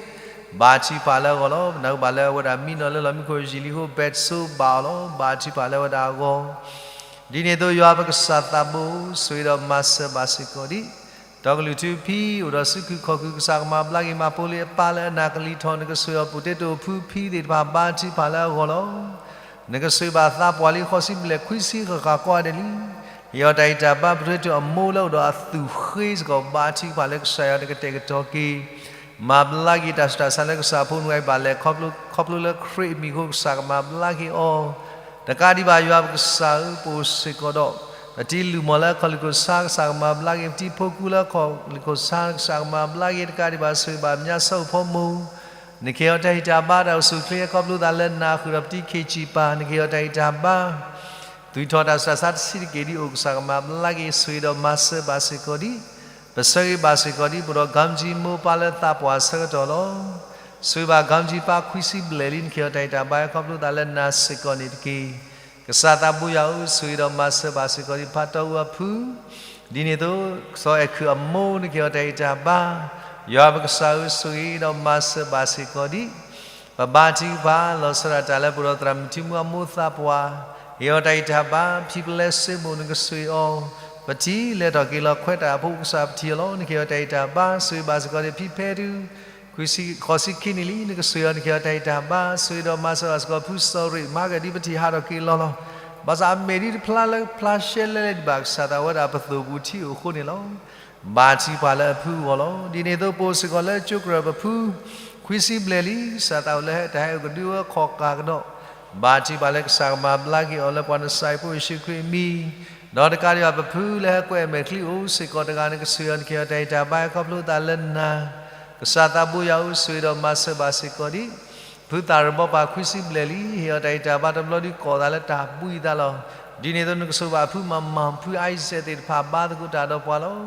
ဘါထုကဖၣ်လၢအဂီၢ်လီၤ. ပနၢ်ဟူဘၣ်လၢအဝဲဒၣ်မံနီၤလၢလီၢ်မံခိၣ်ယံာ်လံအဃိ ဘဲၣ်စိဘၣ်အီၤလီၤ. ဘါထုကဖၣ်လၢအဝဲဒၣ်အဂီၢ် ဒ်န့ၣ်အသိးယွၤပကစၢ်သးဘိ, ဆိၣ်ဂ့ၤဒီးမၤစၢၤဘၣ်စ့ၢ်ကီးဒံး တီကလုၢ်ထူဖံ အိၣ်ဒီးစုခုၣ်ခီၣ်ခုၣ် ကစၢ်ကမၤဘျါက့ၤ မၤဖိလ့အပၢ်လၢအနၢ်ကလံၤထီၣ် နကဆိၣ်ဂ့ၤအီၤ ပူၤတ့တိာ်ဖုဖံသ့ၣ်တဖၣ် ဘါထုကဖၣ်လၢအဂီၢ်လီၤ. နကဆိၣ်ဂ့ၤဘၣ်သးပှၢ်လံ ဃိးဆံဘျဲၣ်ခွံဆံဃၣ်ဃၣ်ကိးဂၤဒဲးလံ. ဟ့ၣ်အီၤတၢ်ဂံၢ်တၢ်ဘါ ပထွဲတုၤအမိၢ်လၢအိၣ်ဒီးအသူၣ်ဃ့စ့ၢ်ကီး ဘါထုကဖၣ်လၢကစၢ်ယွၤ နကတဲာ်ကတီၤက့ၤ မၤဘျါက့ၤတၢ်ဆူးတၢ်ဆါလၢကစၢ်ဖိမုၣ်ဂၤအံၤ ဘၣ်လဲၤခီဖျိလၢခရံာ်အမံၤအဃိ ကစၢ်ကမၤဘျါက့ၤအီၤ တကးဒံးဘၣ်ယွၤပကစၢ်ဧၢ ပအိၣ်စ့ၢ်ကီးဒီး ပတံၤလုၢ်မီၢ်လၢအခီၣ်လ့ၢ်ခိၣ်ဆါ ကစၢ်ကမၤဘျါက့ၤ ပတံၤဖိကူလၢအခီၣ်လ့ၢ်ခိၣ်ဆါ ကစၢ်ကမၤဘျါက့ၤ တကးဒံးဘၣ်ဆိၣ်ဂ့ၤဘၣ်မါစီၤဖိမုၣ် နကဟ့ၣ်အီၤတၢ်ဟ့ၣ်တၢ်ဘါ တၢ်အိၣ်ဆူၣ်အိၣ်ချ့ခီဖျိသးလၢနၤဃုာ်ဒီးပတံၤခ့ၣ်စံၣ်ပၢ် နကဟ့ၣ်အီၤတၢ်ဟ့ၣ်တၢ်ဘါ သွံၣ်ထီၣ်တၢ်ဆူးတၢ်ဆါတဆံးတက့ၢ်ဒ်အိၣ် ကစၢ်ကမၤဘျါက့ၤ ဆိၣ်ဂ့ၤဒီးမၤစၢၤဘၣ်စ့ၢ်ကီးဒံး ပဆၢဂ့ၤဘၣ်စ့ၢ်ကီးဒံး ပအိၣ်ဒီး ကၣ်ကၠံမိၢ်ပၢ်လၢသးပှၢ်ဆၢကတီၢ်လီၤ. ဆိၣ်ဂ့ၤဘၣ် ကၣ်ကၠံပၢ်ခွံဆံဘျဲၣ်လံ နကဟ့ၣ်အီၤတၢ်ဟ့ၣ်တၢ်ဘါ ဟဲခီဖျိသးလၢနၤစ့ၢ်ကီးန့ၣ်တက့ၢ်. ကစၢ်သးဘိယွၤဧၢ ဆိၣ်ဂ့ၤဒီးမၤစၢၤဘၣ်စ့ၢ်ကီးဒံး ဖးတီအူအဖု ဒ်န့ၣ်အသိး စီၤအဲၣ်ခုၣ်အမိၢ် နကဟ့ၣ်အီၤတၢ်ဟ့ၣ်တၢ်ဘါ ယွၤပကစၢ်ဧၢ ဆိၣ်ဂ့ၤဒီးမၤစၢၤဘၣ်စ့ၢ်ကီးဒံး ပဘါထုကဖၣ် လီၤဆီဒၣ်တၢ်လၢပအိၣ်ဒီးသရၣ်မုၣ်ထံမူအမိၢ်သးပှၢ် ဟ့ၣ်အီၤတၢ်ဂံၢ်တၢ်ဘါ ဖံပလဲစ့မိၢ် နကဆိၣ်ဂ့ၤအီၤ ပထံၣ်လဲၤထီၣ်က့ၤလီၤခွဲးတၢ်အဖိ ကစၢ်ပထံၣ်အီၤလီၤ နကဟ့ၣ်အီၤတၢ်ဂံၢ်တၢ်ဘါ ဆိၣ်ဂ့ၤဘၣ်စ့ၢ်ကီးဒံး ဖံဖဲဒု ဃိးဆံခံနံၣ်လံ နကဆိၣ်ဂ့ၤအီၤ နကဟ့ၣ်အီၤတၢ်ဂံၢ်တၢ်ဘါ ဆိၣ်ဂ့ၤဒီးမၤစၢၤဘၣ်စ့ၢ်ကီး ဖုစီၤရ့ၣ် မၤကဒံးပထံၣ်ဟးထီၣ်က့ၤလီၤလီၤ ဘၣ်ဆၣ်အမဲာ်ဒ်တဖျါလၢဖျါရှဲလဲၣ်လဲၣ်ဒံးဘၣ် ကစၢ်သးဝဲဒၣ်ပသိၣ်ပူၤထံအိၣ်အဃိန့ၣ်လီၤ. ဘါထုကဖၣ်လၢအဖုအဂီၢ်လီၤ. ဒ်န့ၣ်အသိးပအိၣ်စ့ၢ်ကီးလၢကၠိကရၢၢ်ပဖု ခွံဆံဘျဲၣ်လံ ကစၢ်သးအိၣ်လၢဟဲတၢ်ဟဲအိၣ်ကဒုအီၤခီၣ်ကၢ်ကဒီး ဘါထုကဖၣ်လၢကစၢ်ကမၤဘျါက့ၤအီၤလၢပှၤနစၤရ့းဖိယ့ၣ်ၡူးခရံာ်အမံၤ ဒီးတကးဒံးဘၣ်ပဖုလၢဟဲကွဲးအမဲာ်ချံအိၣ်စ့ၢ်ကီးတဂၤ နကဆိၣ်ဂ့ၤအီၤ နကဟ့ၣ်အီၤတၢ်ဂံၢ်တၢ်ဘါ ဟဲခီဖျိသးလၢနၤ ကစၢ်သးဘိယွၤဧၢ ဆိၣ်ဂ့ၤဒီးမၤစၢၤဘၣ်စ့ၢ်ကီးဒံး ဖုသးရဘီပၤခွံဆံဘျဲၣ်လံ ဟ့ၣ်အီၤတၢ်ဂံၢ်တၢ်ဘါတဘျီဒုးကိးသးလၢတၢ်ဘှံးသးလီၤ. ဒ်န့ၣ်အသိးနကဆိၣ်ဂ့ၤဘၣ်ဖုမၤမၤ ဖုအံစဲးသ့ၣ်တဖၣ် ဘါသကိးတၢ်ဒီးပှၤလီၤ.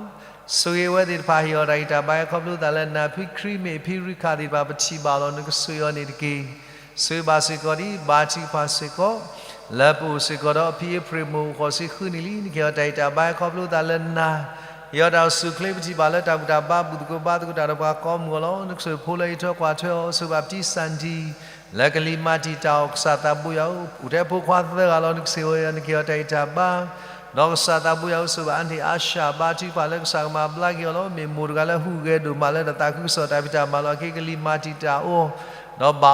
ဆိၣ်ဂ့ၤအဝဲသ့ၣ်တဖၣ် ဟ့ၣ်အီၤတၢ်ဂံၢ်တၢ်ဘါ ဟဲခီဖျိသးလၢနၤ ဖုခရံမ့ၢ်ဖံရူခၣ်သ့ၣ်တဖၣ် ပထံၣ်ဘၣ်လီၤ နကဆိၣ်ဂ့ၤအီၤန့ၣ်တက့ၢ်. ဆိၣ်ဂ့ၤဘၣ်စ့ၢ်ကီးဒံး ဘါထုကဖၣ်စ့ၢ်ကီး လၢပအိၣ်စ့ၢ်ကီးဒီးဖံအ့ဖြ့ၣ်မိၢ် ဃိးဆံဃုနံၣ်လံ နကဟ့ၣ်အီၤတၢ်ဂံၢ်တၢ်ဘါ ဟဲခီဖျိသးလၢနၤ ဟ့ၣ်အီၤတၢ်အိၣ်ဆူၣ်အိၣ်ချ့ ပထံၣ်ဘၣ်လၢတၢ်ဘူၣ်တၢ်ဘါ ဘူၣ်သကိးဘါသကိးတၢ်ဒီးပှၤကိးမုၢ်အီၤလီၤ. နကဆိၣ်ဂ့ၤဖိလၢအံးထွဲကွၢ်ထွဲအီၤ ဆိၣ်ဂ့ၤဘၣ်ပတံၤစၣ်ဒံၣ် လၢကလံၤမၤတံာ်တာ်အီၤ ကစၢ်သးဘိယွၤဧၢ အိၣ်ထဲဖိခွါသၢဂၤလီၤ နကဆိၣ်ဂ့ၤအီၤ နကဟ့ၣ်အီၤတၢ်ဂံၢ်တၢ်ဘါ ဒီးကစၢ်သးဘိယွၤဧၢ ဆိၣ်ဂ့ၤဘၣ်အါန့ၢ်အါဆၣ် ဘါထုကဖၣ်လၢကစၢ်ကမၤဘျါက့ၤအီၤလီၤ. မ့ၢ်မိၢ်တဂၤလၢဟူးဂဲၤဒိၣ်မးလၢတၢ်သးခုကစီၣ်တၢ်ဖံးတၢ်မၤလီၤ အခဲကလံၤမၤတံာ်တာ်အီၤ ဒီးဘၣ်အီၣ်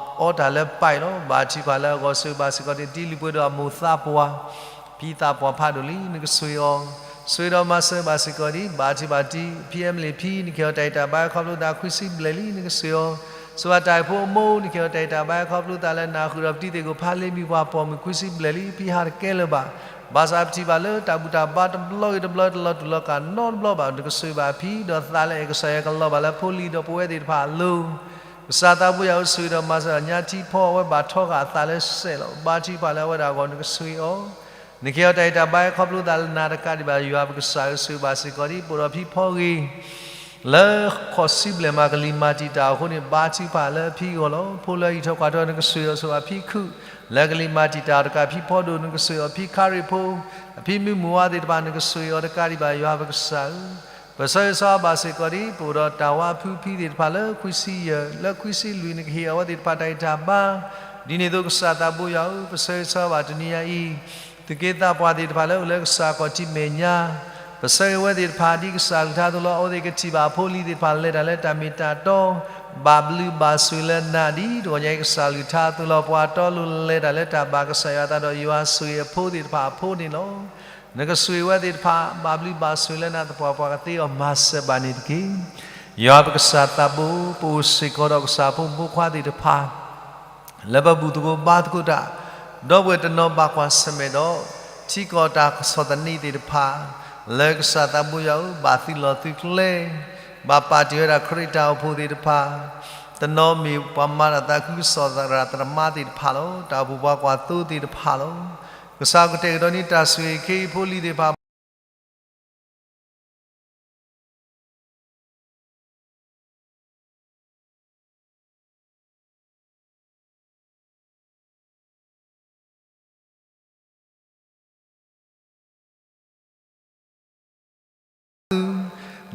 အီတၢ်လၢပၢ်အံၤလီၤ. ဘါထုကဖၣ်လၢအဂီၢ် ဆိၣ်ဂ့ၤဘၣ်စ့ၢ်ကီးန့ၣ် တံၤလုၢ်ပှ့ၤဒီးအမိၢ်သးပှၢ် ဖံသးပှၢ်ဖးဒိၣ်လံ နကဆိၣ်ဂ့ၤအီၤ ဆိၣ်ဂ့ၤဒီးမၤစၢၤဘၣ်စ့ၢ်ကီးဒံး ဘါထုကဖၣ်တံၤ ဖံအဲမလံးဖံ နကဟ့ၣ်အီၤတၢ်ဂံၢ်တၢ်ဘါ ဟဲခီဖျိသးခွံဆံဘျဲၣ်လံ နကဆိၣ်ဂ့ၤအီၤ ဆိၣ်ဂ့ၤဘၣ်တၢ်အိၣ်ဖှိၣ်အမိၢ် နကဟ့ၣ်အီၤတၢ်ဂံၢ်တၢ်ဘါ ဟဲခီဖျိသးလၢနၤ ဃုာ်ဒီးပတံၤသ့ၣ်ကိးဖးလ့မံၤပှၤပိာ်မုၣ် ခွံဆံဘျဲၣ်လံ ဖံဟးတကဲလၢၤဘၣ် ဘၣ်ဆၣ်ပထံၣ်ဘၣ်လၢတၢ်ဘူၣ်တၢ်ဘါတဘျီဂ့ၤတဘျီ တလီၤတူာ်လီၤကာ်နီတဘျီဘၣ် နကဆိၣ်ဂ့ၤဘၣ်အဖံ ဒီးသးလၢအဲၣ်ကစၢ်ယွၤကလီၤဘၣ်လၢဖိလံၤဒီးပဝဲသ့ၣ်တဖၣ်အလိၤ ကစၢ်သးဘိယွၤဧၢ ဆိၣ်ဂ့ၤဒီးမၤစၢၤ ညါထံဖီအဝဲဘၣ်ထီဃာ်အသးလၢစဲးလီၤ ဘါထုကဖၣ်လၢအဝဲဒၣ်အဂီၢ် နကဆိၣ်ဂ့ၤအီၤ နကဟ့ၣ်အီၤတၢ်ဂံၢ်တၢ်ဘါ ဟဲခီဖျိသးလၢနၤ တကးဒံးဘၣ်ယွၤပကစၢ်ဧၢ ဆိၣ်ဂ့ၤဘၣ်စ့ၢ်ကီးဒံး ပအိၣ်ဒီးဖံဖီဂ့ၤ လၢဃိးဆံဘျဲၣ်မး ကလံၤမၤတံာ်တာ်အဃိန့ၣ် ဘါထုကဖၣ်လၢအဖံအဂီၢ်လီၤ. ဖိလၢအံးထွဲကွၢ်ထွဲ နကဆိၣ်ဂ့ၤအီၤ ဆိၣ်ဂ့ၤဘၣ်ဖံခုၣ် လၢကလံၤမၤတံာ်တာ်တကး ဖံဖီဒိၣ် နကဆိၣ်ဂ့ၤအီၤ ဖံခါရ့ၣ်ဖိ အဖံမုၢ်မုၢ်ဝါသ့ၣ်တဖၣ် နကဆိၣ်ဂ့ၤအီၤ တကးဒံးဘၣ်ယွၤပကစၢ်ဧၢ ပဆၢဂ့ၤဆၢဝါဘၣ်စ့ၢ်ကီးဒံး ပအိၣ်ဒီးတၢ်ဝါဖုဖံသ့ၣ်တဖၣ်လၢခွံဆံယဲၢ် လၢခွံဆံလွံၢ် နကဟ့ၣ်အဝဲသ့ၣ်တဖၣ်တၢ်ဂံၢ်တၢ်ဘါ ဒ်န့ၣ်အသိးကစၢ်သးဘိယွၤဧၢ ပဆၢဂ့ၤဆၢဝါဘၣ်တနံၤညါအံၤ သူၣ်က့သးပှၢ်သ့ၣ်တဖၣ်လၢအိၣ်လၢကစၢ်ခီၣ်ထံးမဲာ်ညါ ပဆၢဂ့ၤဝဲသ့ၣ်တဖၣ်ဒ်ကစၢ်အကလုၢ်ကထါအသိးလီၤ. အဝဲသ့ၣ်ကထံၣ်ဘၣ်အဖိအလံၤသ့ၣ်တဖၣ်လဲၤတၢ်လၢတၢ်မ့ၢ်တၢ်တီ, ဘၣ်ဘျုးဘၣ်ဆိၣ်ဂ့ၤလၢနၤဒ်တဂီၤညါအံၤ ကစၢ်အကလုၢ်ကထါအသိးလီၤ. ပှၤတီလိၤလဲၤတၢ်လၢတၢ်ဘၣ်ကစၢ်ယွၤအသးဒီးယွၤဆိၣ်ဂ့ၤအဖိသ့ၣ်တဖၣ်အဖိန့ၣ်လီၤ. နကဆိၣ်ဂ့ၤဝဲသ့ၣ်တဖၣ် ဘၣ်ဘျုးဘၣ်ဆိၣ်ဂ့ၤလၢနၤသပှၢ်ပှၢ်ကသ့အီၤမၤစၢၤဘၣ်န့ၣ်တက့ၢ်. ယွၤပကစၢ်သးဘိ, ပအိၣ်စ့ၢ်ကီးဒီးကစၢ်ဖိမုၣ်ဖိခွါသ့ၣ်တဖၣ် လၢပဘူၣ်သကိးဘါသကိးတၢ်, ဒီပုၢ်ဝဲၢ်တနီၤဘၣ်ကွၢ်ဆၢၣ်မဲာ်ဒီး ထံကီၢ်တၢ်ကဆီၣ်သနံးသ့ၣ်တဖၣ်, လၢကစၢ်သးဘိယွၤဧၢ ဘၣ်သုးလီၢ်သုးကျဲ, ဘၣ်ပာ်တ့ၢ်ဝဲဒၣ်ခရံာ်တၢ်အိၣ်ဖှိၣ်သ့ၣ်တဖၣ်, တနီၤမ့ၢ်ပှၤမၤတၢ်သးခုကစီၣ်သရၣ်သမါသ့ၣ်တဖၣ်လီၤ. တၢ်အိၣ်ဖှိၣ်ပှၤကွၢ်သိသ့ၣ်တဖၣ်လီၤ. ကစၢ်ကတဲာ်ကတီၤန့ၢ်တၢ်ဆိၣ်ဂ့ၤခဲအံၤဖိလံၤသ့ၣ်တဖၣ်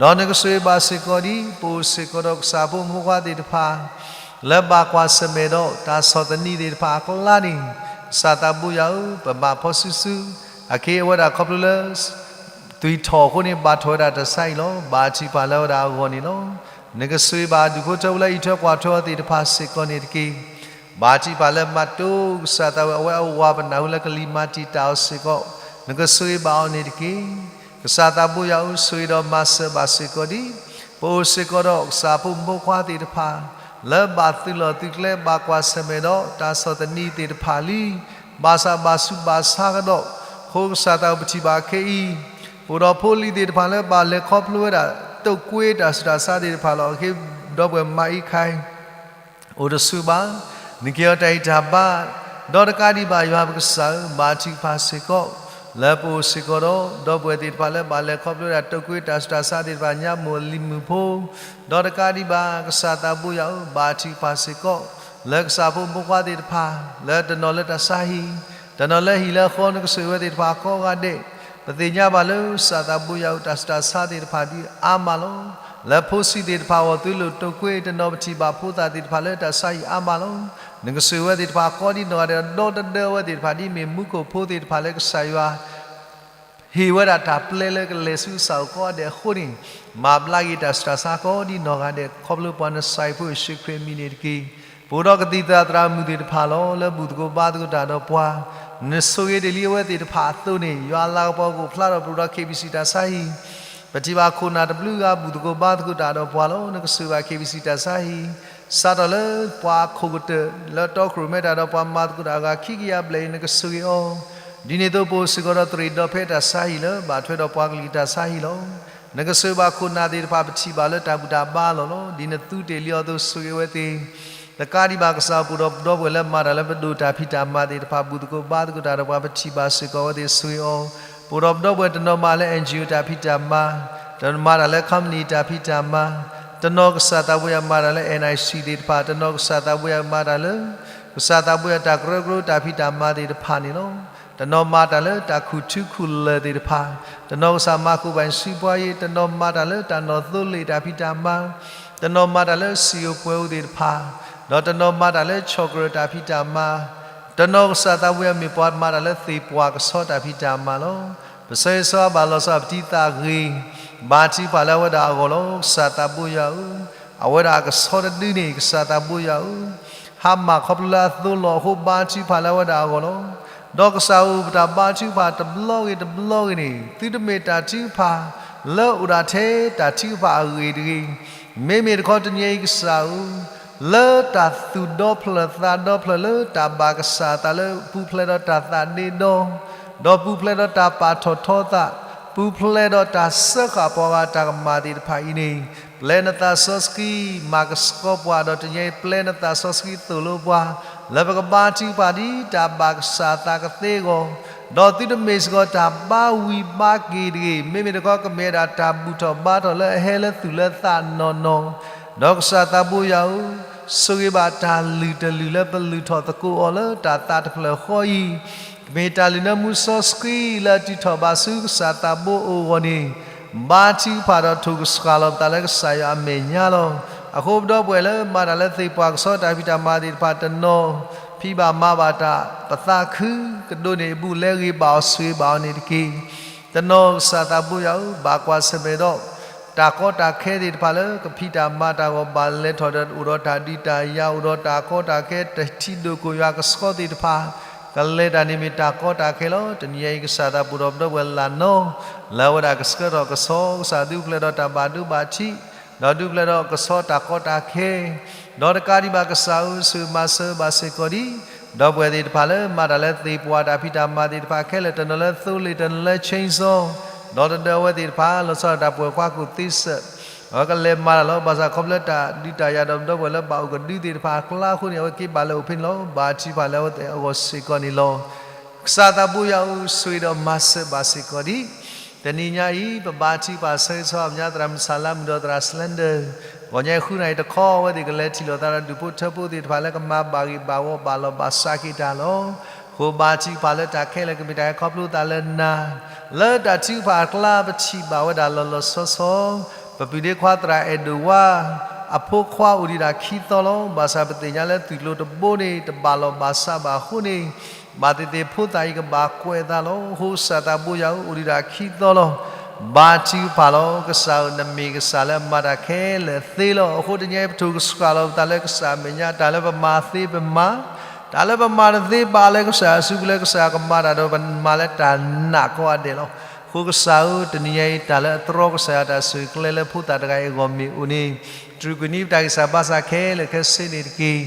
ဒီးနကဆိၣ်ဂ့ၤဘၣ်စ့ၢ်ကီးဒ် ပအိၣ်စ့ၢ်ကီးဒီးကစၢ်ဖိမုၣ်ဖိခွါသ့ၣ်တဖၣ် လၢဘၣ်ကွၢ်ဆၢၣ်မဲာ်ဒီးတၢ်ဆီၣ်သနံးသ့ၣ်တဖၣ်အကျါန့ၣ်, ကစၢ်သးဘိယွၤဧၢ, ပဘၣ်ဖီၣ်စုစု, အခဲအံၤအဝဲဒၣ်ခီဖျိလၢ သွံၣ်ထီၣ်အဃိန့ၣ် ဘၣ်ထီၣ်ဝဲဒၣ်တၢ်ဆါဟံၣ်လီၤ. ဘၣ်ထံၣ်ပှၤလၢအဝဲဒၣ်အဂီၢ်န့ၣ်လီၤ. နကဆိၣ်ဂ့ၤဘၣ်ဒူၣ်ဖိထၢဖိလၢအအံးထွဲကွၢ်ထွဲအီၤသ့ၣ်တဖၣ်စ့ၢ်ကီးန့ၣ်တက့ၢ်. ဘၣ်ထံၣ်ပှၤလၢမၤတိၢ်ကစၢ်သးဝံၣ်အဝဲအဝၤပနၢ်ဟူလၢကလံၤမၤတံာ်တာ်အီၤစ့ၢ်ကီး, နကဆိၣ်ဂ့ၤဘၣ်အီၤန့ၣ်တက့ၢ်. ကစၢ်သးဘိယွၤဧၢ, ဆိၣ်ဂ့ၤဒီးမၤစၢၤဘၣ်စ့ၢ်ကီးဒ် ပအိၣ်စ့ၢ်ကီးဒီးကစၢ်ဖိမုၣ်ဖိခွါသ့ၣ်တဖၣ် လၢဘၣ်သုးလီၢ်သုးကျဲ ဘၣ်ကွၢ်ဆၢၣ်မဲာ်ဒီးတၢ်ဆီၣ်သနံးသ့ၣ်တဖၣ်လံ, ဘၣ်ဆၣ်ဘၣ်ဆူးဘၣ်ဆါကဒီး, အဃိကစၢ်သးဝံၣ်ပထံၣ်ဘၣ်ခဲအံၤ, ပအိၣ်ဒီးဖိလံၤသ့ၣ်တဖၣ်လၢဘၣ်လဲၤခီဖျိဝဲဒၣ် တိာ်ကွ့တၢ်ဆူးတၢ်ဆါသ့ၣ်တဖၣ်လီၤ. အဃိ ဒီပုၢ်ဝဲၢ်မၤအံၤခါအံၤ အိၣ်တဆူၣ်ဘၣ်, နက့ၤအီၤတၢ်ဂံၢ်တၢ်ဘါ, ဒီးတကးဒံးဘၣ်ယွၤပကစၢ်ဧၢ, ဘၣ်ထံၣ်ပှၤစ့ၢ်ကီး, လၢပအိၣ်စ့ၢ်ကီးဒီး ဒီပုၢ်ဝဲၢ်သ့ၣ်တဖၣ်လၢဘၣ်လဲၤခီဖျိဝဲဒၣ် တိာ်ကွ့တၢ်ဆူးတၢ်ဆါသ့ၣ်တဖၣ် ညါမိၢ်လံၤမုၣ်ဖိ, ဒီးတကးဒံးဘၣ် ကစၢ်သးဘိယွၤဧၢ, ဘၣ်ထံၣ်ပှၤစ့ၢ်ကီး, လၢကစၢ်ဖိမုၣ်ဖိခွါသ့ၣ်တဖၣ် လၢတနီၤလၢတၢ်ဆါဟံၣ်, တနီၤလၢဟံၣ်လၢဃီ နကဆိၣ်ဂ့ၤဝဲသ့ၣ်တဖၣ်ကိးဂၤဒဲး, ပသ့ၣ်ညါဘၣ်လၢကစၢ်သးဘိယွၤဧၢ တၢ်ဆူးတၢ်ဆါသ့ၣ်တဖၣ်ဒ်အါမးလီၤ. လၢဖိဆံးသ့ၣ်တဖၣ်အဂီၢ် သုလိၣ်တိာ်ကွ့တနီၤ ပထံၣ်ဘၣ်ဖိသၣ်သ့ၣ်တဖၣ်လၢတၢ်ဆါဟံၣ်အါမးလီၤ. နကဆိၣ်ဂ့ၤဝဲသ့ၣ်တဖၣ်ကိးဒ်နီၢ်ဂၤဒဲး ဒီတဒၢဝဲသ့ၣ်တဖၣ်ဒ်မ့ၢ်မူခိၣ်ဖိသ့ၣ်တဖၣ်လၢကစၢ်ယွၤ ဟ့ၣ်ဝဲဒၣ်တၢ်ပျဲလၢကလဲၤဆူကစၢ်အအိၣ်ကိးဂၤဒဲးအဃိန့ၣ်, မၤဘျါက့ၤတၢ်ဆူးတၢ်ဆါကိးဒ်နီၢ်ဂၤဒဲး ခီဖျိပှၤနစၢ်ယွၤဖိယ့ၣ်ၡူးခရံာ်အမံၤန့ၣ်တက့ၢ်. ပအိၣ်ဒီးကသံၣ်သရၣ်သရၣ်မုၣ်သ့ၣ်တဖၣ်လီၤ. လၢဘူၣ်သကိးဘါသကိးတၢ်ဒီးပှၤ, နဆိၣ်ဂ့ၤတ့ၢ်လံအဝဲသ့ၣ်တဖၣ်အသိးန့ၣ်, ယွၤအလၤကပီၤကအိၣ်ဖျါထီၣ်ပတြၢၤဒီး ခ့ဘံၣ်စံၣ်တၢ်ဆါဟံၣ်, ပထံၣ်ဘၣ်ခိၣ်နၢ်တဘျုးဂၤဘူၣ်သကိးဘါသကိးတၢ်ဒီးပှၤလီၤ. နကဆိၣ်ဂ့ၤဘၣ် ခ့ဘံၣ်စံၣ်တၢ်ဆါဟံၣ်, စးထီၣ်လၢပှၤအခိၣ်ကတၢၢ် လၢတီခိၣ်ရိၣ်မဲတၢ်ဒီးပှၤမၤသကိးတၢ်အဂၤခံကယၤဘျဲၣ်အံၤ နကဆိၣ်ဂ့ၤအီၤ, ဒ်န့ၣ်အသိးပအိၣ်စ့ၢ်ကီးဒီးသရ့ၣ်ဒီဖဲတၢ်ဆါဟံၣ်လၢ ဘၣ်ထွဲဒီးပှၤကလုာ်တၢ်ဆါဟံၣ်လီၤ. နကဆိၣ်ဂ့ၤဘၣ်ခိၣ်နၢ်သ့ၣ်တဖၣ် ပထံၣ်ဘၣ်လၢတၢ်ဘူၣ်တၢ်ဘါအလီၢ်လီၤ. ဒ်နသူတ့ၢ်လံအီၤအသိးဆိၣ်ဂ့ၤဝဲသ့ၣ်, တကးဒံးဘၣ်ကစၢ်ပအိၣ်ဒီးပဒီပုၢ်ဝဲၢ်လၢမၤတၢ်လၢ ပဒိၣ်တၢ်ဖံးတၢ်မၤသ့ၣ်တဖၣ် ဘူၣ်သကိးဘါသကိးတၢ်ဒီးပှၤ ပထံၣ်ဘၣ်စ့ၢ်ကီးဝဲသ့ၣ်ဆိၣ်ဂ့ၤအီၤ, ပအိၣ်ဒီးပဒီပုၢ်ဝဲၢ်တနီၤမၤလၢ NGO တၢ်ဖံးတၢ်မၤ, တနီၤမၤတၢ်လၢ company တၢ်ဖံးတၢ်မၤ, တနီၤကစၢ်သးဘိယွၤမၤတၢ်လၢ NIC သ့ၣ်တဖၣ်, တနီၤကစၢ်သးဘိယွၤမၤတၢ်လၢ ကစၢ်သးဘိယွၤတၢ်ကရၢကရိတၢ်ဖံးတၢ်မၤသ့ၣ်တဖၣ်န့ၣ်လီၤ. တနီၤမၤတၢ်လၢတၢ်ခူၣ်ထူခူၣ်လၢၢ်သ့ၣ်တဖၣ်, တနီၤကစၢ်မၤကိၣ်ဘၣ်စံးပှၤယ့ၤ, တနီၤမၤတၢ်လၢတၢ်နီၣ်သိလ့ၣ်တၢ်ဖံးတၢ်မၤ, တနီၤမၤတၢ်လၢစံာ်အိၣ်ပှဲၤအိၣ်သ့ၣ်တဖၣ်, ဒီးတနီၤမၤတၢ်လၢ chocolate တၢ်ဖံးတၢ်မၤ, တနီၤကစၢ်သးဘိယွၤမ့ၢ်ပှၤမၤတၢ်လၢသ့ၣ်ပှၢ်ကဆီတၢ်ဖံးတၢ်မၤလီၤ. ပဆၢဂ့ၤဆၢဝါဘၣ်လီၤဆီပတံၤသးဂ့ၤ, ဘါထုကဖၣ်လၢအဝဲဒၣ်အဂီၢ်လီၤ. ကစၢ်သးဘိယွၤဧၢ, အဝဲဒၣ်အကဆီတဒုန့ၣ် ကစၢ်သးဘိယွၤဧၢ, ဟါမၢ်ခီဖျိလၢအသိလီၤအဃိ ဘါထုကဖၣ်လၢအဝဲဒၣ်အဂီၢ်လီၤ. ဒီးကစၢ်ဧၢ ပတၢ်ဘါထုကဖၣ်တဘျီဂ့ၤတဘျီဂ့ၤန့ၣ် သုတမ့ၢ်တၢ်ထုကဖၣ်လၢအိၣ်ဒၣ်ထဲတၢ်ထုကဖၣ်အဂ့ၢ်တဂ့ၤ, မ့မ့ၢ်တခီတနံၤအံၤကစၢ်ဧၢ, လၢတၢ်သူၣ်ဒီဖျၢၣ်သးဒီဖျၢၣ်လၢတၢ်ဘၣ်ကစၢ်အသးလၢပူၤဖျဲးဒီးတၢ်သးဒ့ဒီ, ဒီးပူၤဖျဲးဒီးတၢ်ပာ်ထီၣ်ထီသး, ပူၤဖျဲးဒီးတၢ်စၢဃာ်ပှၤဂၤတၢ်ကမၣ်သ့ၣ်တဖၣ်အံၤန့ၣ်, ပျဲနသးစီဆှံ မၤကဆှီပှၤဒီးတနံၤအံၤ ပျဲနသးစီဆှံသိၣ်လိပှၤ, လၢပကဘါထုကဖၣ်ဒ်တၢ်ဘၣ်ကစၢ်အသးကသ့အဂီၢ်, ဒီးသုတမ့ၢ်စ့ၢ်ကီးတၢ်ဘါဝံၤဘါက့ၤတဂ့ၤ, မ့မ့ၢ်တခီကမ့ၢ်ဝဲဒၣ်တၢ်ဘူၣ်ထီၣ်ဘါထီၣ်လၢအဟဲလၢသူၣ်လၢသးနီၢ်နီၢ်, ဒီးကစၢ်သးဘိယွၤဧၢ, ဆိၣ်ဂ့ၤဘၣ်တၢ်လုၢ်တလုၢ်လၢပလုၢ်ထီၣ်သကိးအီၤလၢတၢ်သးတဖျၢၣ်ဃီအံၤ, မ့ၢ်တၢ်လုၢ်လၢမူစီဆှံလၢအတုၤထီၣ်ဘၣ်ဆူကစၢ်သးဘိအအိၣ်အဂီၢ်န့ၣ်, ဘါထုကဖၣ်ဒီးထိၣ်ကစှၤလီၤပသးလၢကစၢ်ယွၤအမဲာ်ညါလီၤ. အဃိပဒီပုၢ်ဝဲၢ်လၢမၤတၢ်လၢသ့ၣ်ပှၢ်ကဆီတၢ်ဖံးတၢ်မၤသ့ၣ်တဖၣ်တနီၤ, ဖံးဘၣ်မၤဘၣ်တၢ် ပသးခုကဒိးန့ၢ်အဘူးလဲဂ့ၤဘၣ်အီၤဆိၣ်ဂ့ၤဘၣ်အီၤန့ၣ်တက့ၢ်. တနီၤကစၢ်သးဘိယွၤဧၢ, ဘၣ်ကွၢ်ဆၢၣ်မဲာ်ဒီး တၢ်ကီတၢ်ခဲသ့ၣ်တဖၣ်လၢ ကဖံးတၢ်မၤတၢ်အဂီၢ် ဘၣ်လဲၤထီၣ်ဒီး အိၣ်ဒီးတၢ်ဒုးတၢ်ယၤ အိၣ်ဒီးတၢ်ကီတၢ်ခဲ တထံၣ်ဒိၣ်ကိၢ်ယွၤကဆှီသ့ၣ်တဖၣ် ကလဲၤတၢ်န့ၣ်မ့ၢ်တၢ်ကီတၢ်ခဲလီၤ. တနံၤညါအံၤ ကစၢ်သးဘိၣ်ထီၣ်ပဒီပုၢ်ဝဲၢ်လၢ်နီၤ လၢအဝဲဒၣ်ကဆှၢထီၣ်ကဆှီ ကစၢ်ဒုးဖျဲးဒီးတၢ်ဘၣ်ဒိဘၣ်ထံး ဒီးဒုးဖျဲးဒီးကဆှီတၢ်ကီတၢ်ခဲ ဒီးတကးဒံးဘၣ်ကစၢ်ဧၢ ဆိၣ်ဂ့ၤမၤစၢၤဘၣ်စ့ၢ်ကီးဒံး ဒီပုၢ်ဝဲၢ်သ့ၣ်တဖၣ်လၢ မၤတၢ်လၢသ့ၣ်ပှၢ်တၢ်ဖံးတၢ်မၤသ့ၣ်တဖၣ်ခဲလၢာ် တနီၤလၢသိလ့ၣ် တနီၤလၢ chainsaw ဒီးတဒၢအဝဲသ့ၣ်တဖၣ် လီၤဆီဒၣ်တၢ်ပှဲၤခွါခိၣ်သ့စၢၣ် အဝဲကလဲၤမၤတၢ်လီၤ. ဘၣ်ဆၣ်ခီဖျိလၢတၢ်ဒုးတၢ်ယၤဒီး ပဒီပုၢ်ဝဲၢ်လၢဘၣ်အိၣ်ကဒုသ့ၣ်တဖၣ်အကျါအဃိန့ၣ် အဝဲက့ၤဘၣ်လၢအိၣ်ဖဲန့ၣ်လီၤ. ဘါထုကဖၣ်လၢအဝဲသ့ၣ်အဂီၢ်စ့ၢ်ကီးန့ၣ်လီၤ. ကစၢ်သးဘိယွၤဧၢ ဆိၣ်ဂ့ၤဒီးမၤစၢၤဘၣ်စ့ၢ်ကီးဒံး တနံၤညါအံၤ ပဘါထုကဖၣ်ဆၢဂ့ၤဆၢဝါ ပညါသရၣ်မုၣ်ဆၣ်လါမုၣ်ဒီးသရၣ် Slender ဂီၤညါအံၤဃုနၣ်ရံၣ်တခီ အဝဲသ့ၣ်ကလဲၤထံၣ်လိာ်သးဒီး ဒူၣ်ဖိထၢဖိသ့ၣ်တဖၣ်လၢကမၤဘၣ်ဂ့ၢ်ဘၣ်ဝီ ဘၣ်လီၢ်ဘၣ်စးက့ၤတၢ်လီၤ. အဃိဘါထုကဖၣ်လၢတၢ်ခဲလၢာ်ကမ့ၢ်တၢ်ဟဲခီဖျိသးလၢနၤ လၢတၢ်ထုကဖၣ်အကျါ ပထံၣ်ဘၣ်ဝဲဒၣ်လီၤလီၤဆီဆီ ပပုၢ်ဒ့ခွါသရၣ်အဲၣ်ဒိၣ်ဝါ အဖိခွါအိၣ်ဒံးဒၣ်ခံသီလီၤ. ဘၣ်ဆၣ်ပသ့ၣ်ညါလၢသုးကျိၤတဘိန့ၣ် တဘၣ်လီၢ်ဘၣ်စးဘၣ်အဃိန့ၣ် ဘၣ်သ့ၣ်သ့ၣ်ဖိသၣ်အံၤကဘၣ်ကွဲးအသးလီၤ. အဃိကစၢ်သးဘိယွၤဧၢ အိၣ်ဒံးဒၣ်ခံသီလီၤ. ဘါထုကဖၣ်လီၤ. ကစၢ်ဧၢ နမ့ၢ်ကစၢ်လၢမၤတၢ်ခဲလၢာ်သ့လီၤ. အဃိတနံၤအံၤ ပထိၣ်ကဆှၣ်လီၤပသးလၢကစၢ်အမဲာ်ညါ တၢ်လၢပမၤသ့ပမၤ တၢ်လၢပမၤတသ့ဘၣ်လၢကစၢ်အစုပူၤလၢကစၢ်ကမၤတၢ်ဒီး ပမၤလၢတၢ်နာ်ကိးဂၤဒဲးလီၤ. အဃိကစၢ်ဧၢ တနံၤညါအံၤ တၢ်လၢအတြီကစၢ်ယွၤတၢ်ဆိၣ်ဂ့ၤကျဲလၢဖိသၣ်တဂၤအံၤအဂီၢ်မ့ၢ်အိၣ်န့ၣ် တြူာ်ကွံာ်န့ၢ်ပတၢ်ဂံၢ်စၢ်ဘါစၢ်ခဲလၢာ်ခဲဆ့န့ၣ်တက့ၢ်.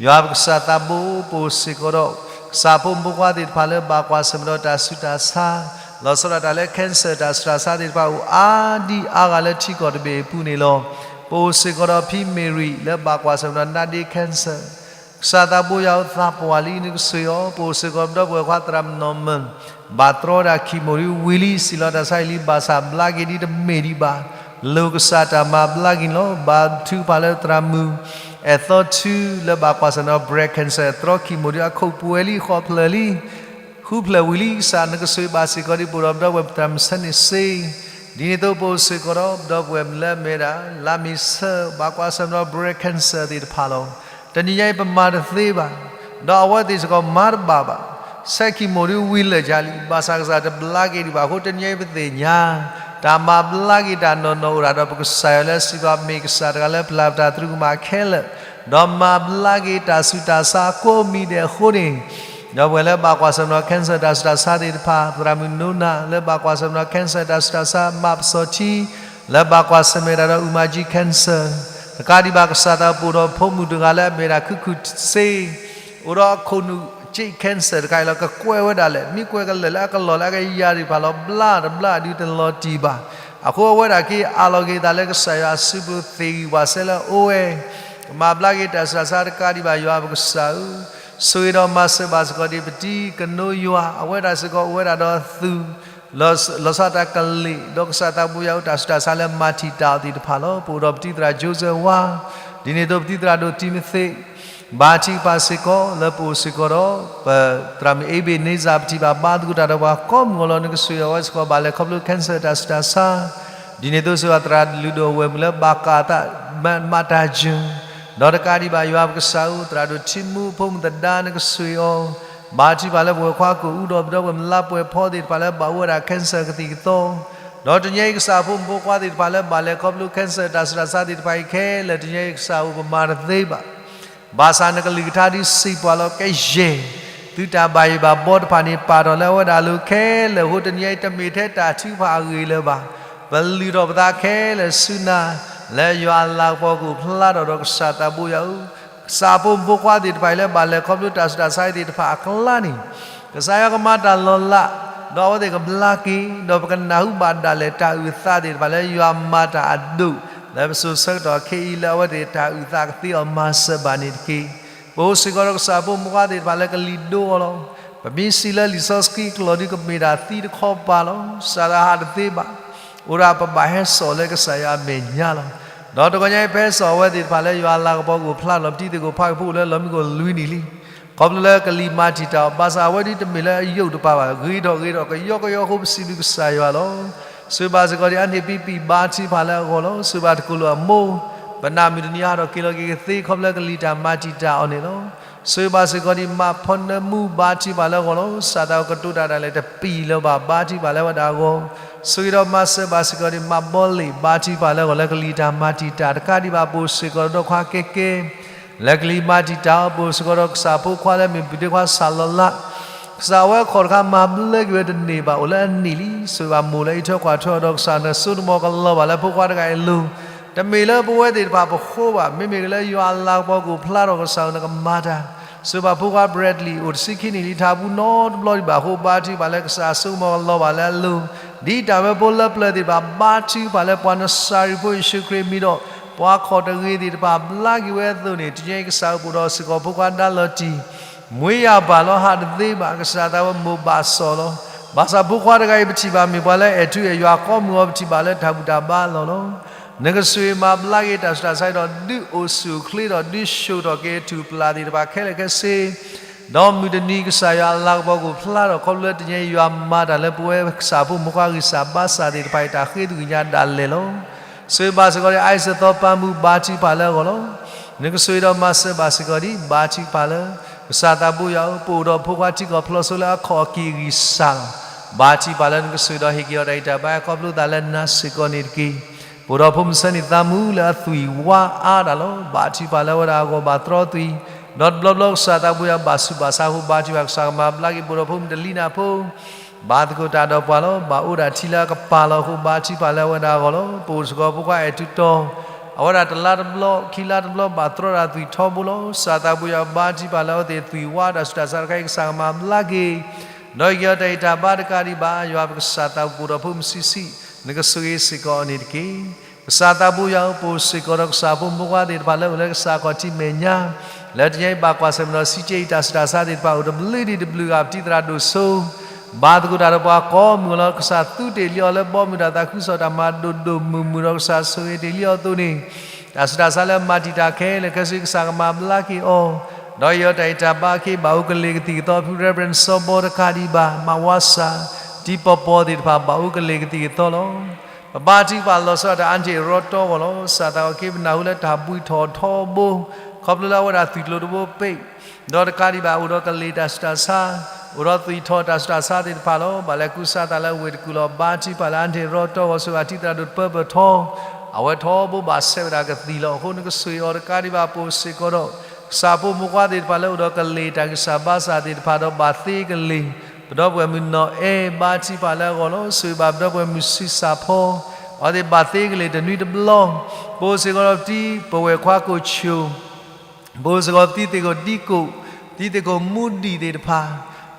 ယွၤပကစၢ်သးဘိ ပအိၣ်စ့ၢ်ကီးဒီး ကစၢ်ဖိမုၣ်ဖိခွါသ့ၣ်တဖၣ်လၢဘၣ်ကွၢ်ဆၢၣ်မဲာ်ဒီးတၢ်ဆူးတၢ်ဆါ လီၤဆီဒၣ်တၢ်လၢ cancer တၢ်ဆူးတၢ်ဆါသ့ၣ်တဖၣ်အိၣ်အါဒံအါဂၤလၢထံကီၢ်တဘ့ၣ်အပူၤန့ၣ်လီၤ. ပအိၣ်စ့ၢ်ကီးဒီးဖံမ့ၣ်ရံၣ်လၢဘၣ်ကွၢ်ဆၢၣ်မဲာ်ဒီးနါဒ့ cancer ကစၢ်သးဘိယွၤဧၢ သးပှၢ်လံနကစၢ်အီၤ ပအိၣ်စ့ၢ်ကီးပဒီပုၢ်ဝဲၢ်ခွါသရၣ်မုၣ်နီၢ်မၢၢ် ဘၣ်တြီဒၣ်ခံမိၣ်ဒုဝံၤလံ စံၣ်လီၤတၢ်ဆါဟံၣ်လံ ဘၣ်ဆၣ်ဘျါက့ၤဒ်တမ့ၢ်ဒံးဘၣ် လိၣ်ကစၢ်တၢ်မၤဘျါက့ၤန့ၣ်လီၤ. ဘါထုကဖၣ်လၢသရၣ်မုၣ် အဲၣ်သီထူ လၢဘၣ်ကွၢ်ဆၢၣ်မဲာ်ဒီး breast cancer တြီခံမိၣ်ဒုအခိၣ်ပှဲၤလံ ဃိးဖျၢၣ်လံ ဃုဖျၢၣ်ဝံၤလံ ကစၢ်နကစၢ်ဘၣ်စ့ၢ်ကီးဒံး ပအိၣ်ဒီးပဒီပုၢ်ဝဲၢ်သရၣ်မုၣ်ဆၢန့ၣ်စ့ ဒ်န့ၣ်အသိးပအိၣ်စ့ၢ်ကီးဒီးပဒီပုၢ်ဝဲၢ်မုၣ်လၢအမ့ၢ်ဝဲဒၣ် လါမ့ၤဆၢ ဘၣ်ကွၢ်ဆၢၣ်မဲာ်ဒီး breast cancer သ့ၣ်တဖၣ်လီၤ. တနံၤညါအံၤပမၤတသ့ဘၣ် ဒီးအဝဲသ့ၣ်စ့ၢ်ကီးမၤတဘၣ်ဘၣ် ဆဲးခံမိၣ်ဒုဝံၤလၢာ်ကၢလံ ဘၣ်ဆၣ်ကစၢ်တဘျါက့ၤဒံးဘၣ် အဃိတနံၤညါအံၤပသ့ၣ်ညါ တၢ်မၤဘျါက့ၤတၢ်နီၢ်နီၢ်အိၣ်ဒၣ်ဒီးပကစၢ်ယွၤလၢစ့ၢ်ကီးမ့ၢ်ကစၢ်တဂၤလၢပျၢ်ပတၢ်သရူးကမၣ်ခဲလၢာ် ဒီးမၤဘျါက့ၤတၢ်ဆူးတၢ်ဆါအကိးမံၤဒဲးအဃိန့ၣ် ဒီပုၢ်ဝဲၢ်လၢဘၣ်ကွၢ်ဆၢၣ်မဲာ်ဒီး cancer တၢ်ဆူးတၢ်ဆါသ့ၣ်တဖၣ် သရၣ်မုၣ်နိနၤ လၢဘၣ်ကွၢ်ဆၢၣ်မဲာ်ဒီး cancer တၢ်ဆူးတၢ်ဆါ မးပစီၤထံ လၢဘၣ်ကွၢ်ဆၢၣ်မဲာ်တၢ်ဒီး အူမၤကၠံ cancer တကးဒံးဘၣ်ကစၢ်သးပှၢ်ဒီးဖိမုၣ်တဂၤလၢအမ့ၢ်ဝဲဒၣ် ခုၣ်ခုၣ်စ့ အိၣ်ဒီးအခိၣ်နူာ်ကၠံ cancer တခါအံၤလီၤ ကကွဲးဝဲဒၣ်လဲာ် မ့ၢ်ကွဲးကလၢာ်လၢအကလီၢ်လၢအကယၤသ့ၣ်တဖၣ်လီၤ ဘျါတဘျါဒုးတလီၤတံၢ်ဘၣ် အဃိအဝဲဒၣ်က့ၤအးလီၤက့ၤအသးလၢကစၢ်ယွၤအစုပူၤသ့ၣ်ဂံၢ်ဝၣ်စဲလၢအအိၣ်ဝဲ ကမၤဘျါက့ၤတၢ်ဆူးတၢ်ဆါတကးဒံးဘၣ် ယွၤပကစၢ်ဧၢ ဆိၣ်ဂ့ၤဒီးမၤစၢၤဘၣ်စ့ၢ်ကီးဒံးပတံၤကနိယွၤ အဝဲဒၣ်စ့ၢ်ကီးအိၣ်ဝဲဒၣ်ဒီးသုး လီၤဆီဒၣ်တၢ်ကလ့ၢ် ဒီးကစၢ်သးဘိယွၤဧၢ တၢ်ဆူးတၢ်ဆါလၢမၤတံာ်တာ်အီၤသ့ၣ်တဖၣ်လီၤ. ပအိၣ်ဒီးပတံၤသရၣ် Joseph ဝါ ဒ်န့ၣ်အသိးပတံၤသရၣ်ဒိၣ်တံၤမသ့း ဘါထုကဖၣ်စ့ၢ်ကီး လၢပအိၣ်စ့ၢ်ကီးဒီး ပသရၣ်မုၣ် Ebenezer ပထံၣ်ဘၣ်ဘါသကိးတၢ်ဒီးပှၤကိးမုၢ်ဂီၤလီၤ နကစၢ်ယွၤဝဲစ့ၢ်ကီးဘၣ်လဲၤခီဖျိ cancer တၢ်ဆူးတၢ်ဆါ ဒ်န့ၣ်အသိးစ့ၢ်ကီးသရၣ်လုၢ်ဒိၣ်ဝဲၢ်မုၣ်လၢဘၣ်ကးအသး မၤတၢ်ယၢၤ ဒီးတကးဒံးဘၣ်ယွၤပကစၢ်ဧၢ သရၣ်ဒိၣ်ထံမူ ဖိမုၣ်သဒါ နကစၢ်ယွၤ ဘါထုကဖၣ်လၢပဝဲၢ်ခွါကအိၣ်ဒီး ပဒီပုၢ်ဝဲၢ်မုၣ်လါပှဲၤဖီသ့ၣ်တဖၣ်လၢဘၣ်အိၣ်ဝဲဒၣ် cancer ကသံၣ်ကသီ ဒီးတနံၤညါအံၤကစၢ်ဖိမုၣ်ဖိခွါသ့ၣ်တဖၣ်လၢဘၣ်လဲၤခီဖျိ cancer တၢ်ဆူးတၢ်ဆါသ့ၣ်တဖၣ်အံၤခဲလၢာ် တနံၤညါအံၤကစၢ်ဧၢ ပမၤတသ့ဘၣ် ဘၣ်ဆၣ်နကလုၢ်ကထါဒုးစံးပှၤလီၤ ကယဲၢ် သုတၢ်ဘၣ်ယိၣ်ဘၣ်ဘီတဖၣ်န့ၣ် ပာ်ထီၣ်လၢအဝဲဒၣ်အလိၤခဲလၢာ်အဃိ တနံၤညါအံၤတမ့ၢ်ထဲတၢ်ထုကဖၣ်အဂ့ၢ်လၢၤဘၣ်. ပလုၢ်ထီၣ်ပသးခဲလၢာ်ဆူနၤ လၢယွၤအလၤကပီၤကအိၣ်ဖျါထီၣ်ဒီးကစၢ်သးဘိယွၤဧၢ, ကစၢ်ဖိမုၣ်ဖိခွါသ့ၣ်တဖၣ်အံၤလၢဘၣ်လဲၤခီဖျိတၢ်ဆူးတၢ်ဆါသ့ၣ်တဖၣ်အကျါန့ၣ် ကစၢ်ယွၤကမၤတၢ်လီၤလး, ဒီးအဝဲသ့ၣ်ကဘျါက့ၤ, ဒီးပကနၢ်ဟူဘၣ်ဒၣ်လဲာ်တၢ်အုၣ်သးသ့ၣ်တဖၣ်လၢယွၤမၤတၢ်အဒိၣ်, လၢပစိၤဆၢကတီၢ်ခဲအံၤလၢအဝဲသ့ၣ်တၢ်အုၣ်သးကသ့အီၤမၤစၢၤဘၣ်န့ၣ်တက့ၢ်. ပအိၣ်စ့ၢ်ကီးဒီးကစၢ်ဖိမုၣ်ဖိခွါသ့ၣ်တဖၣ်လၢကလံၤဒိအီၤလီၤ. ပမ့ၢ်စံးလၢလံာ်စီဆှံအကျိာ်ဒုးကမ့ၢ်တၢ်သံတခီပၤလီၤ. စးထီၣ်ဟးတသ့ဘၣ် အိၣ်ဒၣ်ပဘၣ်ဟဲစိာ်လၢကစၢ်ယွၤအမဲာ်ညါလီၤ. ဒီးတဂီၤညါအံၤပဟဲစိာ်အဝဲသ့ၣ်တဖၣ်လၢယွၤအလၤကပီၤကအိၣ်ဖျါလီၤ ပတံၤသကိးဖးကဖိအိၣ်လၢလီၤမံခိၣ်လွံၢ်နံၣ်လံ. ခီဖျိလၢကလံၤမၤတံာ်တာ်အီၤ ဘၣ်ဆၣ်အဝဲဒၣ်တမ့ၢ်လၢအယိာ်တပၤဘၣ် ဂ့ၤထီၣ်ဂ့ၤထီၣ်ကယီကယီအဃိပစံးဘျုးကစၢ်ယွၤလီၤ. ဆိၣ်ဂ့ၤဘၣ်စ့ၢ်ကီးဒံးအါန့ၢ်ပံပံၣ်ဘါထုကဖၣ်လၢအဂီၢ်လီၤ. ဆိၣ်ဂ့ၤဘၣ်တကိးလိာ်အမိၢ်, ပနၢ်မုၢ်တနံၤဟးထီၣ်က့ၤလီၤက့ၤကသ့ခီဖျိလၢကလံၤတၢ်မၤတံာ်တာ်အီၤန့ၣ်လီၤ. ဆိၣ်ဂ့ၤဘၣ်စ့ၢ်ကီးဒံး မးဖီနၢမူ ဘါထုကဖၣ်လၢအဂီၢ်လီၤ. ကစၢ်သးကတိၤတၢ်ဒၣ်လဲာ်တပံာ်လၢၤဘၣ် ဘါထုကဖၣ်လၢဝဲဒၣ်အဂီၢ်, ဆိၣ်ဂ့ၤဒီးမၤစၢၤဘၣ်စ့ၢ်ကီးဒံး မးဘီလ့ၣ် ဘါထုကဖၣ်လၢအဂီၢ် လၢကလံၤတၢ်မၤတံာ်တာ်တကးဒံးဘၣ် ပအိၣ်စ့ၢ်ကီးဒီးခွါကဲကဲ လၢကလံၤမၤတံာ်တာ်အီၤ ပအိၣ်စ့ၢ်ကီးဒီးကစၢ်ဖိခွါလၢမ့ၢ်ပုၢ်ဒ့ခွါစၢ်လီၤလး, ကစၢ်အဝဲအခိၣ်တခါမၤဘျါက့ၤဝဲတန့ၢ်ဘၣ် အိၣ်လၢအနံၣ်လံ, ဆိၣ်ဂ့ၤဘၣ်မိၢ်လၢအံးထွဲကွၢ်ထွဲအီၤဒီးကစၢ်နဆိကမိၣ်ကလီၤဘၣ်လၢဖိခွါတဂၤအံၤအလိၤ, တမ့ၢ်လၢပဝဲသ့ၣ်တဖၣ်ပဃိဘၣ်, မ့မ့ၢ်လၢယွၤအလၤကပီၤကအိၣ်ဖျါထီၣ် ကစၢ်နကမၤတၢ်, ဆိၣ်ဂ့ၤဘၣ်ဖိခွါ Bradley အိၣ်တဆံခံနံၣ်လံ ထးဘူးနီတဘျီဒံးဘၣ်အဃိ ဘါထုကဖၣ်လၢကစၢ်ဆိကမိၣ်ကလီၤဘၣ်လၢအလိၤ, ဒ်တၢ်မၢဖိလၢပျၢၤသ့ၣ်တဖၣ် ဘါထုကဖၣ်လၢပှၤနစၤရ့းဖိယ့ၣ်ၡူးခရံာ်မံၤဒီး ပှၤခီၣ်တဂ့ၤသ့ၣ်တဖၣ် ဘျါက့ၤဝဲအသိးန့ၣ် တနံၤအံၤကစၢ်အိၣ်ပှဲၤဒီးစ့ၢ်ကီးဖိခွါဒါလီၤတံၢ် မွေးရာပါ လီၤ ဟးတသ့ဘၣ် ကစၢ်သးဝဲမိၢ်ဘၣ်စီၣ်လီၤ. ဘၣ်ဆၣ်ဖိခွါတဂၤအံၤ ပထံၣ်ဘၣ်မ့ၢ်ပှၤလၢအဲၣ်ထူအဲၣ်ယွၤ ကိးမုၢ်အီၤ ပထံၣ်ဘၣ်လၢတၢ်ဘူၣ်တၢ်ဘါအလီၢ်လီၤ. နကဆိၣ်ဂ့ၤမၤဘျါက့ၤတၢ်ဆူးတၢ်ဆါအံၤဒီး ဒုးအိၣ်ဆူၣ်အိၣ်ချ့ဒီး ဒုးဆှိၣ်ထီၣ်က့ၤထူၣ်ပျၢ်သ့ၣ်တဖၣ်ခဲလၢာ်ခဲဆ့ ဒီးမုၢ်တနံၤကစၢ်ယွၤအလၤကပီၤကအိၣ်ဖျါထီၣ် ခီဖျိလၢတနံၤအံၤယွၤမၤတၢ်လၢပဝဲကစၢ်ဖိမုၣ်ခွါဂံၢ်စၢ်ဘါစၢ်သ့ၣ်တဖၣ်အံၤ တၢ်ဃ့သကွံၢ်ညါဒၣ်လဲာ်လီၤ. ဆိၣ်ဂ့ၤဘၣ်စ့ၢ်ကီးဒံး အါစသီပၢ်မူ ဘါထုကဖၣ်လၢအဂီၢ်လီၤ. နကဆိၣ်ဂ့ၤဒီးမၤစၢၤဘၣ်စ့ၢ်ကီးဒံး ဘါထုကဖၣ်လၢ ကစၢ်သးဘိယွၤဧၢ ပအိၣ်ဒီးဖိခွါထံကီၢ်ဖျိးစိလၢအခီၣ်အက့ၢ်အဂံၢ်စၢ်လီၤ. ဘါထုကဖၣ်လၢနကဆိၣ်ဂ့ၤဒီးဟ့ၣ်က့ၤအီၤတၢ်ဂံၢ်တၢ်ဘါ ခီဖျိသးလၢနၤစ့ၢ်ကီးန့ၣ်တက့ၢ်. ပအိၣ်ဒီးဖိမုၣ်ဆၢန့ၣ်သးမူလၢအသွံၣ်ဝါအါဒၣ်လီၤ. ဘါထုကဖၣ်လၢအဝဲဒၣ်အဂီၢ်ဘၣ်တြီသွံၣ်, ဒီးတဘျီဘျီကစၢ်သးဘိယွၤဘၣ်ဆူးဘၣ်ဆါအဃိ ဘါထုကဖၣ်ကစၢ်ကမၤဘျါက့ၤ ပအိၣ်ဒီးဖိမုၣ်တလံနၢ်ဖိ ဘၣ်သကိးတၢ်ဒီးပှၤလီၤ. ဘၣ်အိၣ်ဒၣ်ထံလၢအကပၤလီၤအဃိ ဘါထုကဖၣ်လၢအဝဲဒၣ်အဂီၢ်လီၤ. ပအိၣ်စ့ၢ်ကီးဖိခွါအဲၣ်ထူတီၤ, အဝဲဒၣ်တလါတဘျီ ခံလါတဘျီ ဘၣ်တြီဒၣ်သွံၣ်ထီဘိလီၤ. ကစၢ်သးဘိယွၤဘါထုကဖၣ်လၢအဝဲသ့ၣ်သွံၣ်ဝါတၢ်ဆူးတၢ်ဆါတခါအံၤ ကစၢ်ကမၤဘျါက့ၤ ဒီးဟ့ၣ်က့ၤအီၤတၢ်ဂံၢ်တၢ်ဘါတကးဒံးဘၣ် ယွၤပကစၢ်သးဘိပအိၣ်ဒီးဖိမုၣ်ဆံးဆံး နကဆိၣ်ဂ့ၤစ့ၢ်ကီးအီၤန့ၣ်တက့ၢ်. ကစၢ်သးဘိယွၤဧၢ ပအိၣ်စ့ၢ်ကီးဒီးကစၢ်ဖိမုၣ်ဖိခွါသ့ၣ်တဖၣ်လၢအိၣ်လၢကစၢ်ခီၣ်ထံးမဲာ်ညါ လၢတနံၤအံၤဘၣ်ကွၢ်ဆၢၣ်မဲာ်ဒီးစံးကဲအံၤ တၢ်ဆူးတၢ်ဆါသ့ၣ်တဖၣ်အိၣ်တဘျုးဒံးတဘျုးဂၤ ပတံၤသရၣ်ဒိၣ်စိ ဘၣ်သကိးတၢ်ဒီးပှၤကိးမုၢ်အလီၢ် ကစၢ်သူတ့ၢ်လံအီၤလၢဘီမုၢ်တၢ်သးခုကစီၣ်တၢ်မၤဒိၣ်ဒိၣ်မုၢ်မုၢ်ဒီးကစၢ်ဆိၣ်ဂ့ၤတ့ၢ်လံအီၤအသိးန့ၣ် တၢ်ဆူးတၢ်ဆါလၢမၤတံာ်တာ်ခဲလၢာ်ခဲဆ့ ကစၢ်ကမၤဘျါက့ၤအီၤ, ဒီးဟ့ၣ်အီၤတၢ်ဂံၢ်တၢ်ဘါအခ့ ဘၣ်အိၣ်ကလ့ၢ်ကသံၣ်ကသီ ဖု Reverend စီၤဘီတကးဒံးဘၣ် မးဝါစၢ် တံၤပီၤပီၤသ့ၣ်တဖၣ် ဘၣ်အိၣ်ကလ့ၢ်ကသံၣ်ကသီလီၤ. ပဘါထုကဖၣ်လီၤဆီဒၣ်တၢ်အါန့ၢ်ရီတီဂီၢ်လီၤ. ကစၢ်သးဝဲက့ၤပနၢ်ဟူလၢတၢ်ဘှံးထီၣ်ထီဘိ ခီဖျိလၢအဝဲဒၣ်သွံၣ်ကျိၤတဘိပ့ၢ် ဒီးတကးဒံးဘၣ် အိၣ်ဒီးကလ့ၢ်တၢ်ဆူးတၢ်ဆါ, အိၣ်ဒီးသွံၣ်ထီၣ်တၢ်ဆူးတၢ်ဆါသ့ၣ်တဖၣ်လီၤ. ဘၣ်လဲၤကူစါသးလၢဝ့ၢ်တကူၣ်လီၤ. ဘါထုကဖၣ်လၢအါန့ၢ်ရီတီဂီၢ် ဆိၣ်ဂ့ၤတံၤသရၣ်ဒိၣ်တပၢပၢၢ်ထီ, အဝဲထီဘိဘၣ်ဆဲးဝဲဒၣ်ကသံၣ်လီၤ. အဃိနကဆိၣ်ဂ့ၤအီၤတကးဒံးဘၣ် ပအိၣ်စ့ၢ်ကီးဒီး ကစၢ်ဖိမုၣ်ဖိခွါသ့ၣ်တဖၣ်လၢအိၣ်ဒီးကလ့ၢ်တၢ်ဂံၢ်စၢ်ဘါစၢ်သ့ၣ်တဖၣ်ဒီး ဘၣ်သ့ကလ့ၢ် ပဒီပုၢ်ဝဲၢ်မုၣ်နီၢ်အဲၣ် ဘါထုကဖၣ်လၢအဂီၢ်လီၤ. ဆိၣ်ဂ့ၤဘၣ်ပဒီပုၢ်ဝဲၢ်မုၣ်ဆံးစၢ်ဖီ အဝဲသ့ၣ်ဘၣ်သ့ကလ့ၢ်တနွံတဘျီ, ပအိၣ်စ့ၢ်ကီးဒီးပတံၤပဝဲၢ်ခွါကိၣ်ဆိၣ် ပအိၣ်စ့ၢ်ကီးပတံၤသ့ၣ်ခိၣ်ဒံကိၣ်, တံၤသ့ၣ်ခိၣ်မူဒံၣ်သ့ၣ်တဖၣ်,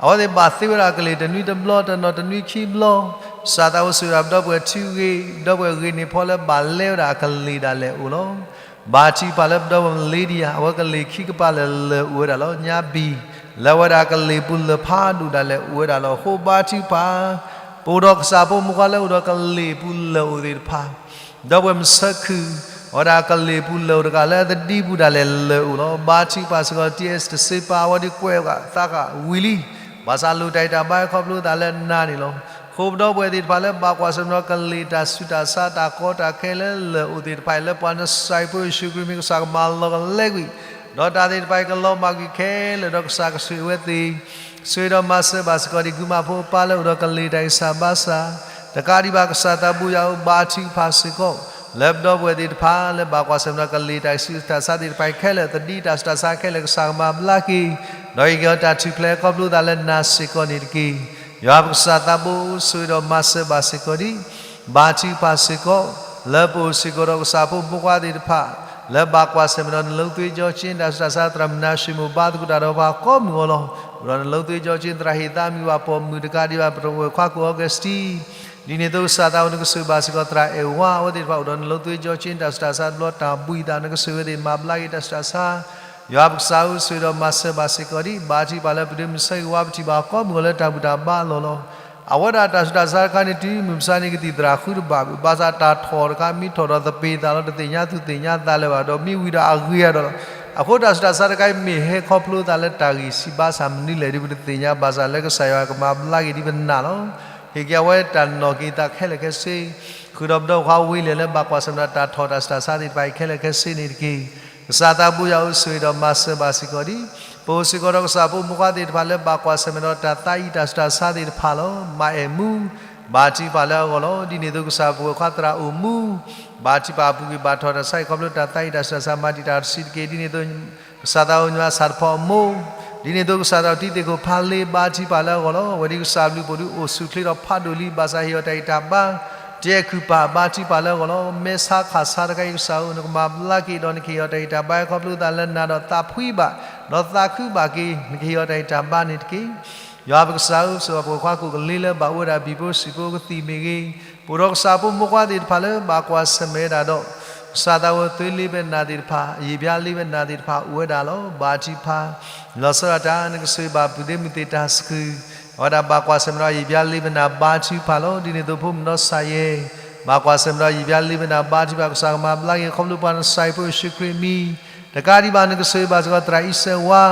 အဝဲသ့ၣ်ဘၣ်သ့ဝဲဒၣ်ကလ့ၢ်တနွံတဘျီ တနီၤတနွံခံဘျီ, ကစၢ်သးဝဲဆိၣ်ဂ့ၤဒၣ်ပဒီပုၢ်ဝဲၢ်ထံဂ့ၤ, ပဒီပုၢ်ဝဲၢ်ဂ့ၤန့ၢ်ဖီလၢဘၣ်လဲဝဲဒၣ်အကလ့ၢ်ဒၣ်လဲာ်အိၣ်လီၤ. ဘါထုကဖၣ်လၢပဒီပုၢ်ဝဲၢ်မုၣ်လ့ဒံယၤ အဝဲကလ့ၢ်ခံကပၤလၢာ်လၢာ်အိၣ်ဝဲဒၣ်လီၤ. ညါဘံၣ် လၢအဝဲဒၣ်ကလ့ၢ်ပူၤလၢာ်ဖးဒိၣ်ဒၣ်လဲာ်အိၣ်ဝဲဒၣ်လီၤ. အဃိဘါထုကဖၣ် ပအိၣ်ဒီးကစၢ်ဖိမုၣ်ဖိခွါလၢအိၣ်ဒီးကလ့ၢ်ပူၤလၢာ်အိၣ်သ့ၣ်တဖၣ် ဒီပုၢ်ဝဲၢ်မုၣ်ဆၢခုၣ် အဝဲဒၣ်ကလ့ၢ်ပူၤလၢာ်အိၣ်တဂၤလၢအသဒံပူၤဒၣ်လဲာ်လၢာ်အိၣ်လီၤ. ဘါထုကဖၣ်စ့ၢ်ကီး တံၢ်အဲၣ်တစ့ပၢ် အဝဲဒၣ်ကွဲးအသးဃာ်ဝံၤလံ. ဘၣ်ဆၣ်လိၣ်တၢ်ဂံၢ်တၢ်ဘါခီဖျိသးလၢနၤန့ၣ်လီၤ. အဃိပဒီပုၢ်ဝဲၢ်သ့ၣ်တဖၣ်လၢဘၣ်ကွၢ်ဆၢၣ်မဲာ်ဒီးကလ့ၢ်တၢ်ဆူးတၢ်ဆါ တၢ်ကီတၢ်ခဲလၢာ်လၢာ်အိၣ်သ့ၣ်တဖၣ်အံၤ လၢပှၤနစၤရ့းဖိယ့ၣ်ၡူးခရံာ်မံၤ ကစၢ်ကမၤလီၤကလဲကွံာ် ဒီးတၢ်သ့ၣ်တဖၣ်အံၤကလီၤမၢ်ကွံာ်ခဲလၢာ်ဒီး ကစၢ်ကဆိၣ်ဂ့ၤဝဲသ့ၣ် ဆိၣ်ဂ့ၤဒီးမၤစၢၤဘၣ်စ့ၢ်ကီးဒံး ကုမၤဖိအပၢ်လၢအိၣ်ဒီးကလ့ၢ်တၢ်ဂံၢ်စၢ်ဘါစၢ်, တကးဒံးဘၣ် ကစၢ်သးဘိယွၤဧၢ ဘါထုကဖၣ်စ့ၢ်ကီး လၢပဒီပုၢ်ဝဲၢ်သ့ၣ်တဖၣ်လၢဘၣ်ကွၢ်ဆၢၣ်မဲာ်ဒီးကလ့ၢ်တၢ်ဆူးတၢ်ဆါသ့ၣ်တဖၣ်အံၤခဲလၢာ် သဒံတၢ်ဆူးတၢ်ဆါခဲလၢာ် ကစၢ်ကမၤဘျါက့ၤ ဒီးဟ့ၣ်က့ၤအီၤတၢ်ထူၣ်ဖျဲးခီဖျိသးလၢနၤစ့ၢ်ကီးန့ၣ်တက့ၢ်. ယွၤပကစၢ်သးဘိ ဆိၣ်ဂ့ၤဒီးမၤစၢၤဘၣ်စ့ၢ်ကီးဒံး ဘါထုကဖၣ်စ့ၢ်ကီး လၢပအိၣ်စ့ၢ်ကီးဒီးကစၢ်ဖိမုၣ်ဖိခွါသ့ၣ်တဖၣ် လၢဘၣ်ကွၢ်ဆၢၣ်မဲာ်ဒီးနလိၤသွ့ကၠီကၠ့ တၢ်ဆူးတၢ်ဆါ သရၣ်မုၣ်နၤၡ့မိၣ် ဘါသကိးတၢ်ဒီးပှၤကိးမုၢ်အလီၢ် အိၣ်ဒီးနလိၤသွ့ကၠီကၠ့ သရၣ်ဟ့ၣ်သးမံၤ ပှၤပိာ်မုၣ်တကးဒံးဘၣ် ပဝဲၢ်ခွါကိၣ်အီကူးစတံ ဒ်န့ၣ်အသိးကစၢ်သးဘိ နကဆိၣ်ဂ့ၤဘၣ်စ့ၢ်ကီး သရၣ်အဲၣ်ဝါ အဝဲသ့ၣ်တဖၣ်အိၣ်ဒီးနလိၤသွ့ကၠီကၠ့ တၢ်ဆူးတၢ်ဆါတဘျီ တၢ်ဘှံးသး နကဆိၣ်ဂ့ၤဝဲသ့ၣ် မၤဘျါက့ၤတၢ်ဆူးတၢ်ဆါ ယွၤပကစၢ်ဧၢ ဆိၣ်ဂ့ၤဒီးမၤစၢၤဘၣ်စ့ၢ်ကီးဒံး ဘါထုကဖၣ်လၢပဒုးမုၢ်ဆၢဂ့ၤဝါ ပထံၣ်ဘၣ်ကိးမုၢ်အီၤလၢတၢ်ဘူၣ်တၢ်ဘါအလီၢ်လီၤ. အဝဲဒၣ်တၢ်ဆူးတၢ်ဆါတခါန့ၣ် တုၤမုၢ်မဆါန့ၣ် ကသံၣ်သရၣ်ဃုတဘၣ်ဘၣ် ဘၣ်ဆၣ်တၢ်ထီၣ်တခါ မ့ၢ်ထီၣ်ဒီးသပ့ၤသးလီၤ တသ့ၣ်ညါသူၣ်သ့ၣ်ညါသးလၢၤဘၣ် ဒီးမ့ၢ်ဝံၤဒီးအဂ့ၤအဒိၣ်လီၤ. အဃိတၢ်ဆူးတၢ်ဆါတခါအံၤ မ့ၢ်ဟဲခီဖျိသးလၢတၢ်ဂံၢ်ဆံးဘါစၢ်မနုၤလဲၣ်ဒီး ပတသ့ၣ်ညါ ဘၣ်ဆၣ်လၢကစၢ်ယွၤကမၤဘျါက့ၤဒံးပနၢ်လီၤ. ဟ့ၣ်က့ၤအဝဲတၢ်နီၣ်က့ၤသးခဲလၢာ်ခဲဆ့ ဃုာ်ဒီးပဒီပုၢ်ဝဲၢ်ခွါဝ့လၢၢ်လၢဘၣ်ကွၢ်ဆၢၣ်မဲာ်ဒီးတၢ်ထီၣ်တၢ်ဆူးတၢ်ဆါသ့ၣ်တဖၣ်အံၤခဲလၢာ်ခဲဆ့န့ၣ်တက့ၢ်. ကစၢ်သးဘိယွၤအိၣ်ဆိၣ်ဂ့ၤဒီးမၤစၢၤဘၣ်စ့ၢ်ကီးဒံး, ပအိၣ်စ့ၢ်ကီးဒီးကစၢ်ဖိမုၣ်ခွါသ့ၣ်တဖၣ်လၢဘၣ်ကွၢ်ဆၢၣ်မဲာ်ဒီးတၢ်သးအံၤတၢ်ဆူးတၢ်ဆါသ့ၣ်တဖၣ်လီၤ. မၤအဲၣ်မူ ဘါထုကဖၣ်လၢအဂီၢ်လီၤ. ဒ်န့ၣ်အသိးကစၢ်ပဝဲၢ်ခွါသရၣ်အိၣ်မူ ဘါထုကဖၣ်အပူၤကွံာ်ဘၣ်ထီၣ်တၢ်ဆါအံၤခီဖျိတၢ်သးအံၤတၢ်ဆူးတၢ်ဆါမၤတံာ်တာ်တဆံးတက့ၢ်. ဒ်န့ၣ်အသိး ကစၢ်သးအိၣ်ညွၤဆၣ်တဖီအမိၢ်, ဒ်န့ၣ်အသိးကစၢ်သးအိၣ်တံၤသကိးဖးလ့ဘါထုကဖၣ်လၢအဂီၢ်လီၤ. အဝဲဒ်ကစၢ်ဘျုးဖှိၣ်ဒုးအိၣ်ဆူၣ်ချ့ဒီးဖးဒိၣ်လံ ဘၣ်ဆၣ်ဟ့ၣ်အီၤတၢ်ဂံၢ်တၢ်ဘါ တအဲၣ်ခုၣ်ပာ်ဘါထုကဖၣ်လၢအဂီၢ်လီၤ. မဲဆါခးဆါတခါအံၤကစၢ်ဧၢ နကမၤဘျါက့ၤဒီးနကဟ့ၣ်အီၤတၢ်ဂံၢ်တၢ်ဘါအံၤခီဖျိသးလၢနၤဒီးသးဖှံဘၣ်, ဒီးသးခုဘၣ်က့ၤ နကဟ့ၣ်အီၤတၢ်ဂံၢ်တၢ်ဘါန့ၣ်တက့ၢ်. ယွၤပကစၢ်ဧၢ ဆိၣ်ဂ့ၤပဝဲၢ်ခွါကိးကလ့လၢဘၣ်အိၣ်ဝဲဒၣ်ဘံၣ်ဖိစံၣ်ဖိကသံၣ်မ့ၢ်ဂ့ၤ, ပအိၣ်ဒီးကစၢ်ဖိမုၣ်ခွါသ့ၣ်တဖၣ်လၢဘၣ်ကွၢ်ဆၢၣ်မဲာ်ဝဲဒၣ်ဒီး ကစၢ်သးဝဲသွ့လ့ဘဲနၤသ့ၣ်တဖၣ် အယံာ်ပျါလ့ဘဲနၤသ့ၣ်တဖၣ်အိၣ်ဝဲဒၣ်လီၤ. ဘါထုကဖၣ် လီၤဆီဒၣ်တၢ် နကဆိၣ်ဂ့ၤဘၣ်ပုၢ်ဒ့မုၣ်သ့ၣ်တၢ်ဆှုၣ်, အဝဲဒၣ်ဘၣ်ကွၢ်ဆၢၣ်မဲာ်ဒီးယံာ်ပျါလ့ဘဲနၤဘါထုကဖၣ်လီၤ. ဒ်န့ၣ်အသိးဖိမုၣ်နီၢ်စၢ်ယဲၢ် ဘၣ်ကွၢ်ဆၢၣ်မဲာ်ဒီးယံာ်ပျါလ့ဘဲနၤဘါထုကဖၣ် ကစၢ်ကမၤဘျါက့ၤခီဖျိပှၤနီၢ်စၢ်ဖိယ့ၣ်ၡူးခရံာ်အမံၤ, တကးဒံးဘၣ်နကဆိၣ်ဂ့ၤဘၣ်စ့ၢ်ကီးသရၣ်အံၤစဲးဝါ,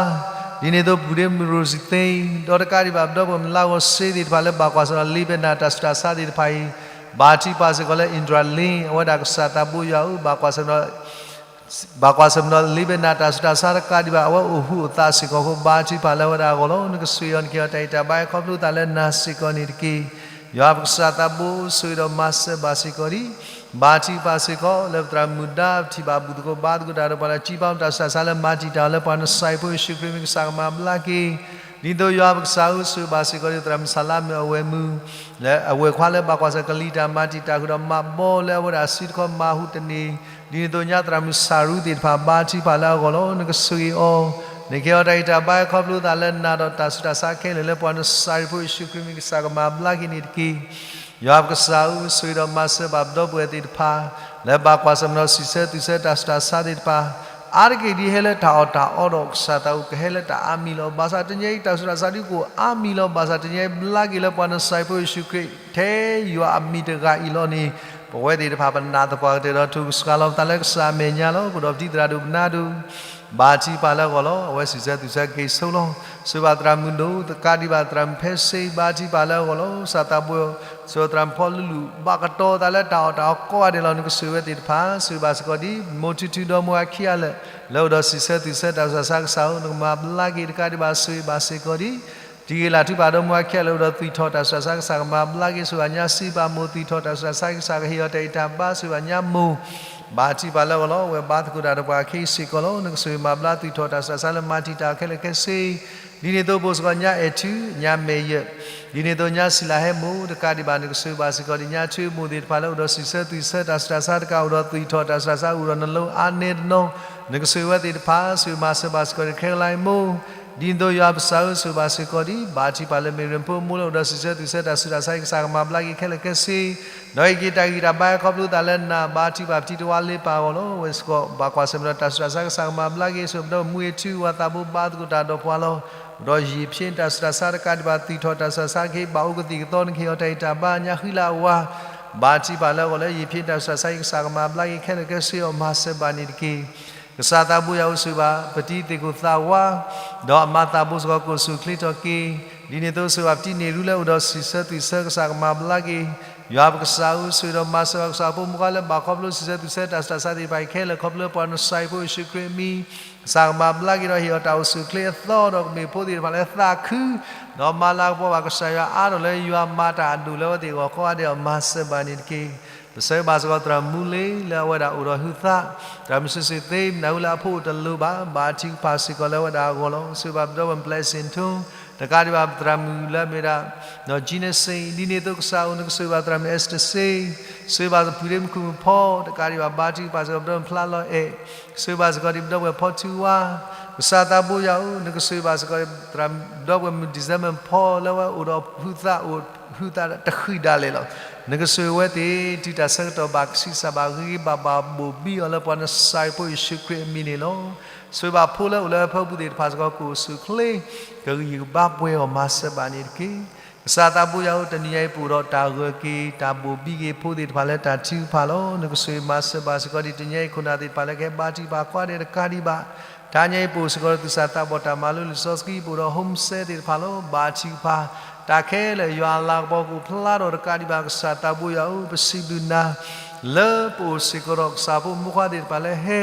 ဒ်န့ၣ်အသိးပုၢ်ဒ့မုၣ်ရိစံသ့, ဒီးတကးဒံးဘၣ်ပဒီပုၢ်ဝဲၢ်မုၣ်လါဂီၤစ့သ့ၣ်တဖၣ်လၢဘၣ်ကွၢ်ဆၢၣ်မဲာ်ဒီးလ့ဘဲနၤတၢ်ဆူးတၢ်ဆါသ့ၣ်တဖၣ်အံၤ, ဘါထုကဖၣ်စ့ၢ်ကီးလၢ Indralin အဝဲဒၣ်ကစၢ်သးဘိယွၤဧၢ ဘၣ်ကွၢ်ဆၢၣ်မဲာ်ဒီး ဘၣ်ကွၢ်ဆၢၣ်မဲာ်ဒီးလ့ဘဲနၤတၢ်ဆူးတၢ်ဆါတကးဒံးဘၣ် အဝဲအိၣ်ဟုးအိၣ်သးစ့ၢ်ကီးအဃိ ဘါထုကဖၣ်လၢအဝဲဒၣ်အဂီၢ်လီၤ. နကဆိၣ်ဂ့ၤအီၤ နကဟ့ၣ်အီၤတၢ်ဂံၢ်တၢ်ဘါအံၤခီဖျိသးလၢနၤစ့ၢ်ကီးန့ၣ်တက့ၢ်. ယွၤပကစၢ်သးဘိ ဆိၣ်ဂ့ၤဒီးမၤစၢၤဘၣ်စ့ၢ်ကီးဒံး, ဘါထုကဖၣ်စ့ၢ်ကီး လၢပသရၣ်မုၣ်ဒါ ပထံၣ်ဘၣ်ဘူၣ်သကိးဘါသကိးတၢ်ဒီးပှၤလၢ ကံပီတၢ်ဆူးတၢ်ဆါလၢမၤတံာ်တာ်အီၤလၢပှၤနီၢ်စၢ်ဖိယ့ၣ်ၡူးခရံာ်မံၤ ကစၢ်ကမၤဘျါက့ၤ ဒ်သိးယွၤပကစၢ်ဧၢ ဆိၣ်ဂ့ၤဘၣ်စ့ၢ်ကီးဒံး သရၣ်မုၣ်စၢ်လါမုၣ်အဝဲၢ်မုၣ်, လၢအဝဲၢ်ခွါလၢဘၣ်ကွၢ်ဆၢၣ်ကလံၤတၢ်မၤတံာ်တာ်ဃုာ်ဒီးမၤဘီလၢအဝဲဒၣ်စုတခီမၤဟူးတန့ၢ်, ဒ်န့ၣ်အသိးညါသရၣ်မုၣ်စၢ်ရူသ့ၣ်တဖၣ်ဘါထုကဖၣ်လၢအဂီၢ်လီၤ. နကဆိၣ်ဂ့ၤအီၤ, နကဟ့ၣ်အီၤတၢ်ဂံၢ်တၢ်ဘါအံၤခီဖျိသးလၢနၤဒီးတၢ်ဆူးတၢ်ဆါခဲလၢာ်လၢပှၤနီၢ်စၢ်ဖိယ့ၣ်ၡူးခရံာ်မံၤ ကစၢ်ကမၤဘျါက့ၤန့ၣ်တက့ၢ်. ယွၤပကစၢ်ဧၢ ဆိၣ်ဂ့ၤဒီးမၤစၢၤဘၣ်ပဒီပုၢ်ဝဲၢ်သ့ၣ်တဖၣ် လၢဘၣ်ကွၢ်ဆၢၣ်မဲာ်ဒီးစံးဆၢသူၣ်ဆၢတၢ်ဆူးတၢ်ဆါသ့ၣ်တဖၣ်, အါတက့ၢ်ဒ်ဟဲလၢတၢ်အီၣ်တၢ်အီဒီးကစၢ်သးအိၣ်ကဟဲလၢတၢ်အါမံၤလီၤ. ဘၣ်ဆၣ်တနံၤအံၤတၢ်ဆူးတၢ်ဆါဒုးကအိၣ်အါမံၤလီၤ. ဘၣ်ဆၣ်တနံၤအံၤဘျါက့ၤလၢပှၤနီၢ်စၢ်ဖိယ့ၣ်ၡူးခရံာ် ထဲယွၤအမံၤတဂၤအံၤလီၤန့ၣ်, ပဝဲသ့ၣ်တဖၣ်ပနာ်သပှၢ်ကတၢၢ်ဒီးထုကဆှါလီၤပသးလၢကစၢ်အမဲာ်ညါလီၤ. ပဒီးပတံၤသရၣ်ဒိၣ်ပနါဒိၣ် ဘါထုကဖၣ်လၢအဂီၢ်လီၤ. အဝဲစံးဆၢသူၣ်ဆၢက့ၤဆိလီၤ. ဆိၣ်ဂ့ၤဘၣ်သရၣ်မုၣ်ဒိၣ် တကးဒံးဘၣ်သရၣ်မုၣ်ဖဲစ့ ဘါထုကဖၣ်လၢအဂီၢ်လီၤ. ကစၢ်သးဘိ ဆိၣ်ဂ့ၤသရၣ်မုၣ်ဖီလူလူ ဘၣ်ကတီၤသးလၢတၢ်အီၣ်တၢ်အီကိးဂၤဒဲးလီၤ. နကဆိၣ်ဂ့ၤဝဲသ့ၣ်တဖၣ် ဆိၣ်ဂ့ၤဘၣ်စ့ၢ်ကီးဒ် မိၢ်ထူထူဒီးမိၢ်အခံဂၤလၢာ် လၢအိၣ်ဒီးစံးဆၢသူၣ်ဆၢတၢ်ဆူးတၢ်ဆါကစၢ်ဧၢ နကမၤဘျါက့ၤ တကးဒံးဘၣ်ဆိၣ်ဂ့ၤဘၣ်စ့ၢ်ကီးဒ် တံၤဂ့ၤလးထုကဖၣ်ဒီးမိၢ်အခံဂၤလၢာ် အိၣ်ဒီးသွံၣ်ထီၣ်တၢ်ဆူးတၢ်ဆါကစၢ်ကမၤဘျါက့ၤ ဆိၣ်ဂ့ၤဘၣ်ညါစံးဘၣ်မိၢ် သွံၣ်ထီၣ်တၢ်ဆူးတၢ်ဆါကစၢ်ကဟ့ၣ်အီၤတၢ်ဂံၢ်တၢ်ဘါ ဆိၣ်ဂ့ၤဘၣ်ညါမိၢ် ဘါထုကဖၣ်လၢအဂီၢ်လီၤ. အဝဲဘါသကိးတၢ်ဒီးပှၤခဲအံၤစ့ၢ်ကီးလီၤ. နကဆိၣ်ဂ့ၤမၤဘျါသွံၣ်ထီၣ်တၢ်ဆူးတၢ်ဆါလၢမၤတံာ်တာ်ခဲလၢာ်ခဲဆ့ ဒ်န့ၣ်အသိးပအိၣ်စ့ၢ်ကီးညါအဲၣ်ထူ ညါမဲာ်ယၢၢ် ဒ်န့ၣ်အသိးညါစံးလၢဟဲမိၢ် တကးဒံးဘၣ် နကဆိၣ်ဂ့ၤဘၣ်စ့ၢ်ကီးဒ်ညါထွ့မိၢ်သ့ၣ်တဖၣ်လၢအိၣ်ဒီးစံးဆၢသူၣ်ဆၢတၢ်ဆူးတၢ်ဆါတကးအိၣ်ဒီးသွံၣ်ထီၣ်တၢ်ဆူးတၢ်ဆါအိၣ်ဒီးနလိအါနဲတနီၤ နကဆိၣ်ဂ့ၤဝဲသ့ၣ်တဖၣ် ဆိၣ်ဂ့ၤမၤစၢၤဘၣ်စ့ၢ်ကီးဒ်ခဲကလါအံၤမိၢ် ဒ်န့ၣ်အသိးယွၤပကစၢ်ဧၢ ဆိၣ်ဂ့ၤဘၣ်စ့ၢ်ကီးဒ် ဘါထုကဖၣ်လၢမ့ၢ်ရ့ဖိမိၢ်လၢအိၣ်ဒီးစံးဆၢသူၣ်ဆၢတၢ်ဆူးတၢ်ဆါအံၤ ကစၢ်ကမၤဘျါက့ၤခဲလၢာ်ခဲဆ့ ဒီးဟ့ၣ်က့ၤတၢ်ဂံၢ်တၢ်ဘါခီဖျိသးလၢနၤ ဘါထုကဖၣ်ပတံၤတဝါလ့ပာ်အဂီၢ်လီၤ. အဝဲစ့ၢ်ကီး ဘၣ်ကွၢ်ဆၢၣ်မဲာ်ဒီးတၢ်ဆူးတၢ်ဆါကစၢ်ကမၤဘျါက့ၤ ဆိၣ်ဂ့ၤပဒီပုၢ်ဝဲၢ်မူအ့ၣ်ထူ ဝၤသးဘိဘါသကိးတၢ်ဒီးပှၤလီၤ. ဒီးယံာ်ဖျ့တၢ်ဆူးတၢ်ဆါတကးဒံးဘၣ် သွံၣ်ထီၣ်တၢ်ဆူးတၢ်ဆါကဟ့ၣ်ဘၣ်အိၣ်ကသံၣ်ကသီ နကဟ့ၣ်အီၤတၢ်ဂံၢ်တၢ်ဘါညါဃံလၤအဝါ ဘါထုကဖၣ်လၢအဂီၢ်လၢယံာ်ဖျ့တၢ်ဆူးတၢ်ဆါအံၤ ကစၢ်ကမၤဘျါက့ၤခဲလၢာ်ခဲဆ့အီၤ မၤစၢၤဘၣ်န့ၣ်တက့ၢ်. ကစၢ်သးဘိယွၤဧၢ ဆိၣ်ဂ့ၤဘၣ်ပတံၤသ့ၣ်ခိၣ်သးဝါ ဒီးအမၤသးဘိစ့ၢ်ကီး ကအိၣ်ဆူၣ်အိၣ်ချ့ထီၣ်က့ၤ ဒ်န့ၣ်အသိးဆိၣ်ဂ့ၤဘၣ်ပတံၤန့ၣ်ရူလၢအိၣ်ဒီးစံးဆၢသူၣ်ဆၢ ကစၢ်ကမၤဘျါက့ၤ ယွၤပကစၢ်ဧၢ ဆိၣ်ဂ့ၤဒီးမၤစၢၤဘၣ်ကစၢ်ဖိမုၣ်ခွါလၢဘၣ်ခီဖျိစံးဆၢသူၣ်ဆၢတၢ်ဆူးတၢ်ဆါသ့ၣ်တဖၣ်အံၤခဲလၢာ် ခီဖျိပှၤနီၢ်စၢ်ဖိယ့ၣ်ၡူးခရံာ်အမံၤ ကစၢ်ကမၤဘျါက့ၤဒီးဟ့ၣ်အီၤတၢ်အိၣ်ဆူၣ်အိၣ်ချ့အသီဒီးကမ့ၢ်ဖိသ့ၣ်တဖၣ်လၢသးခု ဒီးမၤလၤကပီၤဘၣ်ကစၢ်ယွၤအါထီၣ်လၢယွၤမၤတၢ်အဒိၣ်လၢအဝဲသ့ၣ်အဂီၢ်ကိးဂၤဒဲးအီၤ မၤစၢၤဘၣ်န့ၣ်တက့ၢ်. ပဆၢဂ့ၤဘၣ်စ့ၢ်ကီးသရၣ်မူလ့လၢအဝဲဒၣ်အိၣ်ဒီးဟုသး, သရၣ်မုၣ်စ့စ့သ့ မနုၤလၢအဖိအိၣ်တလိၤဘၣ် ဘါထုကဖၣ်စ့ၢ်ကီးလၢအဝဲဒၣ်အဂီၢ်လီၤ. ဆိၣ်ဂ့ၤဘၣ်ပဒီပုၢ်ဝဲၢ် blessing ထိ တကးဒံးဘၣ်သရၣ်မုၣ်လၢအမ့ၢ်ဝဲဒၣ် နီၢ်ကၠံနစ့ ဒ်န့ၣ်အသိးကစၢ်ဧၢ နကဆိၣ်ဂ့ၤဘၣ်သရၣ်မုၣ် အဲစတၢစ့, ဆိၣ်ဂ့ၤဘၣ်ပုၢ်ဒ့မုၣ်ခုၣ်မုၣ်ဖီ တကးဒံးဘၣ် ဘါထုကဖၣ်စ့ၢ်ကီးပဒီပုၢ်ဝဲၢ်ဖျါလီၤအဲၣ်, ဆိၣ်ဂ့ၤဘၣ်စ့ၢ်ကီးဒ်ပဒီပုၢ်ဝဲၢ်ဖီထူဝါ, ကစၢ်သးဘိယွၤဧၢ နကဆိၣ်ဂ့ၤဘၣ်စ့ၢ်ကီးသရၣ်ပဒီပုၢ်ဝဲၢ်မုၣ် December ဖီ လၢအဝဲအိၣ်ဒီးဟုသးအိၣ်ဟုသးတဃံာ်ဒၣ်လဲာ်လီၤ. နကဆိၣ်ဂ့ၤဝဲသ့ၣ် တုၤတၢ်ဆၢကတီၢ်ဘၣ်ကဆံးစၢ်ဘၣ်ဂ့ၤဂ့ၤဘၣ်ဘၣ် ဘိၣ်ဘံၣ်အီၤလၢပှၤနီၢ်စၢ်ဖိယ့ၣ်ၡူးခရံာ်အမံၤန့ၣ်လီၤ. ဆိၣ်ဂ့ၤဘၣ်ဖိလၢအိၣ်လၢဟၢဖၢပူၤသ့ၣ်တဖၣ်စ့ၢ်ကီး ကအိၣ်ဆူၣ်အိၣ်ချ့ ကဂံၢ်ကဘါပှဲၤအီၤ မၤစၢၤဘၣ်န့ၣ်တက့ၢ်. ကစၢ်သးဘိယွၤဧၢ တနံၤညါအံၤပအိၣ်ဒီးတၢ်ဂၢၢ်က့ၤ တၢ်ဘိၣ်ဘံၣ်က့ၤဖိသ့ၣ်တဖၣ်လၢတၢ်ထုကဖၣ်လီၤ. နကဆိၣ်ဂ့ၤမၤစၢၤဘၣ်စ့ၢ်ကီးဒ်တနံၤညါအံၤ ခိၣ်နၢ်သ့ၣ်တဖၣ်လၢကဟဲဘါထုကဖၣ်ကိးဂၤဒဲးတကးဒံးဘၣ် တနံၤညါအံၤပအိၣ်စ့ၢ်ကီးဒီးသူၣ်စၢ်သးဘီၣ်တၢ်မၤလိလံာ်စီဆှံ ပအိၣ်ဒီး home cell သ့ၣ်တဖၣ်လီၤ. ဘါထုကဖၣ် တၢ်ခဲလၢာ်ယွၤအလၤကပီၤကအိၣ်ဖျါထီၣ်တကးဒံးဘၣ် ကစၢ်သးဘိယွၤဧၢ ပစံးဘျုးနၤ လၢပအိၣ်စ့ၢ်ကီးဒီးကစၢ်ဖိမုၣ်ဖိခွါသ့ၣ်တဖၣ်လၢဟဲ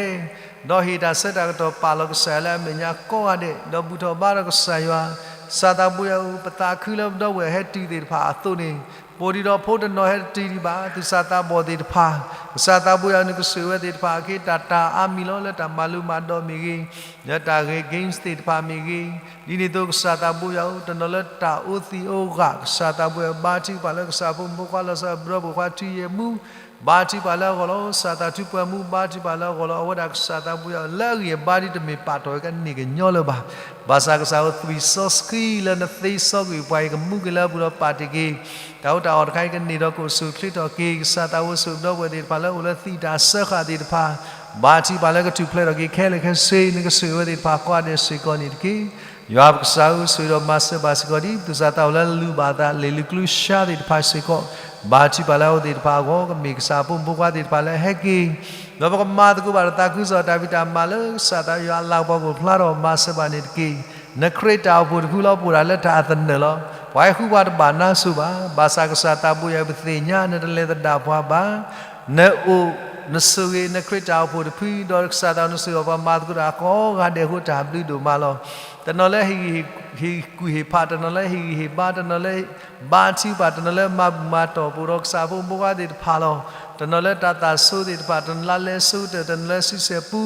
ဒီးဟ့ၣ်တၢ်ဆၢတၢ်ကတီၢ်ပာ်လီၤကစၢ်ယွၤလၢအမဲာ်ညါကိးဂၤဒဲး ဒီးဘူၣ်ထီၣ်ဘါထီၣ်ကစၢ်ယွၤ, ကစၢ်သးဘိယွၤဧၢ, ပသးခုလၢပဒီပုၢ်ဝဲၢ်ဟဲတုၤသ့ၣ်တဖၣ်အသိးန့ၣ်, ပအိၣ်ဒံးဒီးဖိတနီၤဟဲတတုၤဒံးဘၣ်, သူၣ်စၢ်သးဘီၣ်သ့ၣ်တဖၣ်, ကစၢ်သးဘိယွၤဧၢ, နကဆိၣ်ဂ့ၤဝဲသ့ၣ်တဖၣ်အဃိ တၢ်တၢ်အါမံၤလီၤ လၢတၢ်မၤလိမၤဒိးမ့ၢ်ဂ့ၤ, လၢတၢ်ဂ့ၢ် games သ့ၣ်တဖၣ်မ့ၢ်ဂ့ၤ, ဒ်န့ၣ်အသိးကစၢ်သးဘိယွၤဧၢ, တနီၤလၢတၢ်အိးသံးအိးဂၤ ကစၢ်သးဘိယွၤဧၢ, ဘါထုကဖၣ်လၢကစၢ်ဖိမုၣ်ဖိခွါလီၤဆီဒီပုၢ်ဝဲၢ်ခွါထူယဲၢ်မူ ဘါထုကဖၣ်လၢအဂီၢ်လီၤ. ကစၢ်သးထူပှဲၤမူ ဘါထုကဖၣ်လၢအဂီၢ်လီၤ. အဝဲဒၣ်ကစၢ်သးဘိယွၤဧၢ, လၢအဂံၢ်အဘါဒ်တမ့ၢ်ပာ်တ့ၢ်ဝဲကန့ၢ်ကညီလၢၤဘၣ်. ဘၣ်ဆၣ်ကစၢ်ဧၢသွံၣ်စီဆှံလၢနသ့စီကွံာ်ပှၤအံၤ ကမူက့ၤလၢအပူၤဒီးပာ်တ့ၢ်က့ၤ တၢ်အိၣ်တၢ်အီၣ်တခါအံၤ ကန့ၢ်ဒီးကအိၣ်ဆူၣ်ချ့ထီၣ်က့ၤ, ကစၢ်သးဘိယွၤဧၢ, ပဒီပုၢ်ဝဲၢ်သ့ၣ်တဖၣ်လၢအိၣ်လၢသံၣ်တၢ်စၢဃာ်သ့ၣ်တဖၣ် ဘါထုကဖၣ်လၢကထူၣ်ဖျဲးထီၣ်က့ၤခဲလၢာ်ခဲဆ့, နကဆိၣ်ဂ့ၤဝဲသ့ၣ်တဖၣ်ကိးဂၤဒဲးစ့ၢ်ကီးန့ၣ်တက့ၢ်. ယွၤပကစၢ်ဧၢ, ဆိၣ်ဂ့ၤဒီးမၤစၢၤဘၣ်စ့ၢ်ကီးဒ်ပသူၣ်စၢ်သးဘီၣ်လၢလူၤဘၣ်အသး လ့ၣ်လုၢ်ကျူဆှါသ့ၣ်တဖၣ်စ့ၢ်ကီး, ဘါထုကဖၣ်လၢအဝဲသ့ၣ်တဖၣ်အဂီၢ်, ကမ့ၢ်ကစၢ်ဖိမုၣ်ဖိခွါသ့ၣ်တဖၣ်လၢအဟဲက့ၤ ဒီးပကမၤသကိးဘၣ်ဒီးသးခုကစီၣ်တၢ်ဖံးတၢ်မၤလၢကစၢ်သးဘိယွၤအလၤကပီၤကအိၣ်ဖျါထီၣ် မၤစၢၤဘၣ်န့ၣ်တက့ၢ်. နခရံာ်တၢ်အိၣ်ဖှိၣ်တဖုလီၤ ပအိၣ်ဒၣ်လၢတၢ်အသနၢၣ်လီၤ. ပှၤဟဲဃုပှၤတဘၣ်နါစိၤဘၣ်. ဘၣ်ဆၣ်ကစၢ်သးဘိယွၤဧၢ, ပသ့ၣ်ညါနတလဲၤသဒၣ်ပှၤဘၣ်. နအိၣ်, နဆိၣ်ဂ့ၤနခရံာ်တၢ်အိၣ်ဖှိၣ်တဖု, ဒီးကစၢ်သးဘိယွၤဧၢ, နဆိၣ်ဂ့ၤပှၤမၤသကိးတၢ်ကိးဂၤဒဲးအဃိ တၢ်ဘျုးဒိၣ်မးလီၤ. တနီၤလၢဟ့ၣ်ဂံၢ်ဟ့ၣ်ဘါ, တနီၤလၢဟ့ၣ်ဂံၢ်ဟ့ၣ်ဘါ, တနီၤလၢဘါထုကဖၣ်, တနီၤလၢမၤဘူၣ်မၤတီၢ်, ပအိၣ်ဒီးကစၢ်ဖိမုၣ်ဖိခွါသ့ၣ်တဖၣ်လီၤ. တနီၤလၢတၢ်သၣ်ဆိသ့ၣ်တဖၣ်, တနီၤလၢလဲၤဆိကတၢၢ်, တနီၤလၢဆံဆဲၣ်ပူ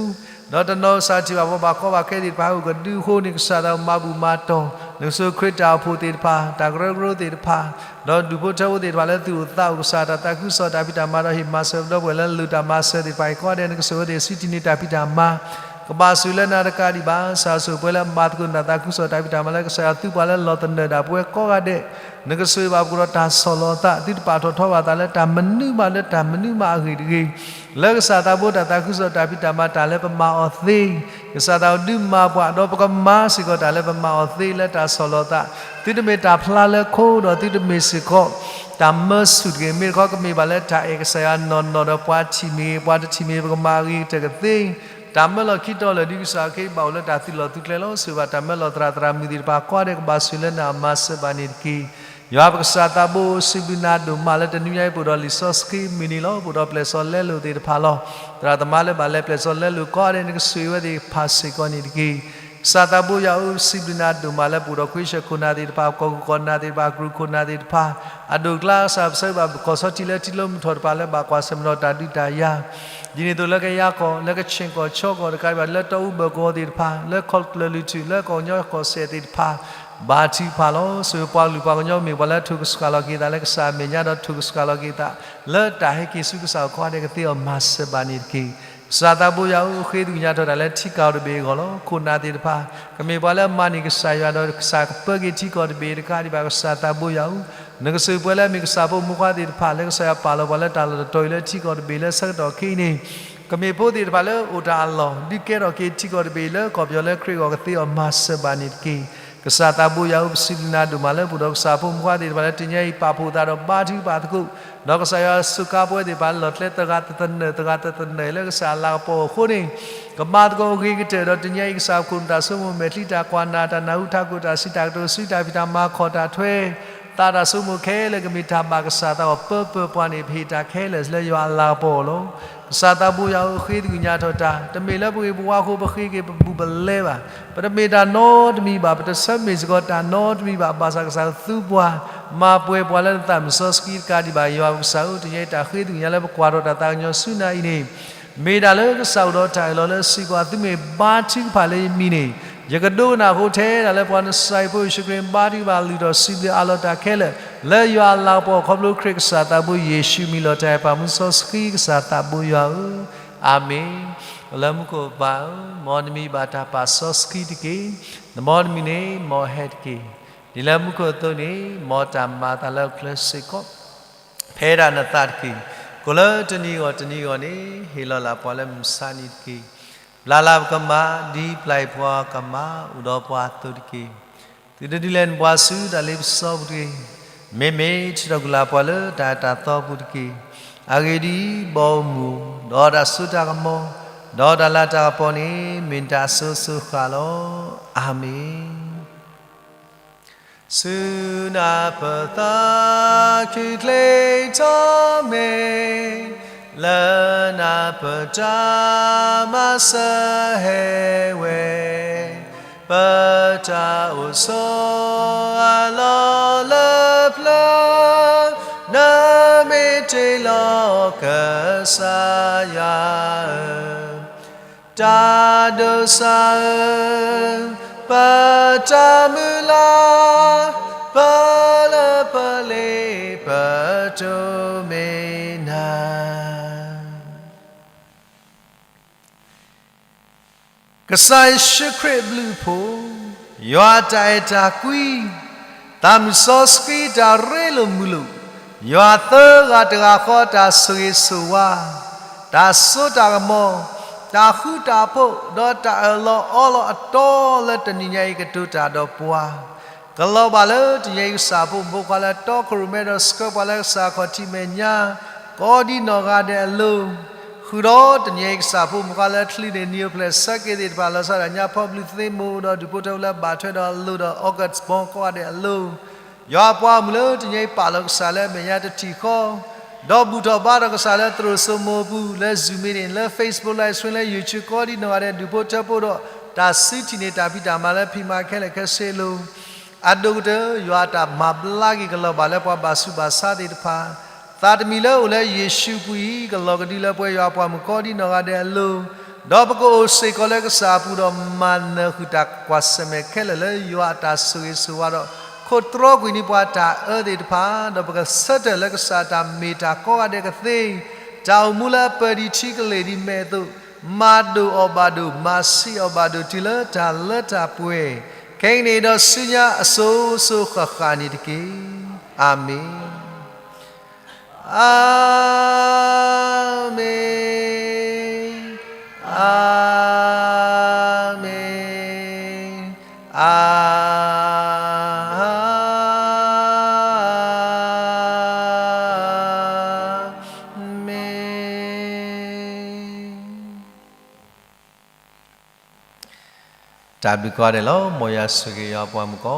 ၤ, ဒီးတနီၤကစၢ်ထံၣ်ဘၣ်ပှၤဘၣ်ကီဘၣ်ခဲသ့ၣ်တဖၣ် ဟဲအိၣ်ကဒုအဃိန့ၣ် ကစၢ်သးဘိယွၤမၤဘူၣ်မၤတီၢ်, နကဆိၣ်ဂ့ၤခရံာ်တၢ်အိၣ်ဖှိၣ်သ့ၣ်တဖၣ်, တၢ်ကရၢကရိသ့ၣ်တဖၣ်, ဒီးဒူၣ်ဖိထၢဖိသ့ၣ်တဖၣ်လၢသူၣ်အိၣ်သးအိၣ် ကစၢ်တၢ်သးခုကစီၣ်တၢ်ဖံးတၢ်မၤဒီးဟ့ၣ်မၤစၢၤပဒီပုၢ်ဝဲၢ်လၢလိၣ်တၢ်မၤစၢၤသ့ၣ်တဖၣ်အံၤကိးဂၤဒဲး နကဆိၣ်ဂ့ၤဝဲသ့ၣ် စံးထီၣ်န့ၢ်တၢ်ဖံးတၢ်မၤ ကဘၣ်ဆိၣ်လၢနၤတကးဒံးဘၣ်. ကစၢ်ဆိၣ်ပှဲၤလၢအမၤသကိးနတၢ်သးခုကစီၣ်တၢ်ဖံးတၢ်မၤလၢကစၢ်ယွၤသူပှၤလၢလီၤသနၢၣ်ဒၣ်ပဝဲကိးဂၤဒဲး, နကဆိၣ်ဂ့ၤဘၣ်ပှၤဒီးတၢ်ဆီၣ်လီၤအသး, သုတပာ်ထီၣ်ထီဘၣ်သးလၢတၢ်မနုၤမးလၢတၢ်မနုၤမးအဂ့ၢ်တဂ့ၤ, လၢကစၢ်သးဘိတၢ်သးခုကစီၣ်တၢ်ဖံးတၢ်မၤတၢ်လၢပမၤအီၤသ့, ကစၢ်သးဘိဒုးမၤပှၤ ဒီးပကမၤစ့ၢ်ကီးတၢ်လၢပမၤအီၤသ့လၢတၢ်ဆီၣ်လီၤအသး, သုတမ့ၢ်တၢ်ဖျါလၢခိ ဒီးသုတမ့ၢ်စ့ၢ်ကီး တၢ်မၢဆူၣ်တဂ့ၤ, မ့ၢ်တခီကမ့ၢ်ဘၣ်လၢတၢ်အဲၣ်ကစၢ်ယွၤနီၢ်နီၢ်ဒီးပှၤထံၣ်မ့ၢ်ဂ့ၤ, ပှၤတထံၣ်မ့ၢ်ဂ့ၤ ပကမၤအဂ့ၤကတၢၢ်ကသ့, တၢ်မၢလီၢ်ခံတီၤလၢာ်ဒ်ကစၢ်ခ့ဘၣ်အိၣ်လၢတၢ်သုးလီၢ်သုးကျဲလီၤ. ဆိၣ်ဂ့ၤဘၣ်တၢ်မၢလီၢ်သရၣ်သရၣ်မုၣ်သ့ၣ်တဖၣ်ကိးဂၤဒဲး ကဘၣ်ဆိၣ်လၢနၤမၤစၢၤဘၣ်န့ၣ်တက့ၢ်. ယွၤပကစၢ်သးဘိဧၢ, စံးဘျုးနၤဒိၣ်မးလၢတနွံညါအံၤ ပအိၣ်ဒီးလံာ်စီဆှံမုၢ်နံၤလီၤ. ပအိၣ်ဒီးပျဲၢ်စီဆှံမုၢ်နံၤလီၤ. ပအိၣ်ဒီးပျဲၢ်စီဆှံလဲလိာ်သ့ၣ်တဖၣ်လီၤ. သရၣ်သမါလၢဘၣ်လဲၤပျဲၢ်စီဆှံလဲလိာ်ကိးဂၤဒဲး နကဆိၣ်ဂ့ၤဝဲသ့ၣ်တဖၣ်စ့ၢ်ကီးန့ၣ်တက့ၢ်. ကစၢ်သးဘိယွၤဧၢ, စံးဘျုးနၤဒိၣ်မးလၢပအိၣ်ဒီးခွံဆၢၣ်ခိၣ်နၢ်သ့ၣ်တဖၣ်, ကီၢ်ခိၣ်ခိၣ်နၢ်သ့ၣ်တဖၣ်, ကရူၢ်ခိၣ်နၢ်သ့ၣ်တဖၣ်, အဒိၣ်အကျါကစၢ်ပဆၢဂ့ၤဘၣ် ပကီၢ်ဆီထံလၢထံကျိမုၢ်ထီၣ်တဖၣ်လၢဘၣ်ကွၢ်ဆၢၣ်မဲာ်ဒီးတၢ်ဒုးတၢ်ယၤ ဒ်န့ၣ်အသိးလၢကယၤကီၢ်, လၢကခၠ့ၣ်ကီၢ်, ခၠီကီၢ်တကးဒံးဘၣ်, လၢတီအူဘၢၣ်ကဝီၤသ့ၣ်တဖၣ်, လၢကီၢ်ချၢၣ်လွံၢ်ထူၣ်, လၢကီၢ်ကညီကီၢ်စဲၣ်သ့ၣ်တဖၣ်, ဘါထုကဖၣ်လီၤ. ဆိၣ်ဂ့ၤပှၤကလုာ်ပှၤကညီမ့ၢ်ပှၤလၢထိၣ်ကဆှၣ်လီၤက့ၤသးလၢကစၢ်အမဲာ်ညါ ဒီးထိၣ်ကဆှၣ်လီၤက့ၤသး လၢတၢ်ဟဲက့ၤဆူကစၢ်အအိၣ်ကိးဂၤဒဲး ကသ့အီၤမၤစၢၤဘၣ်န့ၣ်တက့ၢ်. ကစၢ်သးဘိယွၤဧၢ, ဃ့သကွံၢ်ညါထီၣ်တၢ်လၢထံကီၢ်တဘ့ၣ်အဂီၢ်လီၤ. ခိၣ်နၢ်သ့ၣ်တဖၣ် ကမ့ၢ်ပှၤလၢအမၤန့ၢ်ကစၢ်ယွၤ ဒီးကစၢ်ကပၢက့ၤထံကီၢ်တဘ့ၣ်တကးဒံးဘၣ်, ကစၢ်သးဘိယွၤဧၢ, နကဆိၣ်ဂ့ၤပှၤလၢအမ့ၢ်ကစၢ်ဖိမုၣ်ဖိခွါသ့ၣ်တဖၣ် လၢကစၢ်ယွၤပာ်လီၤပှၤလၢတၢ်လီၢ်တတီၤအံၤလၢထံကီၢ်တဘ့ၣ်လၢဆၢကတီၢ်ခဲအံၤန့ၣ်, ကမ့ၢ်ဖိသ့ၣ်တဖၣ်လၢအိၣ်တၢ်အလီၢ် ဒုးကဲထီၣ်က့ၤထံကီၢ်တဘ့ၣ်အံၤလၢကီၢ်ပယီၤလၢခရံာ်အဂီၢ် ကသ့အီၤမၤစၢၤဘၣ်န့ၣ်တက့ၢ်. ကစၢ်သးဘိယွၤဧၢ, ပစံးဘျုးနၤဒိၣ်မးလၢပအိၣ်ဒီးကစၢ်ဖိမုၣ်ဖိခွါသ့ၣ်တဖၣ်လၢတနံၤအံၤ ပာ်ဖှိၣ်သးဒီးဘါထုကဖၣ်သကိး, ဒီးကစၢ်ယွၤစူးကါပဝဲသ့ၣ်တဖၣ်လၢလီၢ်ကျဲသရၣ်သနၢၣ် သရၣ်သနၢၣ်လၢကစၢ်အလၤကပီၤအဃိန့ၣ်, ကမၤသကိးအဂ့ၤကတၢၢ် ဒီးတနံၤအံၤ ကစၢ်ပခိၣ်နူာ်တၢ်ဆိကမိၣ်မဲာ်ချံ တၢ်ကွၢ်နၢ် တၢ်နၢ်ဟူထးခိၣ် တၢ်စံးတၢ်ကတိၤ စုတၢ်ဖံးတၢ်မၤ ခီၣ်တၢ်ထွဲ သးတၢ်ဆိကမိၣ်ခဲလၢာ် ကမ့ၢ်တၢ်ဘၣ်ကစၢ်သးအဂီၢ် ပၢပၢပှၤန့ၣ် ပဟ့ၣ်တၢ်ခဲလၢာ်လၢယွၤအလၤကပီၤလီၤ. ကစၢ်သးဘိယွၤဧၢ, ဃ့သကွံၢ်ညါထီၣ်တၢ်, တမ့ၢ်လၢပဂ့ၢ်ပဝါအဃိ ပဃ့က့ၤပဘူၣ်ပလဲဘၣ်, ပတမ့ၢ်တၢ်နီတမံၤဘၣ်, ပတဆၢမ့ၢ်စ့ၢ်ကီးတၢ်နီတမံၤဘၣ်, ဘၣ်ဆၣ်ကစၢ်သူပှၤ မၤပှဲၤပှၤလၢနသးမုၢ်စီဆှံတကးဒံးဘၣ်. ယွၤပကစၢ်ဧၢ, တနံၤအံၤ တၢ်ဃ့သကွံၢ်ညါလၢပကွၢ်ထီၣ်တၢ်သးကညီၤဆူနၤအံၤန့ၣ် မ့ၢ်တၢ်လၢကစၢ်အိၣ်ဒီးတၢ်အၢၣ်လီၤလၢစံးပှၤ သုမ့ၢ်ဘါထုကဖၣ်လၢယမံၤန့ၣ် ယကဒိကနၣ်အဃိ ထဲဒၣ်လၢပှၤနစၢ်ယွၤဖိယ့ၣ်ၡူးခရံာ် ဘါထုကဖၣ်လုၢ်ထီၣ် စံးဘျုးအးလီၤတၢ်ခဲလၢာ် လၢယွၤအလၤကပီၤ ခီဖျိခရံာ်ကစၢ်သးဘိယ့ၣ်ၡူးမံၤလီၤတၢ်အဲၣ်ပာ်မူစီဆှံကစၢ်သးဘိယွၤဧၢ, အၤမ့ၣ်. အိၣ်လၢမူခိၣ်ပၢ်ဧၢ, မ်နမံၤဘၣ်တၢ်ပာ်စီဆှံတက့ၢ်. နမ်နမံၤန့ၣ် မ်အဟဲတက့ၢ်. ဒ်လၢမူခိၣ်အသိးန့ၣ် မ်တၢ်မၤအသးလၢအကျဲစ့ၢ်ကီး ဖဲဒၣ်နသးတက့ၢ်. ကိးလၢတနံၤဂီၢ်တနံၤဂီၢ်န့ၣ် ဟ့ၣ်လီၤလၢ်ပှၤလၢမုၢ်မဆါနံၤတက့ၢ်. ဘျါလၢ်ပကမၢ် ဒ်ပျၢ်အံၤပှၤကမၢ် အိၣ်ဒီးပှၤအသိးတက့ၢ်. သုတဒုးလဲၤနပှၤဆူတၢ်လ့ပစီပူၤတဂ့ၤ. မ့မ့ၢ်ထုးထီၣ်ကွံာ်လၢ်ပှၤလၢတၢ်အဲၣ်တၢ်သီပူၤတက့ၢ်. အဂ့ၢ်ဒ်အံၤ, ဘီမုၢ်, ဒီးတၢ်စိတၢ်ကမီၤ, ဒီးတၢ်လၤတၢ်ကပီၤန့ၣ် မ့ၢ်နတၢ်အစိၤစိၤဃၣ်လီၤ. အၤမ့ၣ်. ဆူနၢ်ပၢၢ်သးခုချ့ထီၣ်မ့ၢ် လၢနၤပတၢ်မၤစၢၤဟဲဝဲ, ပတၢ်အိၣ်ဆိးအလီၢ်လၢပျၢၤ, နမ့ၢ်တ့ၢ်လီၤကစၢ်ယွၤဧၢ, တၢ်ဒိးစးဧၢ, ပတၢ်မုၢ်လၢ်, ပလၢပလ့ပတိၢ်မ့ၢ်နၤ. ကစၢ်ယ့ၣ်ၡူးခရံာ်အဘျုးအဖှိၣ်, ယွၤအတၢ်အဲၣ်တၢ်ကွံ, သးမုၢ်စီဆှံတၢ်ရ့လိာ်မုာ်လိာ်, ယွၤသၢဂၤတဂၤဃီတၢ်ဆိၣ်ဂ့ၤဆိၣ်ဝါ, တၢ်စိတၢ်ကမီၤ, တၢ်ဃူတၢ်ဖိး, ဒီးတၢ်အၢၣ်လီၤအီလီၤအတီလၢတနံၤညါအံၤကတိၤတၢ်ဒီးပှၤ ကလီၤဘၣ်လၢတနံၤအံၤကစၢ်ဖိမုၣ်ဖိခွါလၢတီခိၣ်ရိၣ်မဲဒီးဆှၢပှၤလၢကစၢ်ခီၣ်ထံးမဲာ်ညါ ကိးဒံနီၢ်ဂၤဒဲးအလိၤ, ဃုာ်ဒီးတနံၤအံၤကစၢ်ဖိမုၣ်ဖိခွါလၢချံန့ၣ် နံၣ်အိၣ်ဖျဲၣ်ဆၢက့ၤသ့ၣ်တဖၣ် လီၤဆီဒၣ်တၢ်ညါ ဖီၣ်ဘျုးသ့မိၢ်ဒီးဒူၣ်ဖိထၢဖိလၢဘၣ်ထွဲဒီးအလိၤဒီး August Bond ကိးဂၤဒဲးအလိၤ, ယွၤပှၤမုၣ်လၢတနံၤအံၤပာ်လီၤကစၢ်လၢအမဲာ်ညါတထံၣ်ဃီ ဒီးဘူၣ်ထီၣ်ဘါထီၣ်ကစၢ်လၢသရိာ်စိမိၤပူၤ လၢ Zoom meeting လၢ Facebook Live Stream လၢ YouTube ကိးဒံနီၢ်ဂၤဒဲး ဒူၣ်ဖိထၢဖိဒီး တၢ်စုထံၣ်န့ၢ်တၢ်ဖံးတၢ်မၤလၢဖံးမၤခဲလၢာ်ခဲဆ့အလိၤ, အဒိၣ်ကတၢၢ် ယွၤအတၢ်မၤဘျါက့ၤကလီၤဘၣ်လၢပှၤဘၣ်ဆူးဘၣ်ဆါသ့ၣ်တဖၣ်, သးတမံၤလၢအိၣ်လၢယ့ၣ်ၡူးအပူၤအံၤ ကလီၤကဒုလၢပဝဲယွၤပှၤမုၣ်ကိးဒံနီၢ်ဂၤဒဲးအလိၤ, ဒီးပကအိၣ်စ့ၢ်ကီးလၢကစၢ်အပူၤဒီးမၤနၢၤဃုာ်တၢ်ကွၢ်ဆၢၣ်မဲာ်ခဲလၢာ်လၢယွၤအတၢ်ဆိၣ်ဂ့ၤဆိၣ်ဝါဒီး ခိးတြီကွံာ်န့ၢ်ပှၤတၢ်အၢသ့ၣ်တဖၣ်, ဒီးပကဆၢထၢၣ်လၢကစၢ်တၢ်မ့ၢ်တၢ်ကိးဂၤဒဲးကသ့, တၢ်အိၣ်မူလၢအပၢၢ်ဒံးထံကလ့ၢ်ဒံးမဲာ်အသိး, မၤဒိၣ်အီၤဘၣ်ဒိၣ်, မၤဆံးအီၤဘၣ်ဒိၣ်တုၤလၢတၢ်လၢတၢ်ပှဲၤ, ခဲကနံၣ်အံၤဒီးဆူညါအစိၤစိၤဃၣ်ဃၣ်န့ၣ်တက့ၢ်. အၤမ့ၣ်. အၤမ့ၣ်, အၤမ့ၣ်, အၤမ့ၣ်. တၢ်ဘျုးကိးဂၤဒဲးလီၤ. မ်ယွၤဆိၣ်ဂ့ၤယွၤပှၤမုၣ်ကိး